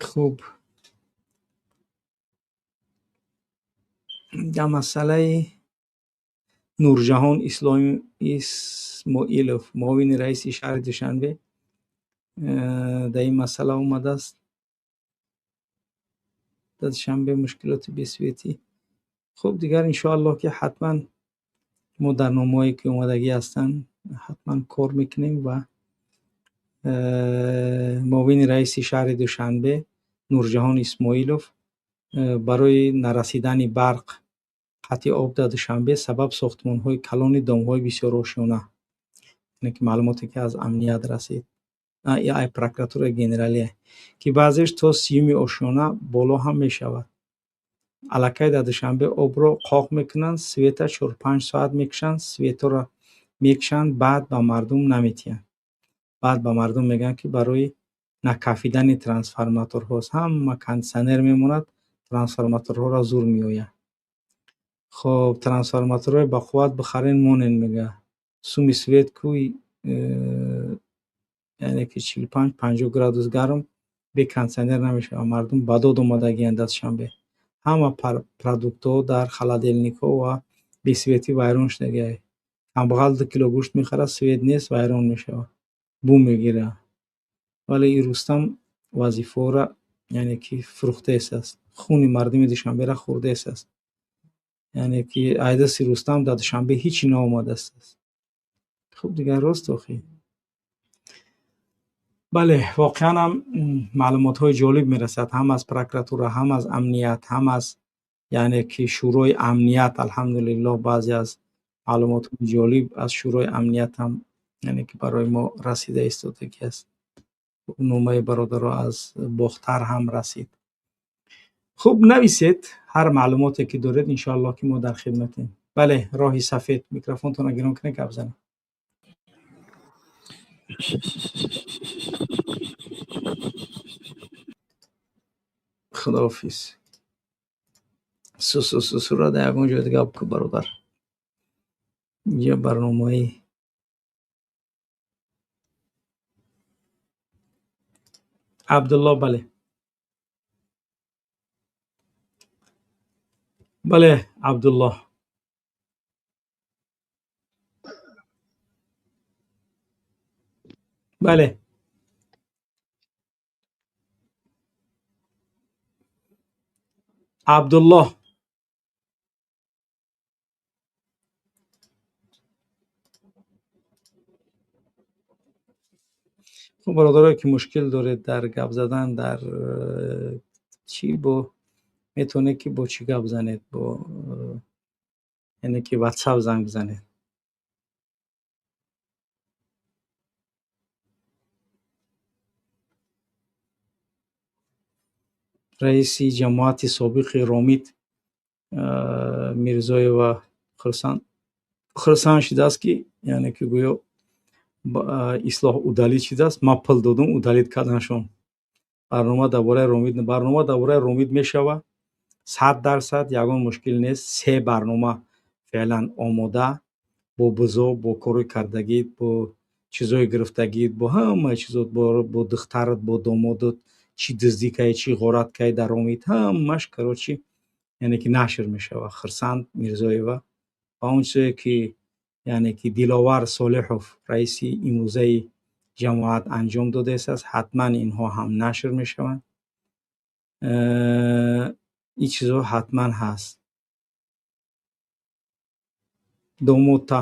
Хуб, дар масъалаи Нурҷаҳон Исмоилов, муовини раиси шаҳри Душанбе, дар ин масъала омадааст. Дар Душанбе мушкилоти бесветӣ. Хуб, дигар иншоаллоҳ, ки ҳатман мо дар номаҳое ки омадагӣ ҳастанд, ҳатман кор мекунем. Ва муовини раиси шаҳри Душанбе Нурҷаҳон Исмоилов барои нарасидани барқ, қатъи об дар Душанбе сабаб сохтмонҳои калони домҳои бисёрошёна, яъне ки маълумоте ки аз амният расид, ай прокуратураи генералие, ки баъзеш то 30-уми ошёна боло ҳам мешавад. Аллакай дар Душанбе обро қоқ мекунанд, света 4-5 соат мекушанд, светоро мекушанд, баъд ба мардум наметиҳанд. Баъд ба мардум мегӯянд, ки барои накафидани трансформаторҳост. Ҳама кондитсионер мемонад, трансформаторҳоро зур меояд. Хоб, трансформаторҳои бақувват бихарен, монен, мега. Суми свет ку, яъне ки 45-50 градус гарм бе кондитсионер намешавад. Мардум ба дод омадагианд дар Душанбе. Ҳама продуктҳо дар холодильникҳо ва бесветӣ вайрон шудагиай. Камбағал 2 кило гӯшт мехарад, свет нест, вайрон мешавад, бӯ мегирад. Вале ин Рустам вазифаҳоро яъне ки фурӯхтаест. Хуни мардуми Душанберо хӯрдааст аст. Яъне ки айдаси Рустам дар Душанбе ҳичи наомадааст. Хуб, дигар рост охи. Бале, воқеан ҳам маълумотҳои ҷолиб мерасад ҳам аз прокуратура, ҳам аз амният, ҳам аз яъне ки Шӯрои амният. Алҳамдулиллоҳ, баъзе аз маълумотҳои ҷолиб аз Шӯрои амният ҳам яъне ки барои мо расида истодагӣ аст. Номаи бародаро аз Бохтар ҳам расид. Хуб, нависед ҳар маълумоте ки доред, иншоаллоҳ ки мо дар хидматем. Бале, роҳи сафед, микрофонтонро гирон кунед, гап занед. Худоҳофиз. Сусусусура дар ягон ҷои дига бикун, бародар. Инҷа барномаи Абдулло. Бале, бале, Абдулло. Бале, Абдулло. Хуб, бародарое ки мушкил доред дар гап задан, дар чӣ бо метавонед ки бо чӣ гап занед, бо яъне ки WhatsApp занг бизанед. Раиси ҷамоати собиқи Ромит Мирзоева хурсанд шудааст, ки яъне ки гӯё Ислоҳ удалить шудааст. Ман пул додум, удалить карданшон. Барнома дар бораи Ромит, барнома дар бораи Ромит мешавад 100%, ягон мушкил нест. Се барнома феълан омода, бо бузо, бо кори кардагит, бо чизои гирифтагит, бо ҳамаи чизот, бо духтарат, бо домодат, чӣ дуздӣ кай, чӣ ғорат кай дар Ромит, ҳамаш, короче, яъне ки нашр мешавад. Хурсанд Мирзоева ва он чизое ки яъне ки Диловар Солеҳов, раиси имрӯзаи ҷамоат, анҷом додааст, ҳатман инҳо ҳам нашр мешаванд. Ин чизҳо ҳатман ҳаст. Домодта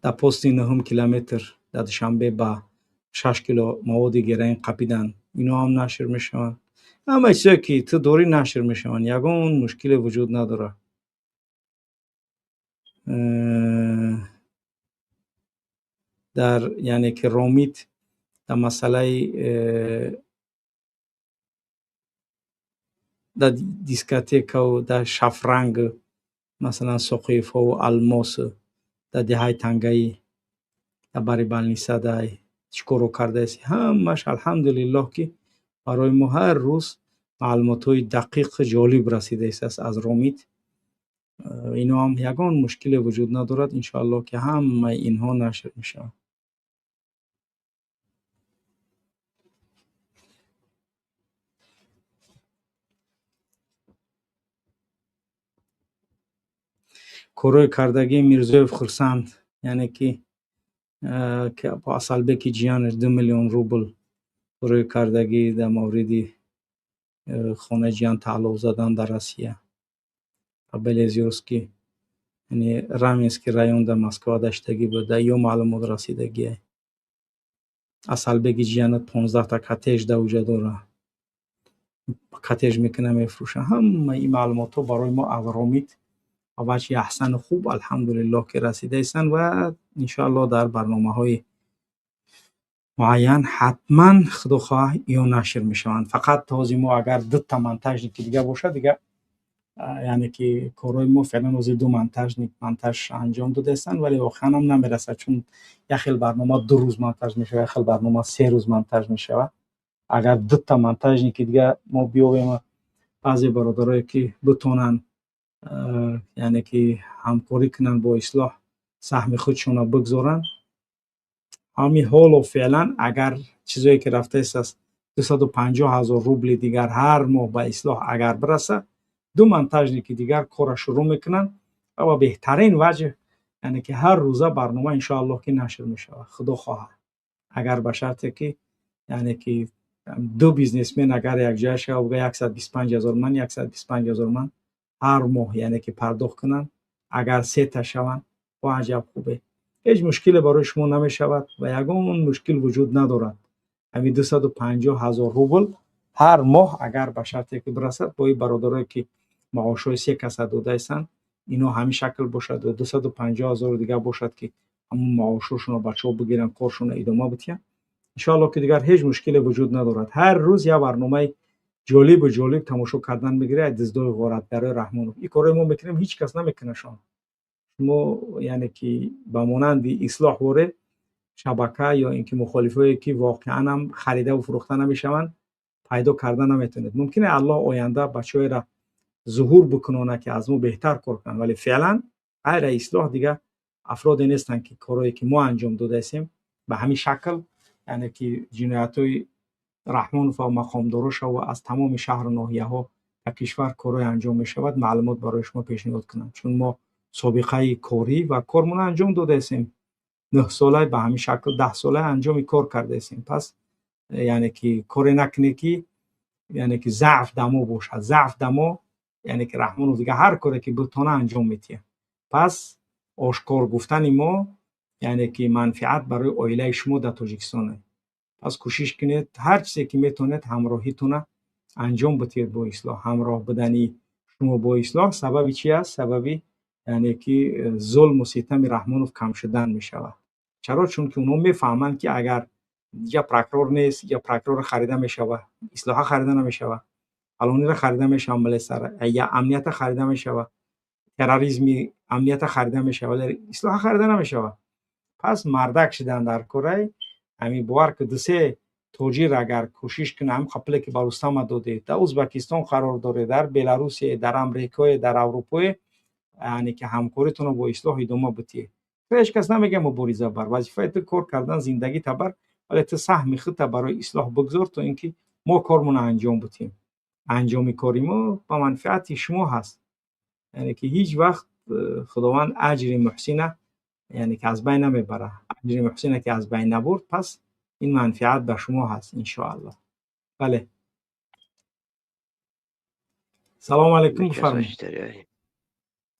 дар пости нуҳум километр дар Душанбе ба 6 кило маводи героин қапидан, ино ҳам нашр мешаванд. Ҳамаи чизое ки ту дорӣ, нашр мешаванд, ягон мушкиле вуҷуд надорад. Дар яъне ки Ромит дар масъалаи дар дискотекаву дар шафранг, масалан, соқиевҳову алмосу дар деҳаи Тангаӣ, дар бари больница дай чӣ коро кардааст, ҳамаш, алҳамдулиллоҳ, ки барои мо ҳар рӯз маълумотҳои дақиқу ҷолиб расидааст аз Ромит. Ино ҳам ягон мушкиле вуҷуд надорад, иншоаллоҳ ки ҳамаи инҳо нашр мешаванд. Корҳои кардагии Мирзоев Хурсанд, яъне ки бо Асалбеки ҷиянаш 2 миллион рубл корҳои кардагӣ дар мавриди хонаи ҷиян тааллуқ задан дар Россия ва Белозерский, яъне Раменский район дар Москва даштагӣ буд, дар ё маълумот расидагие. Асалбеки ҷиянат 15та коттедж дар уҷа дора, коттедж мекуна, мефурӯша. Ҳамаи ин маълумотҳо барои мо аз Ромит ба ваҷҳи аҳсану хуб, алҳамдулиллоҳ, ки расидаистанд ва иншоаллоҳ дар барномаҳои муайян ҳатман, худо хоҳад, ё нашр мешаванд. Фақат ҳозир мо агар дута монтажник и дига бошад, дига яъне ки корҳои мо феълан ҳозир ду монтажник монтаж анҷом додаистанд, вале воқеан ҳам намерасад, чун як хел барнома 2 рӯз монтаж мешавад, як хел барнома 3 рӯз монтаж мешавад. Агар дута монтажник и дига мо биёвем, баъзе бародарое ки битонанд, яъне ки ҳамкорӣ кунанд бо Ислоҳ, саҳми худшонро бигзоранд. Ҳамин ҳоло феълан агар чизое ки рафтааст аст, 250 000 рубли дигар ҳар моҳ ба Ислоҳ агар бирасад, ду монтажник и дигар корро шурӯъ мекунанд ва ба беҳтарин ваҷҳ, яъне ки ҳар рӯза барнома иншоаллоҳ ки нашр мешавад, худо хоҳад, агар ба шарте ки яъне ки Ду бизнесмен агар якҷоя шава, буга 125 ҳазор ман, 125 ҳазор ман ҳар моҳ, яъне ки пардохт кунанд, агар сета шаванд, бо аҷаб хубе, ҳеҷ мушкиле барои шумо намешавад ва ягон мушкил вуҷуд надорад. Ҳамин 250 ҳазор рубл ҳар моҳ агар ба шарте ки бирасад, бо ин бародарое ки маошҳои се каса додаистанд, ино ҳамин шакл бошад ва 250 ҳазору дигар бошад, ки ҳамун маошҳошонро бачаҳо бигиранд, коршонро идома бидиҳанд, иншоалло ки дигар ҳеҷ мушкиле вуҷуд надорад. Ҳар рӯз як барномаи ҷолибу ҷолиб тамошо кардан мегирад. Диздои ғоратгарои Раҳмонов, ин корҳои мо мекунем, ҳеҷ кас намекунашон. Шумо, яъне ки ба монанди Ислоҳ воре шабака ё ин ки мухолифое ки воқеан ҳам харидаву фурӯхта намешаванд, пайдо карда наметавонед. Мумкин е Аллоҳ оянда бачаҳоеро зуҳур бикунонад, ки аз мо беҳтар кор кунанд, вале феълан ғайра Ислоҳ дигар афроде нестанд, ки корҳое ки мо анҷом додаистем ба ҳамин шакл, яъне ки ҷиноятҳои Раҳмонов ва мақомдороша ва аз тамоми шаҳру ноҳияҳо дар кишвар корҳое анҷом мешавад, маълумот барои шумо пешниҳод кунанд. Чун мо собиқаи корӣ ва кормона анҷом додаистем, 9 сола ба ҳамин шакл, 10 сола анҷоми кор кардаистем. Пас, яъне ки коре накунед, ки яъне ки заъф дамо бошад. Заъф дамо, яъне ки Раҳмонов дигар ҳар коре ки битона, анҷом медиҳад. Пас ошкор гуфтани мо, яъне ки манфиат барои оилаи шумо дар Тоҷикистон. Пас кӯшиш кунед, ҳар чизе ки метавонед, ҳамроҳитона анҷом бидиҳед бо Ислоҳ. Ҳамроҳ будани шумо бо Ислоҳ сабаби чи аст? Сабаби, яъне ки зулму ситами Раҳмонов кам шудан мешавад. Чаро? Чунки онҳо мефаҳманд, ки агар я прокурор нест, я прокурор харида мешавад, Ислоҳа харида намешавад, фалонира харида мешавад, милисара я амнията харида мешавад, терроризми амнията харида мешавад, вале Ислоҳа харида намешавад. Пас мардак шидан дар корай ҳамин. Бовар ки дусе тоҷир агар кӯшиш кунад, ҳамин қапиле ки ба Рустама додед, дар Узбакистон қарор доред, дар Беларусие, дар Амрикое, дар Аврупое, яъне ки ҳамкоритонро бо Ислоҳ идома бидиҳед. Ҳеҷ кас намега мубориза бар, вазифаи ту кор кардан, зиндагӣ табар, вале ту саҳми худта барои Ислоҳ бигзор, то ин ки мо кормонро анҷом бидиҳем. Анҷоми кори мо ба манфиати шумо ҳаст. Яъне ки ҳеҷ вақт Худованд аҷри муҳсина, яъне ки аз байн намебарад. Аҷри муҳсина ки аз байн набурд, пас ин манфиат ба шумо ҳаст, иншоаллоҳ. Бале, салому алайкум, бифармоед.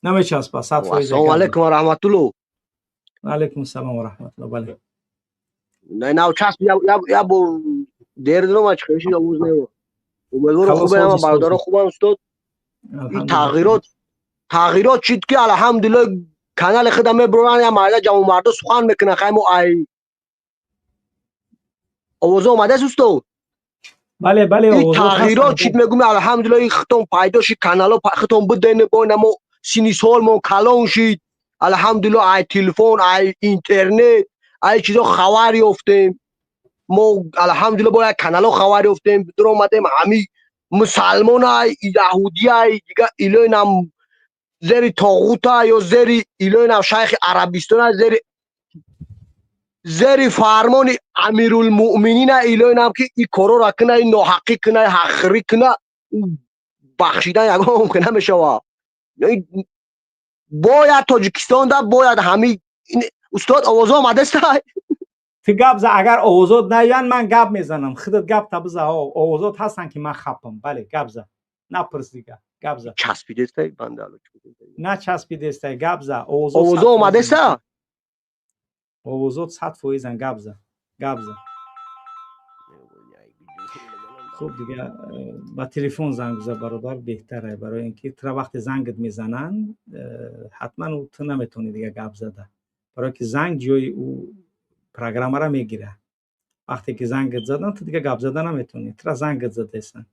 Намечаспа 100%. Ассалому алайкум ва раҳматулло. Алайкум салом ва раҳматулло, бале. Нав часп, я бор дер дорам, чӣ овоз не. Умедворам хубам, бародаро хубам. Устод, ин тағйирот чид, ки алҳамдулилло канали худам мебуран, я марда ҷавонмардо сухан мекунан. Хаймо ай овозо омадааст, устод? Бале. Ин тағйирот чид, мегӯм, алҳамдулилло, ин хитон пайдо шид, канало хитон биден, бойнамо сини солмон калон шид, алҳамдулилло, ай телефон, ай интернет, ай чизо хабар ёфтем. Мо алҳамдулилло бо як канало хабар ёфтем, дуромадем. Ҳами мусалмон ай, яҳудӣ ай, дига илоинам зери тоғута ё зери илоинам шайхи Арабистон ай, зери фармони Амирулмуъминина илоинам, ки и корора куна, и ноҳаққӣ куна, ҳаққирӣ куна, бахшидан ягон мумкин намешава. Бояд Тоҷикистонда бояд ҳами. Устод, овозо омадастай? Ту гап за, агар овозот наёянд, ман гап мезанам. Худат гап та биза. Овозот ҳастанд, ки ман хапам. Бале, гап за, напурс дига, гап за. Часпидестай, банда. На часпидестай, гап за. Овозо омадеста? Овозот 100%-ан, гап за, гап за. Хуб, дига ба телефон занг биза, бародар, беҳтаре, барои ин ки тура вақте зангат мезананд, ҳатман ту наметавонӣ дига гап зада, барое ки занг ҷои ӯ программара мегирад. Вақте ки зангат задан, ту дига гап зада наметавонӣ, тура зангат задаестанд.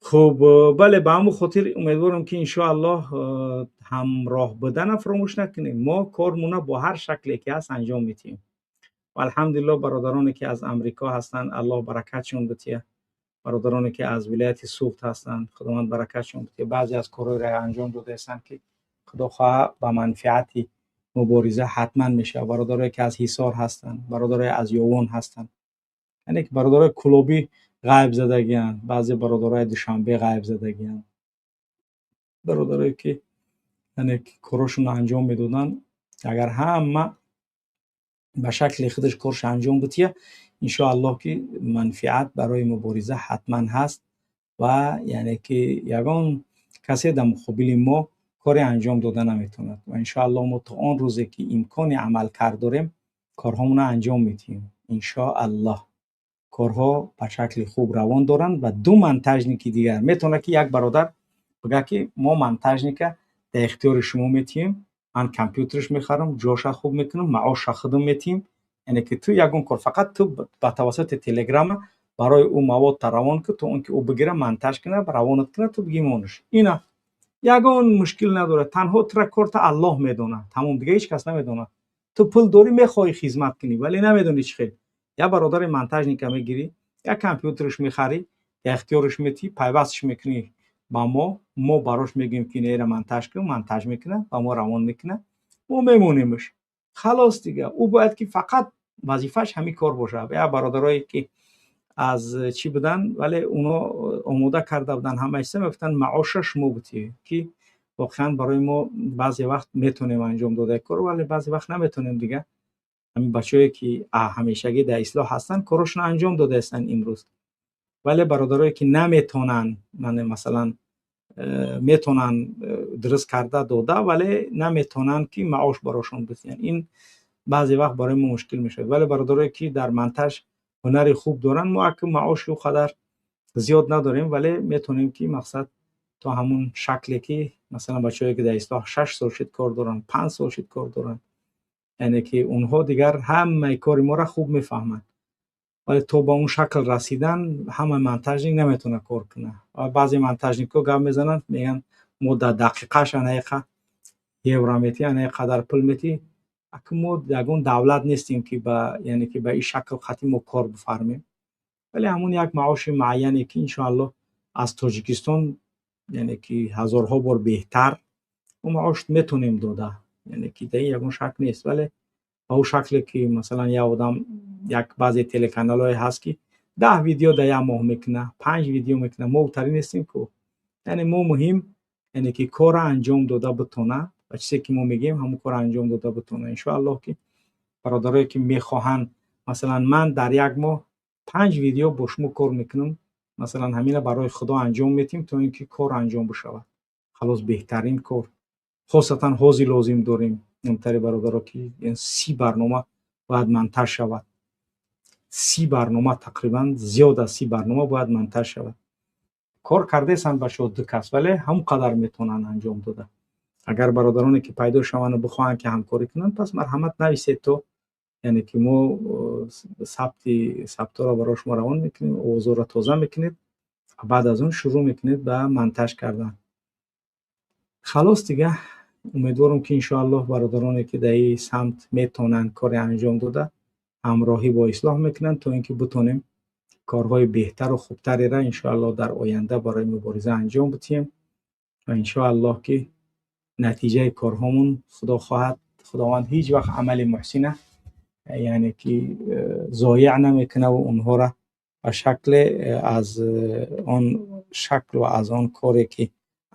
Хуб, бале, ба ҳамун хотир умедворам, ки иншоаллоҳ ҳамроҳ будана фаромӯш накунем. Мо кормона бо ҳар шакле ки ҳаст, анҷом медиҳем. Алҳамдулилло, бародароне ки аз Амрико ҳастанд, Аллоҳ баракатшон бития. Бародароне ки аз вилояти Суғд ҳастанд, Худованд баракатшон бития. Баъзе аз корҳоеро анҷом додаестанд, ки Худо хоҳа, ба манфиати мубориза ҳатман мешавад. Бародарое ки аз Ҳисор ҳастанд, бародарое аз Ёвон ҳастанд, яъне ки бародарои Кулобӣ ғайб задагианд, баъзе бародарои Душанбе ғайб задагианд. Бародарое ки, яъне ки корҳошонро анҷом медоданд, агар ҳама Ба шакли худаш корша анҷом бутия, иншоаллоҳ, ки манфиат барои мубориза ҳатман ҳаст ва яъне ки ягон касе дар муқобили мо коре анҷом дода наметавонад. Ва иншоаллоҳ, мо то он рӯзе ки имкони амалкард дорем, корҳомонро анҷом медиҳем. Иншоаллоҳ, корҳо ба шакли хуб равон доранд. Ва ду монтажники дигар метавонад, ки як бародар бигӯяд, ки мо монтажника дар ихтиёри шумо метиҳем, ман компютерш мехарам, ҷоша хуб мекунам, маоша худам метиҳем, яъне ки ту ягон кор, фақат ту ба тавассути телеграма барои ӯ маводта равон кун, то он ки ӯ бигира, монтаж кунад, равонат кунад, ту бигӣ монш. Ина ягон мушкил надорад. Танҳо тура корта Аллоҳ медонад, тамом, дига ҳеҷ кас намедонад. Ту пул дорӣ, мехоҳӣ хизмат кунӣ, вале намедонӣ чӣ хел. Як бародари монтажника мегирӣ, як компютерш мехарӣ, дар ихтиёрш метиҳӣ, пайвастш мекунӣ ба мо, мо барош мегӯем, ки инера монтаж кун, монтаж мекунад, ба мо равон мекунад, мо мемонемш, халос. Дига ӯ бояд ки фақат вазифааш ҳамин кор бошад. Як бародарое ки аз чӣ буданд, вале оно омода карда буданд ҳама чиза, мегуфтанд, маоша шумо бутиҳед, ки воқеан барои мо баъзе вақт метонем анҷом дода кор, вале баъзе вақт наметонем. Дига ҳамин бачаҳое ки ҳамешагӣ дар ислоҳ ҳастанд, корошонро анҷом додаистанд имрӯз. Вале бародарое ки наметонанд, масалан, метонанд дуруст карда дода, вале наметонанд, ки маош барошон битиҳанд, ин баъзе вақт барои мо мушкил мешавад. Вале бародарое ки дар монтаж ҳунари хуб доранд, мо аку маоши ӯ қадар зиёд надорем, вале метонем, ки мақсад то ҳамун шакле ки масалан бачаҳое ки дар ислоҳ 6 сол шид кор доранд, 5 сол шид кор доранд, яъне ки онҳо дигар ҳамаи кори моро хуб мефаҳманд. Вале то ба он шакл расидан ҳама монтажник наметавонад кор кунад. Ва баъзе монтажникҳо гап мезананд, мегӯянд, мо дар дақиқааш анаеқа евро метиҳ, анаe қадар пул метиҳ. Аку мо ягон давлат нестем, ки ба яъне ки ба ин шакл қатъи мо кор бифармем. Вале ҳамун як маоши муайяне, ки иншоаллоҳ аз Тоҷикистон, яъне ки ҳазорҳо бор беҳтар, мо маош метонем дода, яъне ки дар ин ягон шак нест. Вале ба ӯ шакле ки масалан як одам, як баъзе телеканалҳое ҳаст, ки 10 видео дар як моҳ мекунад, панҷ видео мекунад, мо утарӣ нестем ку. Яъне мо муҳим, яъне ки корро анҷом дода битонад ва чизе ки мо мегӯем, ҳамон корро анҷом дода битонад. Иншоаллоҳ, ки бародарое ки мехоҳанд, масалан, ман дар як моҳ панҷ видео бо шумо кор мекунам, масалан, ҳамина барои Худо анҷом метиҳем, то ин ки кор анҷом бишавад. Халос, беҳтарин кор. Хосатан ҳозир лозим дорем тари бародаро, ки 30 барнома бояд монтаж шавад, 30 барнома, тақрибан зиёд аз 30 барнома бояд монтаж шавад. Кор кардаестанд бачаҳо, ду кас, вале ҳамон қадар метавонанд анҷом дода. Агар бародароне ки пайдо шаванду бихоҳанд, ки ҳамкорӣ кунанд, пас марҳамат, нависед, то яъне ки мо сабти сабтҳоро барои шумо равон мекунем, овозҳоро тоза мекунед, баъд аз он шурӯъ мекунед ба монтаж кардан. Халос, дига умедворам, ки иншоаллоҳ бародароне ки дар ин самт метавонанд коре анҷом дода, ҳамроҳӣ бо ислоҳ мекунанд, то ин ки битонем корҳои беҳтару хубтареро иншоаллоҳ дар оянда барои мубориза анҷом битиҳем. Ва иншоаллоҳ, ки натиҷаи корҳомон, Худо хоҳад, Худованд ҳеҷ вақт амали муҳсина, яъне ки зоеъ намекунад ва онҳоро ба шакле аз он шакл ва аз он коре ки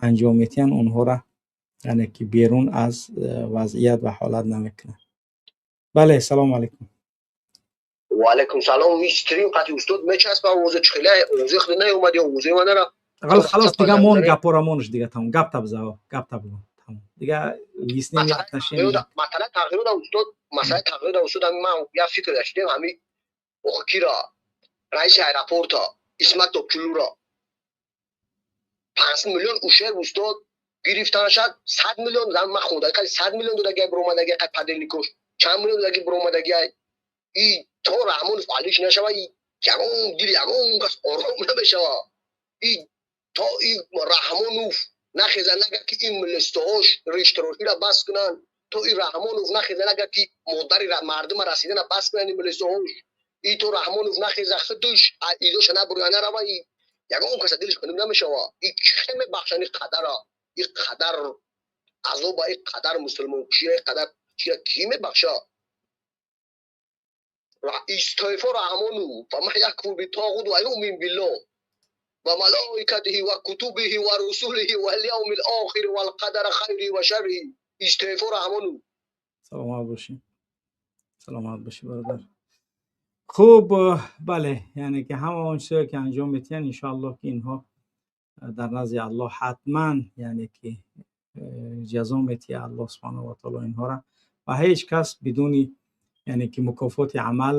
анҷом медиҳанд, онҳоро, яъне ки берун аз вазъият ва ҳолат намекунад. Бале, салому алайкум. Ва алайкум салом. Стрим қати устод мечаспа, овози чихела, овози худ наомад ё овози ма нара. Халос, дига мон гапора монш, дига тамом, гап табзао, гап табгу, тамом, дига выяснение отношений. Масъала тағйирода, устод, масъала тағйирода, устод, ман як фикр доштем, ҳами охи кира раиси аэропорта Исмат Топчулуро 5 миллион ушер, устод, гирифтанашад, 100 миллион ман хонда, 100 миллион додаги биромадаги, подельникош чанд миллион додаги биромадаги. И то Раҳмонов алиш нашава, ягон дил ягон кас ором намешава. И то и Раҳмонов нахеза нага, ки ин милистоҳош риштарошира бас кунанд, то и Раҳмонов нахеза нага, ки модари мардума расидана бас кунанд ин милистоҳош, и то Раҳмонов нахеза, худуш идоша набуря нарава, и ягон каса дилш хунук намешава. И чӣ мебахшанд и қадара, и қадар азоба, и қадар мусулмонкушия, и қадар чия кӣ мебахша? Истеъфо Раҳмону, فمن يكفر بالطاغوت ويؤمن بالله وملائكته وكتبه ورسله واليوم الآخر والقدر خيره وشره. استعفا Раҳмону. Саломат бошед. Саломат бошӣ, бародар. Хуб, бале, яъне ки ҳама он чизое ки анҷом метиҳанд, иншоаллоҳ, ки инҳо дар назди Аллоҳ ҳатман, яъне ки ҷазо метиҳад Аллоҳ субҳанаҳу ва таоло инҳоро ва ҳеҷ кас бидуни, яъне ки, мукофоти амал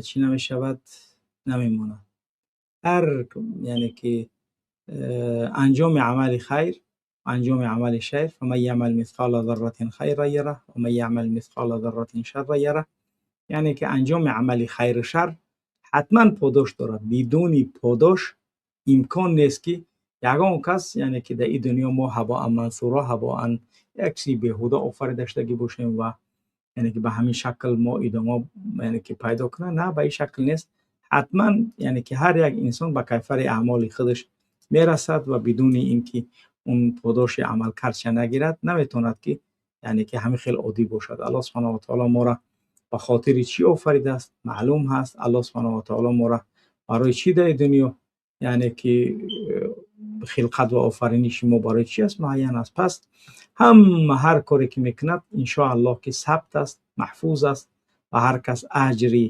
чӣ намешавад, намемонад. Ҳар, яъне ки, анҷоми амали хайр, анҷоми амали шар: فمن يعمل مثقال ذرة خيرا يره ومن يعمل مثقال ذرة شرا يره. Яъне ки анҷоми амали хайру шар ҳатман подош дорад. Бидуни подош имкон нест, ки ягон кас, яъне ки, дар ин дунё мо هباء منثورا, ҳабоан, як чизи беҳуда офарида шудагӣ бошем ва, яъне ки, ба ҳамин шакл мо идома, яъне ки, пайдо кунад. На, ба ин шакл нест. Ҳатман, яъне ки, ҳар як инсон ба кайфари аъмоли худаш мерасад ва бидуни ин ки он подоши амалкардша нагирад, наметавонад ки, яъне ки, ҳамин хел оддӣ бошад. Аллоҳ субҳанаҳу ва таоло моро ба хотири чӣ офаридааст, маълум ҳаст. Аллоҳ субҳанаҳу ва таоло моро барои чӣ дар дунё, яъне ки, хилқат ва офариниши мо барои чӣ аст, муайян аст. Пас ҳама ҳар коре ки мекунад, иншоаллоҳ, ки сабт аст, маҳфуз аст ва ҳар кас аҷри,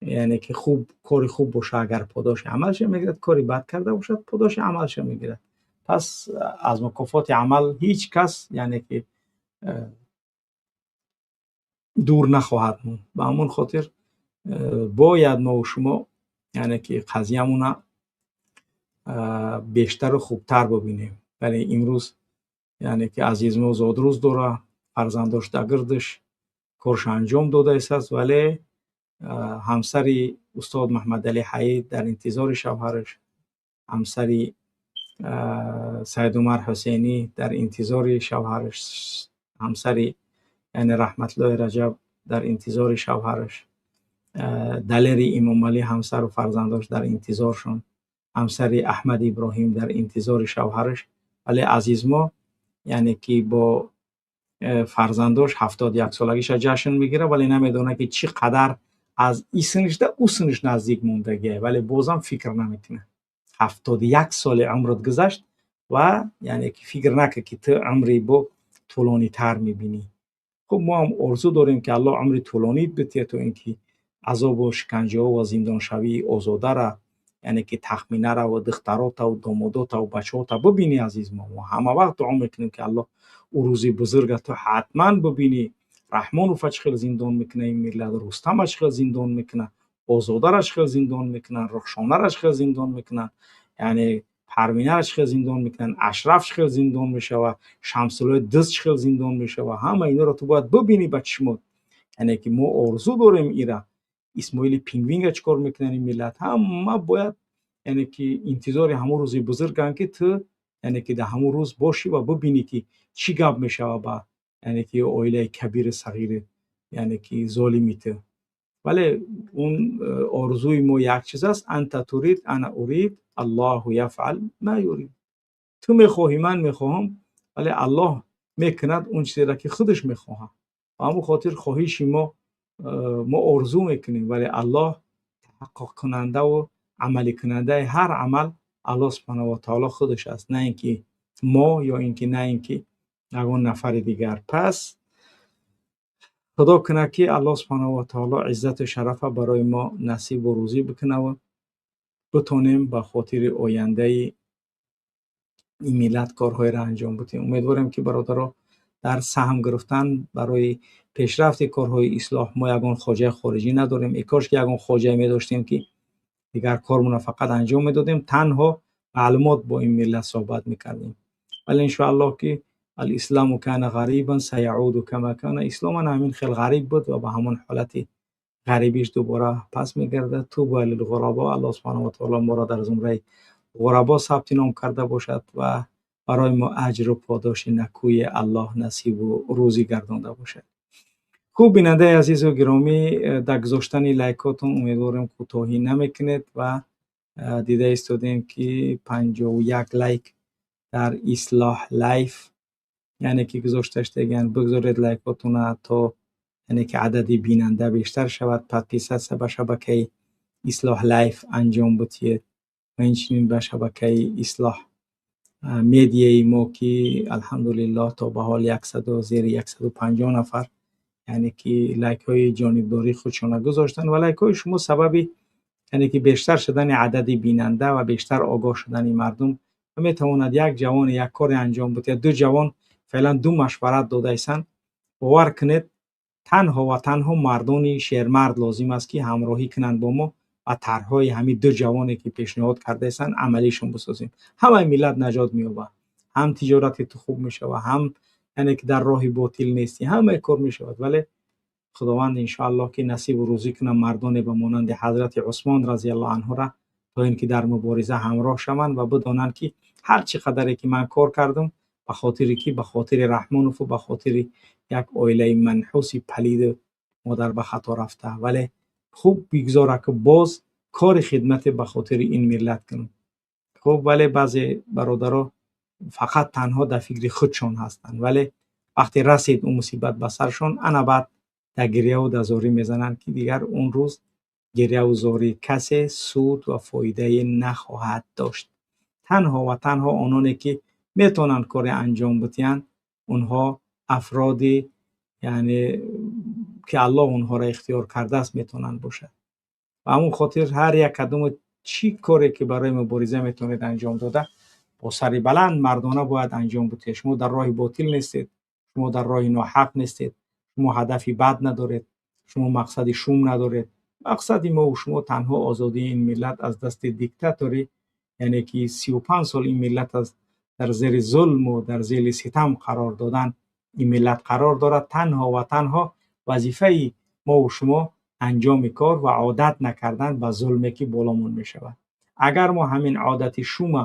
яъне ки, хуб, кори хуб боша агар, подоши амалша мегирад, кори бад карда бошад, подоши амалша мегирад. Пас аз мукофоти амал ҳеҷ кас, яъне ки, дур нахоҳад монд. Ба ҳамон хотир бояд мову шумо, яъне ки, қазиямона бештару хубтар бубинем. Вале имрӯз, яъне ки, азизмо зодрӯз дора, фарзандош дар гирдаш корша анҷом дода истааст, вале ҳамсари устод Маҳмадалӣ Ҳаид дар интизори шавҳараш, ҳамсари Саидумар Ҳусейнӣ дар интизори шавҳараш, ҳамсари, яъне, Раҳматуллоҳи Раҷаб дар интизори шавҳараш, Далери Имомалӣ ҳамсару фарзандош дар интизоршон, ҳамсари Аҳмад Иброҳим дар интизори шавҳараш. Вале азизмо, яъне ки, бо фарзандош 71-солагиша ҷашн мегирад, вале намедонад, ки чӣ қадар аз ин синнишда ӯ синниш наздик мондагие, вале бозам фикр намекунад. 71 соли умрат гузашт ва, яъне ки, фикр накун, ки ту умри бо тӯлонитар мебинӣ. Хуб, мо ҳам орзу дорем, ки Аллоҳ умри тӯлонит битиҳад, то ин ки азобу шиканҷаҳо ва зиндоншавии Озодара, яъне ки, Тахминара ва духтаротаву домодотаву бачаҳота бибинӣ. Азизмо, мо ҳама вақт дуо мекунем, ки Аллоҳ ӯ рӯзи бузурга ту ҳатман бибинӣ. Раҳмонова чӣ хел зиндон мекуна ин миллат, Рустама чӣ хел зиндон мекуна, Озодара чӣ хел зиндон мекунанд, Рухшонара чӣ хел зиндон мекунанд, яъне Парвинара чӣ хел зиндон мекунанд, Ашраф чӣ хел зиндон мешавад, Шамсуллои дузд чӣ хел зиндон мешавад. Ҳама инҳоро ту бояд бибинӣ ба чишмот. Яъне ки, мо орзу дорем ира. Исмоили Пингвинга чӣ кор мекунанд ин миллат? Ҳама бояд, яъне ки, интизори ҳамон рӯзи бузурганд, ки ту, яъне ки, дар ҳамон рӯз бошӣ ва бибинӣ, ки чӣ гап мешавад ба, яъне ки, оилаи кабири сағири, яъне ки, золими ту. Вале он орзуи мо як чиз аст: أنت تريد، أنا أريد، الله يفعل ما يريد. Ту мехоҳӣ, ман мехоҳам, вале Аллоҳ мекунад он чизеро, ки худаш мехоҳад. Ба ҳамон хотир хоҳиши мо, мо орзу мекунем, вале Аллоҳ таҳаққуқкунандаву амаликунандаи ҳар амал Аллоҳ субҳанаҳу ва таоло худаш аст, на ин ки мо ё ин ки на ин ки ягон нафари дигар. Пас Худо кунад, ки Аллоҳ субҳанаҳу ва таоло иззату шарафа барои мо насибу рӯзӣ бикунаву битонем ба хотири ояндаи ин миллат корҳоеро анҷом бидиҳем. Умедворем, ки бародаро дар саҳм гирифтан барои пешрафти корҳои ислоҳ. Мо ягон хоҷаи хориҷӣ надорем. Э кош ки ягон хоҷае медоштем, ки дигар кормона фақат анҷом медодем, танҳо маълумот бо ин миллат суҳбат мекардем. Вале иншоаллоҳ, ки الإسلام كان غريبا سيعود كما كان. Ислом ана ҳамин хел ғариб буд ва ба ҳамон ҳолати ғарибиш дубора пас мегардад. طوبى للغرباء. Аллоҳ субҳанаҳу ва таоло моро дар зумраи ғурабо сабти ном карда бошад ва барои мо аҷру подоши накӯи Аллоҳ насибу рӯзӣ гардонда бошад. Хуб, бинандаи азизу гиромӣ, дар гузоштани лайкотон умедворем кӯтоҳӣ намекунед ва дида истодем, ки 51 лайк дар Ислоҳ Лайф, яъне ки, гузошта шудагианд. Бигзоред лайкотона, то, яъне ки, адади бинанда бештар шавад. Подписаться ба шабакаи Ислоҳ Лайф анҷом бутиед ва инчунин ба шабакаи Ислоҳ Медиаи мо, ки алҳамдулиллоҳ, то ба ҳол яксаду зери 150 нафар, Яъне ки лайкҳои ҷонибдории худшона гузоштанд ва лайкҳои шумо сабаби, яъне ки, бештар шудани адади бинанда ва бештар огоҳ шудани мардум ва метавонад як ҷавон як коре анҷом бидиҳад. Ду ҷавон феълан ду машварат додаистанд. Бовар кунед, танҳо ва танҳо мардони шермард лозим аст, ки ҳамроҳӣ кунанд бо мо ва тарҳҳои ҳамин ду ҷавоне, ки пешниҳод кардаистанд, амалишон бисозем. Ҳамаи миллат наҷот меёбад. Ҳам тиҷорати ту хуб мешавад, ҳам, яъне ки, дар роҳи ботил нестӣ, ҳамаи кор мешавад. Вале Худованд, иншоаллоҳ, ки насибу рӯзӣ кунад мардоне ба монанди ҳазрати Усмон разиаллоҳу анҳура, то ин ки дар мубориза ҳамроҳ шаванд ва бидонанд, ки ҳар чӣ қадаре ки ман кор кардам, ба хотири ки? Ба хотири Раҳмонову ба хотири як оилаи манҳуси палиду модар ба хато рафта. Вале хуб, бигзора, ки боз кори хидмате ба хотири ин миллат кунам. Хуб, вале баъзе бародаро фақат танҳо дар фикри худшон ҳастанд. Вале вақте расид он мусибат ба саршон, ана баъд дар гирьяву дар зорӣ мезананд, ки дигар он рӯз гирьяву зории касе суд ва фоидае нахоҳад дошт. Танҳо ва танҳо ононе, ки метавонанд коре анҷом бидиҳанд, онҳо афроди, яъне ки Аллоҳ онҳоро ихтиёр кардааст, метавонанд бошад. Ба ҳамон хотир ҳар як кадому чӣ коре ки барои мубориза метавонед анҷом дода, бо сари баланд, мардона бояд анҷом бидиҳед. Шумо дар роҳи ботил нестед, шумо дар роҳи ноҳақ нестед, шумо ҳадафи бад надоред, шумо мақсади шум надоред. Мақсади мову шумо танҳо озодии ин миллат аз дасти диктатори, яъне ки 35 сол ин миллат аз дар зери зулму дар зери ситам қарор додан ин миллат қарор дорад. Танҳо ва танҳо вазифаи мову шумо анҷоми кор ва одат накардан ба зулме, ки боломон мешавад. Агар мо ҳамин одати шума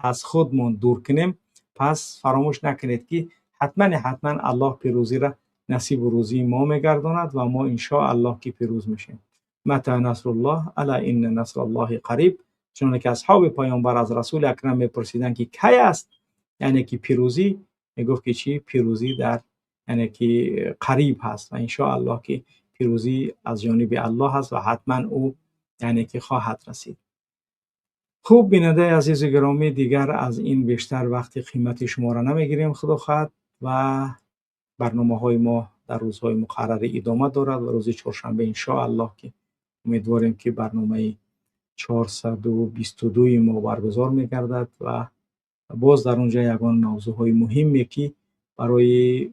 аз худмон дур кунем, пас фаромӯш накунед, ки ҳатман ҳатман Аллоҳ пирӯзиро насибу рӯзии мо мегардонад ва мо, иншоаллоҳ, ки пирӯз мешем. متى نصر الله ألا إن نصر الله قریب. چنانکه که اصحاب پیامبر از رسول اکرم میپرسیدند که کی است، یعنی که پیروزی، میگفت که چی؟ پیروزی در، یعنی که، قریب هست و انشاءالله که پیروزی از جانب الله هست و حتما او، یعنی که، خواهد رسید. خوب، بیننده عزیز گرامی، دیگر از این بیشتر وقت قیمت شما را نمیگیریم، خدا خواهد و برنامه های ما در روزهای مقرر ادامه دارد و روز چهارشنبه انشاءالله که امیدواریم که برنامه 422 ما برگزار میگردد و باز در اونجا یگان موضوع های مهمی که برای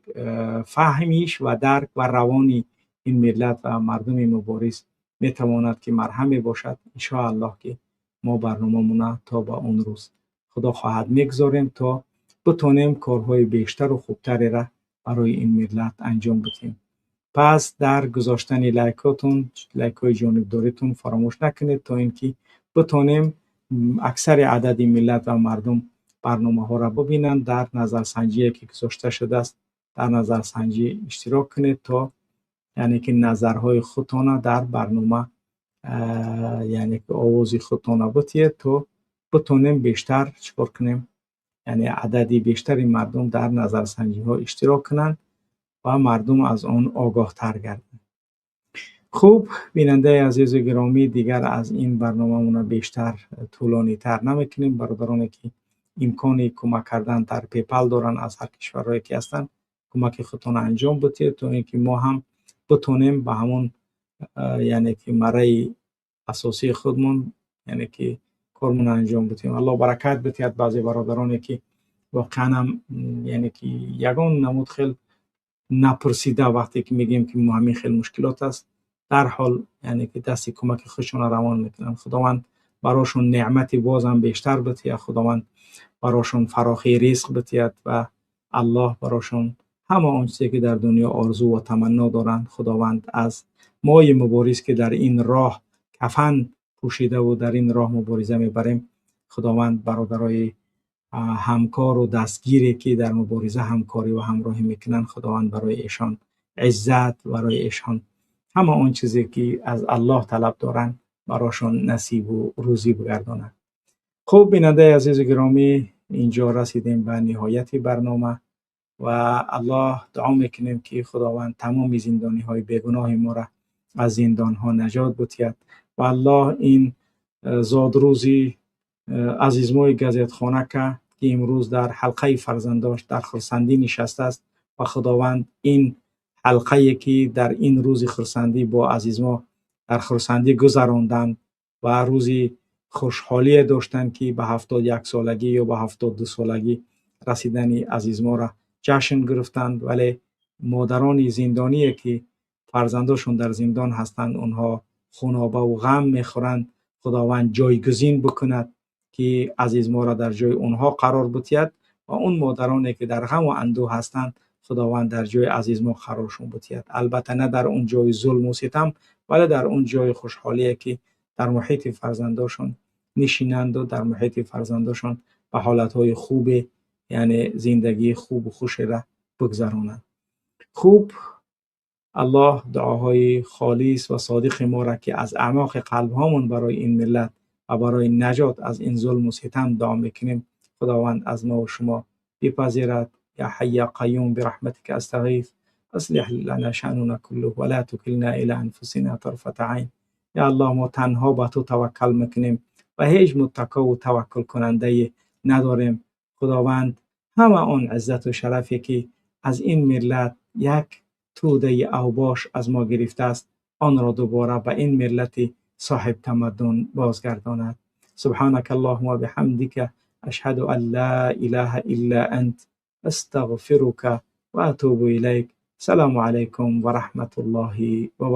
فهمیش و درک و روانی این ملت و مردم مبارز میتواند که مرهمی باشد، انشاءالله که ما برنامه تا به اون روز، خدا خواهد، میگذاریم تا بتونیم کارهای بیشتر و خوبتری را برای این ملت انجام بدیم. پس در گذاشتن لایکاتون، لایک های جانبداریتون فراموش نکنید تا اینکه بتونیم اکثر عدد ملت و مردم برنامه ها را ببینند. در نظرسنجی که گذاشته شده است، در نظرسنجی اشتراک کنید تا، یعنی که، نظرهای خودتان در برنامه، یعنی که آواز خودتان بتید تا بتونیم بیشتر چکار کنیم؟ یعنی عددی بیشتری مردم در نظرسنجی ها اشتراک کنند و مردم از آن آگاه تر گردند. خوب، بیننده عزیز و گرامی، دیگر از این برنامه بیشتر طولانی تر نمیکنیم. برادرانی که امکان کمک کردن در PayPal دارن، از هر کشورهایی که هستن، کمک خودتان انجام بدید تا اینکه ما هم بتونیم به همون، یعنی که، مرای اساسی خودمون، یعنی که کارمون انجام بدیم. الله برکت بدهد بعضی برادرانی که واقعا هم، یعنی که، یگان نمود خیل نپرسیده، وقتی که میگیم که همین خیلی مشکلات است، در حال، یعنی که، دستی کمک خودشون روان میکنن. خداوند براشون نعمتی بازم بیشتر بتید، خداوند براشون فراخی رزق بتید و الله براشون همه آن چیزی که در دنیا آرزو و تمنا دارند، خداوند از مای مبارز که در این راه کفن پوشیده و در این راه مبارزه میبریم، خداوند برادرای همکار و دستگیری که در مبارزه همکاری و همراهی میکنن، خداوند برای ایشان عزت، برای ایشان همه آن چیزی که از الله طلب دارند، براشون نصیب و روزی بگرداند. خوب، بیننده عزیز گرامی، اینجا رسیدیم به نهایت برنامه و الله دعا میکنیم که خداوند تمام زندانی های بیگناه ما را از زندان ها نجات بتید و الله این زادروزی عزیزمای گزیتخانه که امروز در حلقه فرزنداش در خرسندی نشسته است و خداوند این ҳалқае ки дар ин рӯзи хурсандӣ бо азизмо дар хурсандӣ гузаронданд ва рӯзи хушҳолие доштанд, ки ба 71 солагӣ ё ба 72 солагӣ расидани азизморо ҷашн гирифтанд. Вале модарони зиндоние, ки фарзандошон дар зиндон ҳастанд, онҳо хунобаву ғам мехӯранд. Худованд ҷойгузин бикунад, ки азизморо дар ҷои онҳо қарор бутиҳад, ва он модароне, ки дар ғаму андӯҳ ҳастанд, Худованд дар ҷои азизмо қароршон бутиҳад. Албатта, на дар он ҷои зулму ситам, вале дар он ҷои хушҳолие, ки дар муҳити фарзандошон нишинанду дар муҳити фарзандошон ба ҳолатҳои хубе, яъне зиндагии хубу хушеро бигзаронанд. Хуб, Аллоҳ дуоҳои холис ва содиқи моро, ки аз аъмоқи қалбҳомон барои ин миллат ва барои наҷот аз ин зулму ситам дуо мекунем, Худованд аз мо ва шумо бипазирад. يا حي يا قيوم برحمتك أستغيث، أصلح لنا شأننا كله ولا تكلنا إلى أنفسنا طرفة عين. یا الله، ما تنها با تو توکل میکنیم و هیچ متکا و توکل کننده نداریم. خداوند همه آن عزت و شرفی که از این ملت یک توده اوباش از ما گرفته است، آن را دوباره به این ملت صاحب تمدن بازگرداند. سبحانك اللهم وبحمدك، أشهد أن لا إله إلا أنت، أستغفرك وأتوب إليك. السلام عليكم ورحمة الله وبركاته.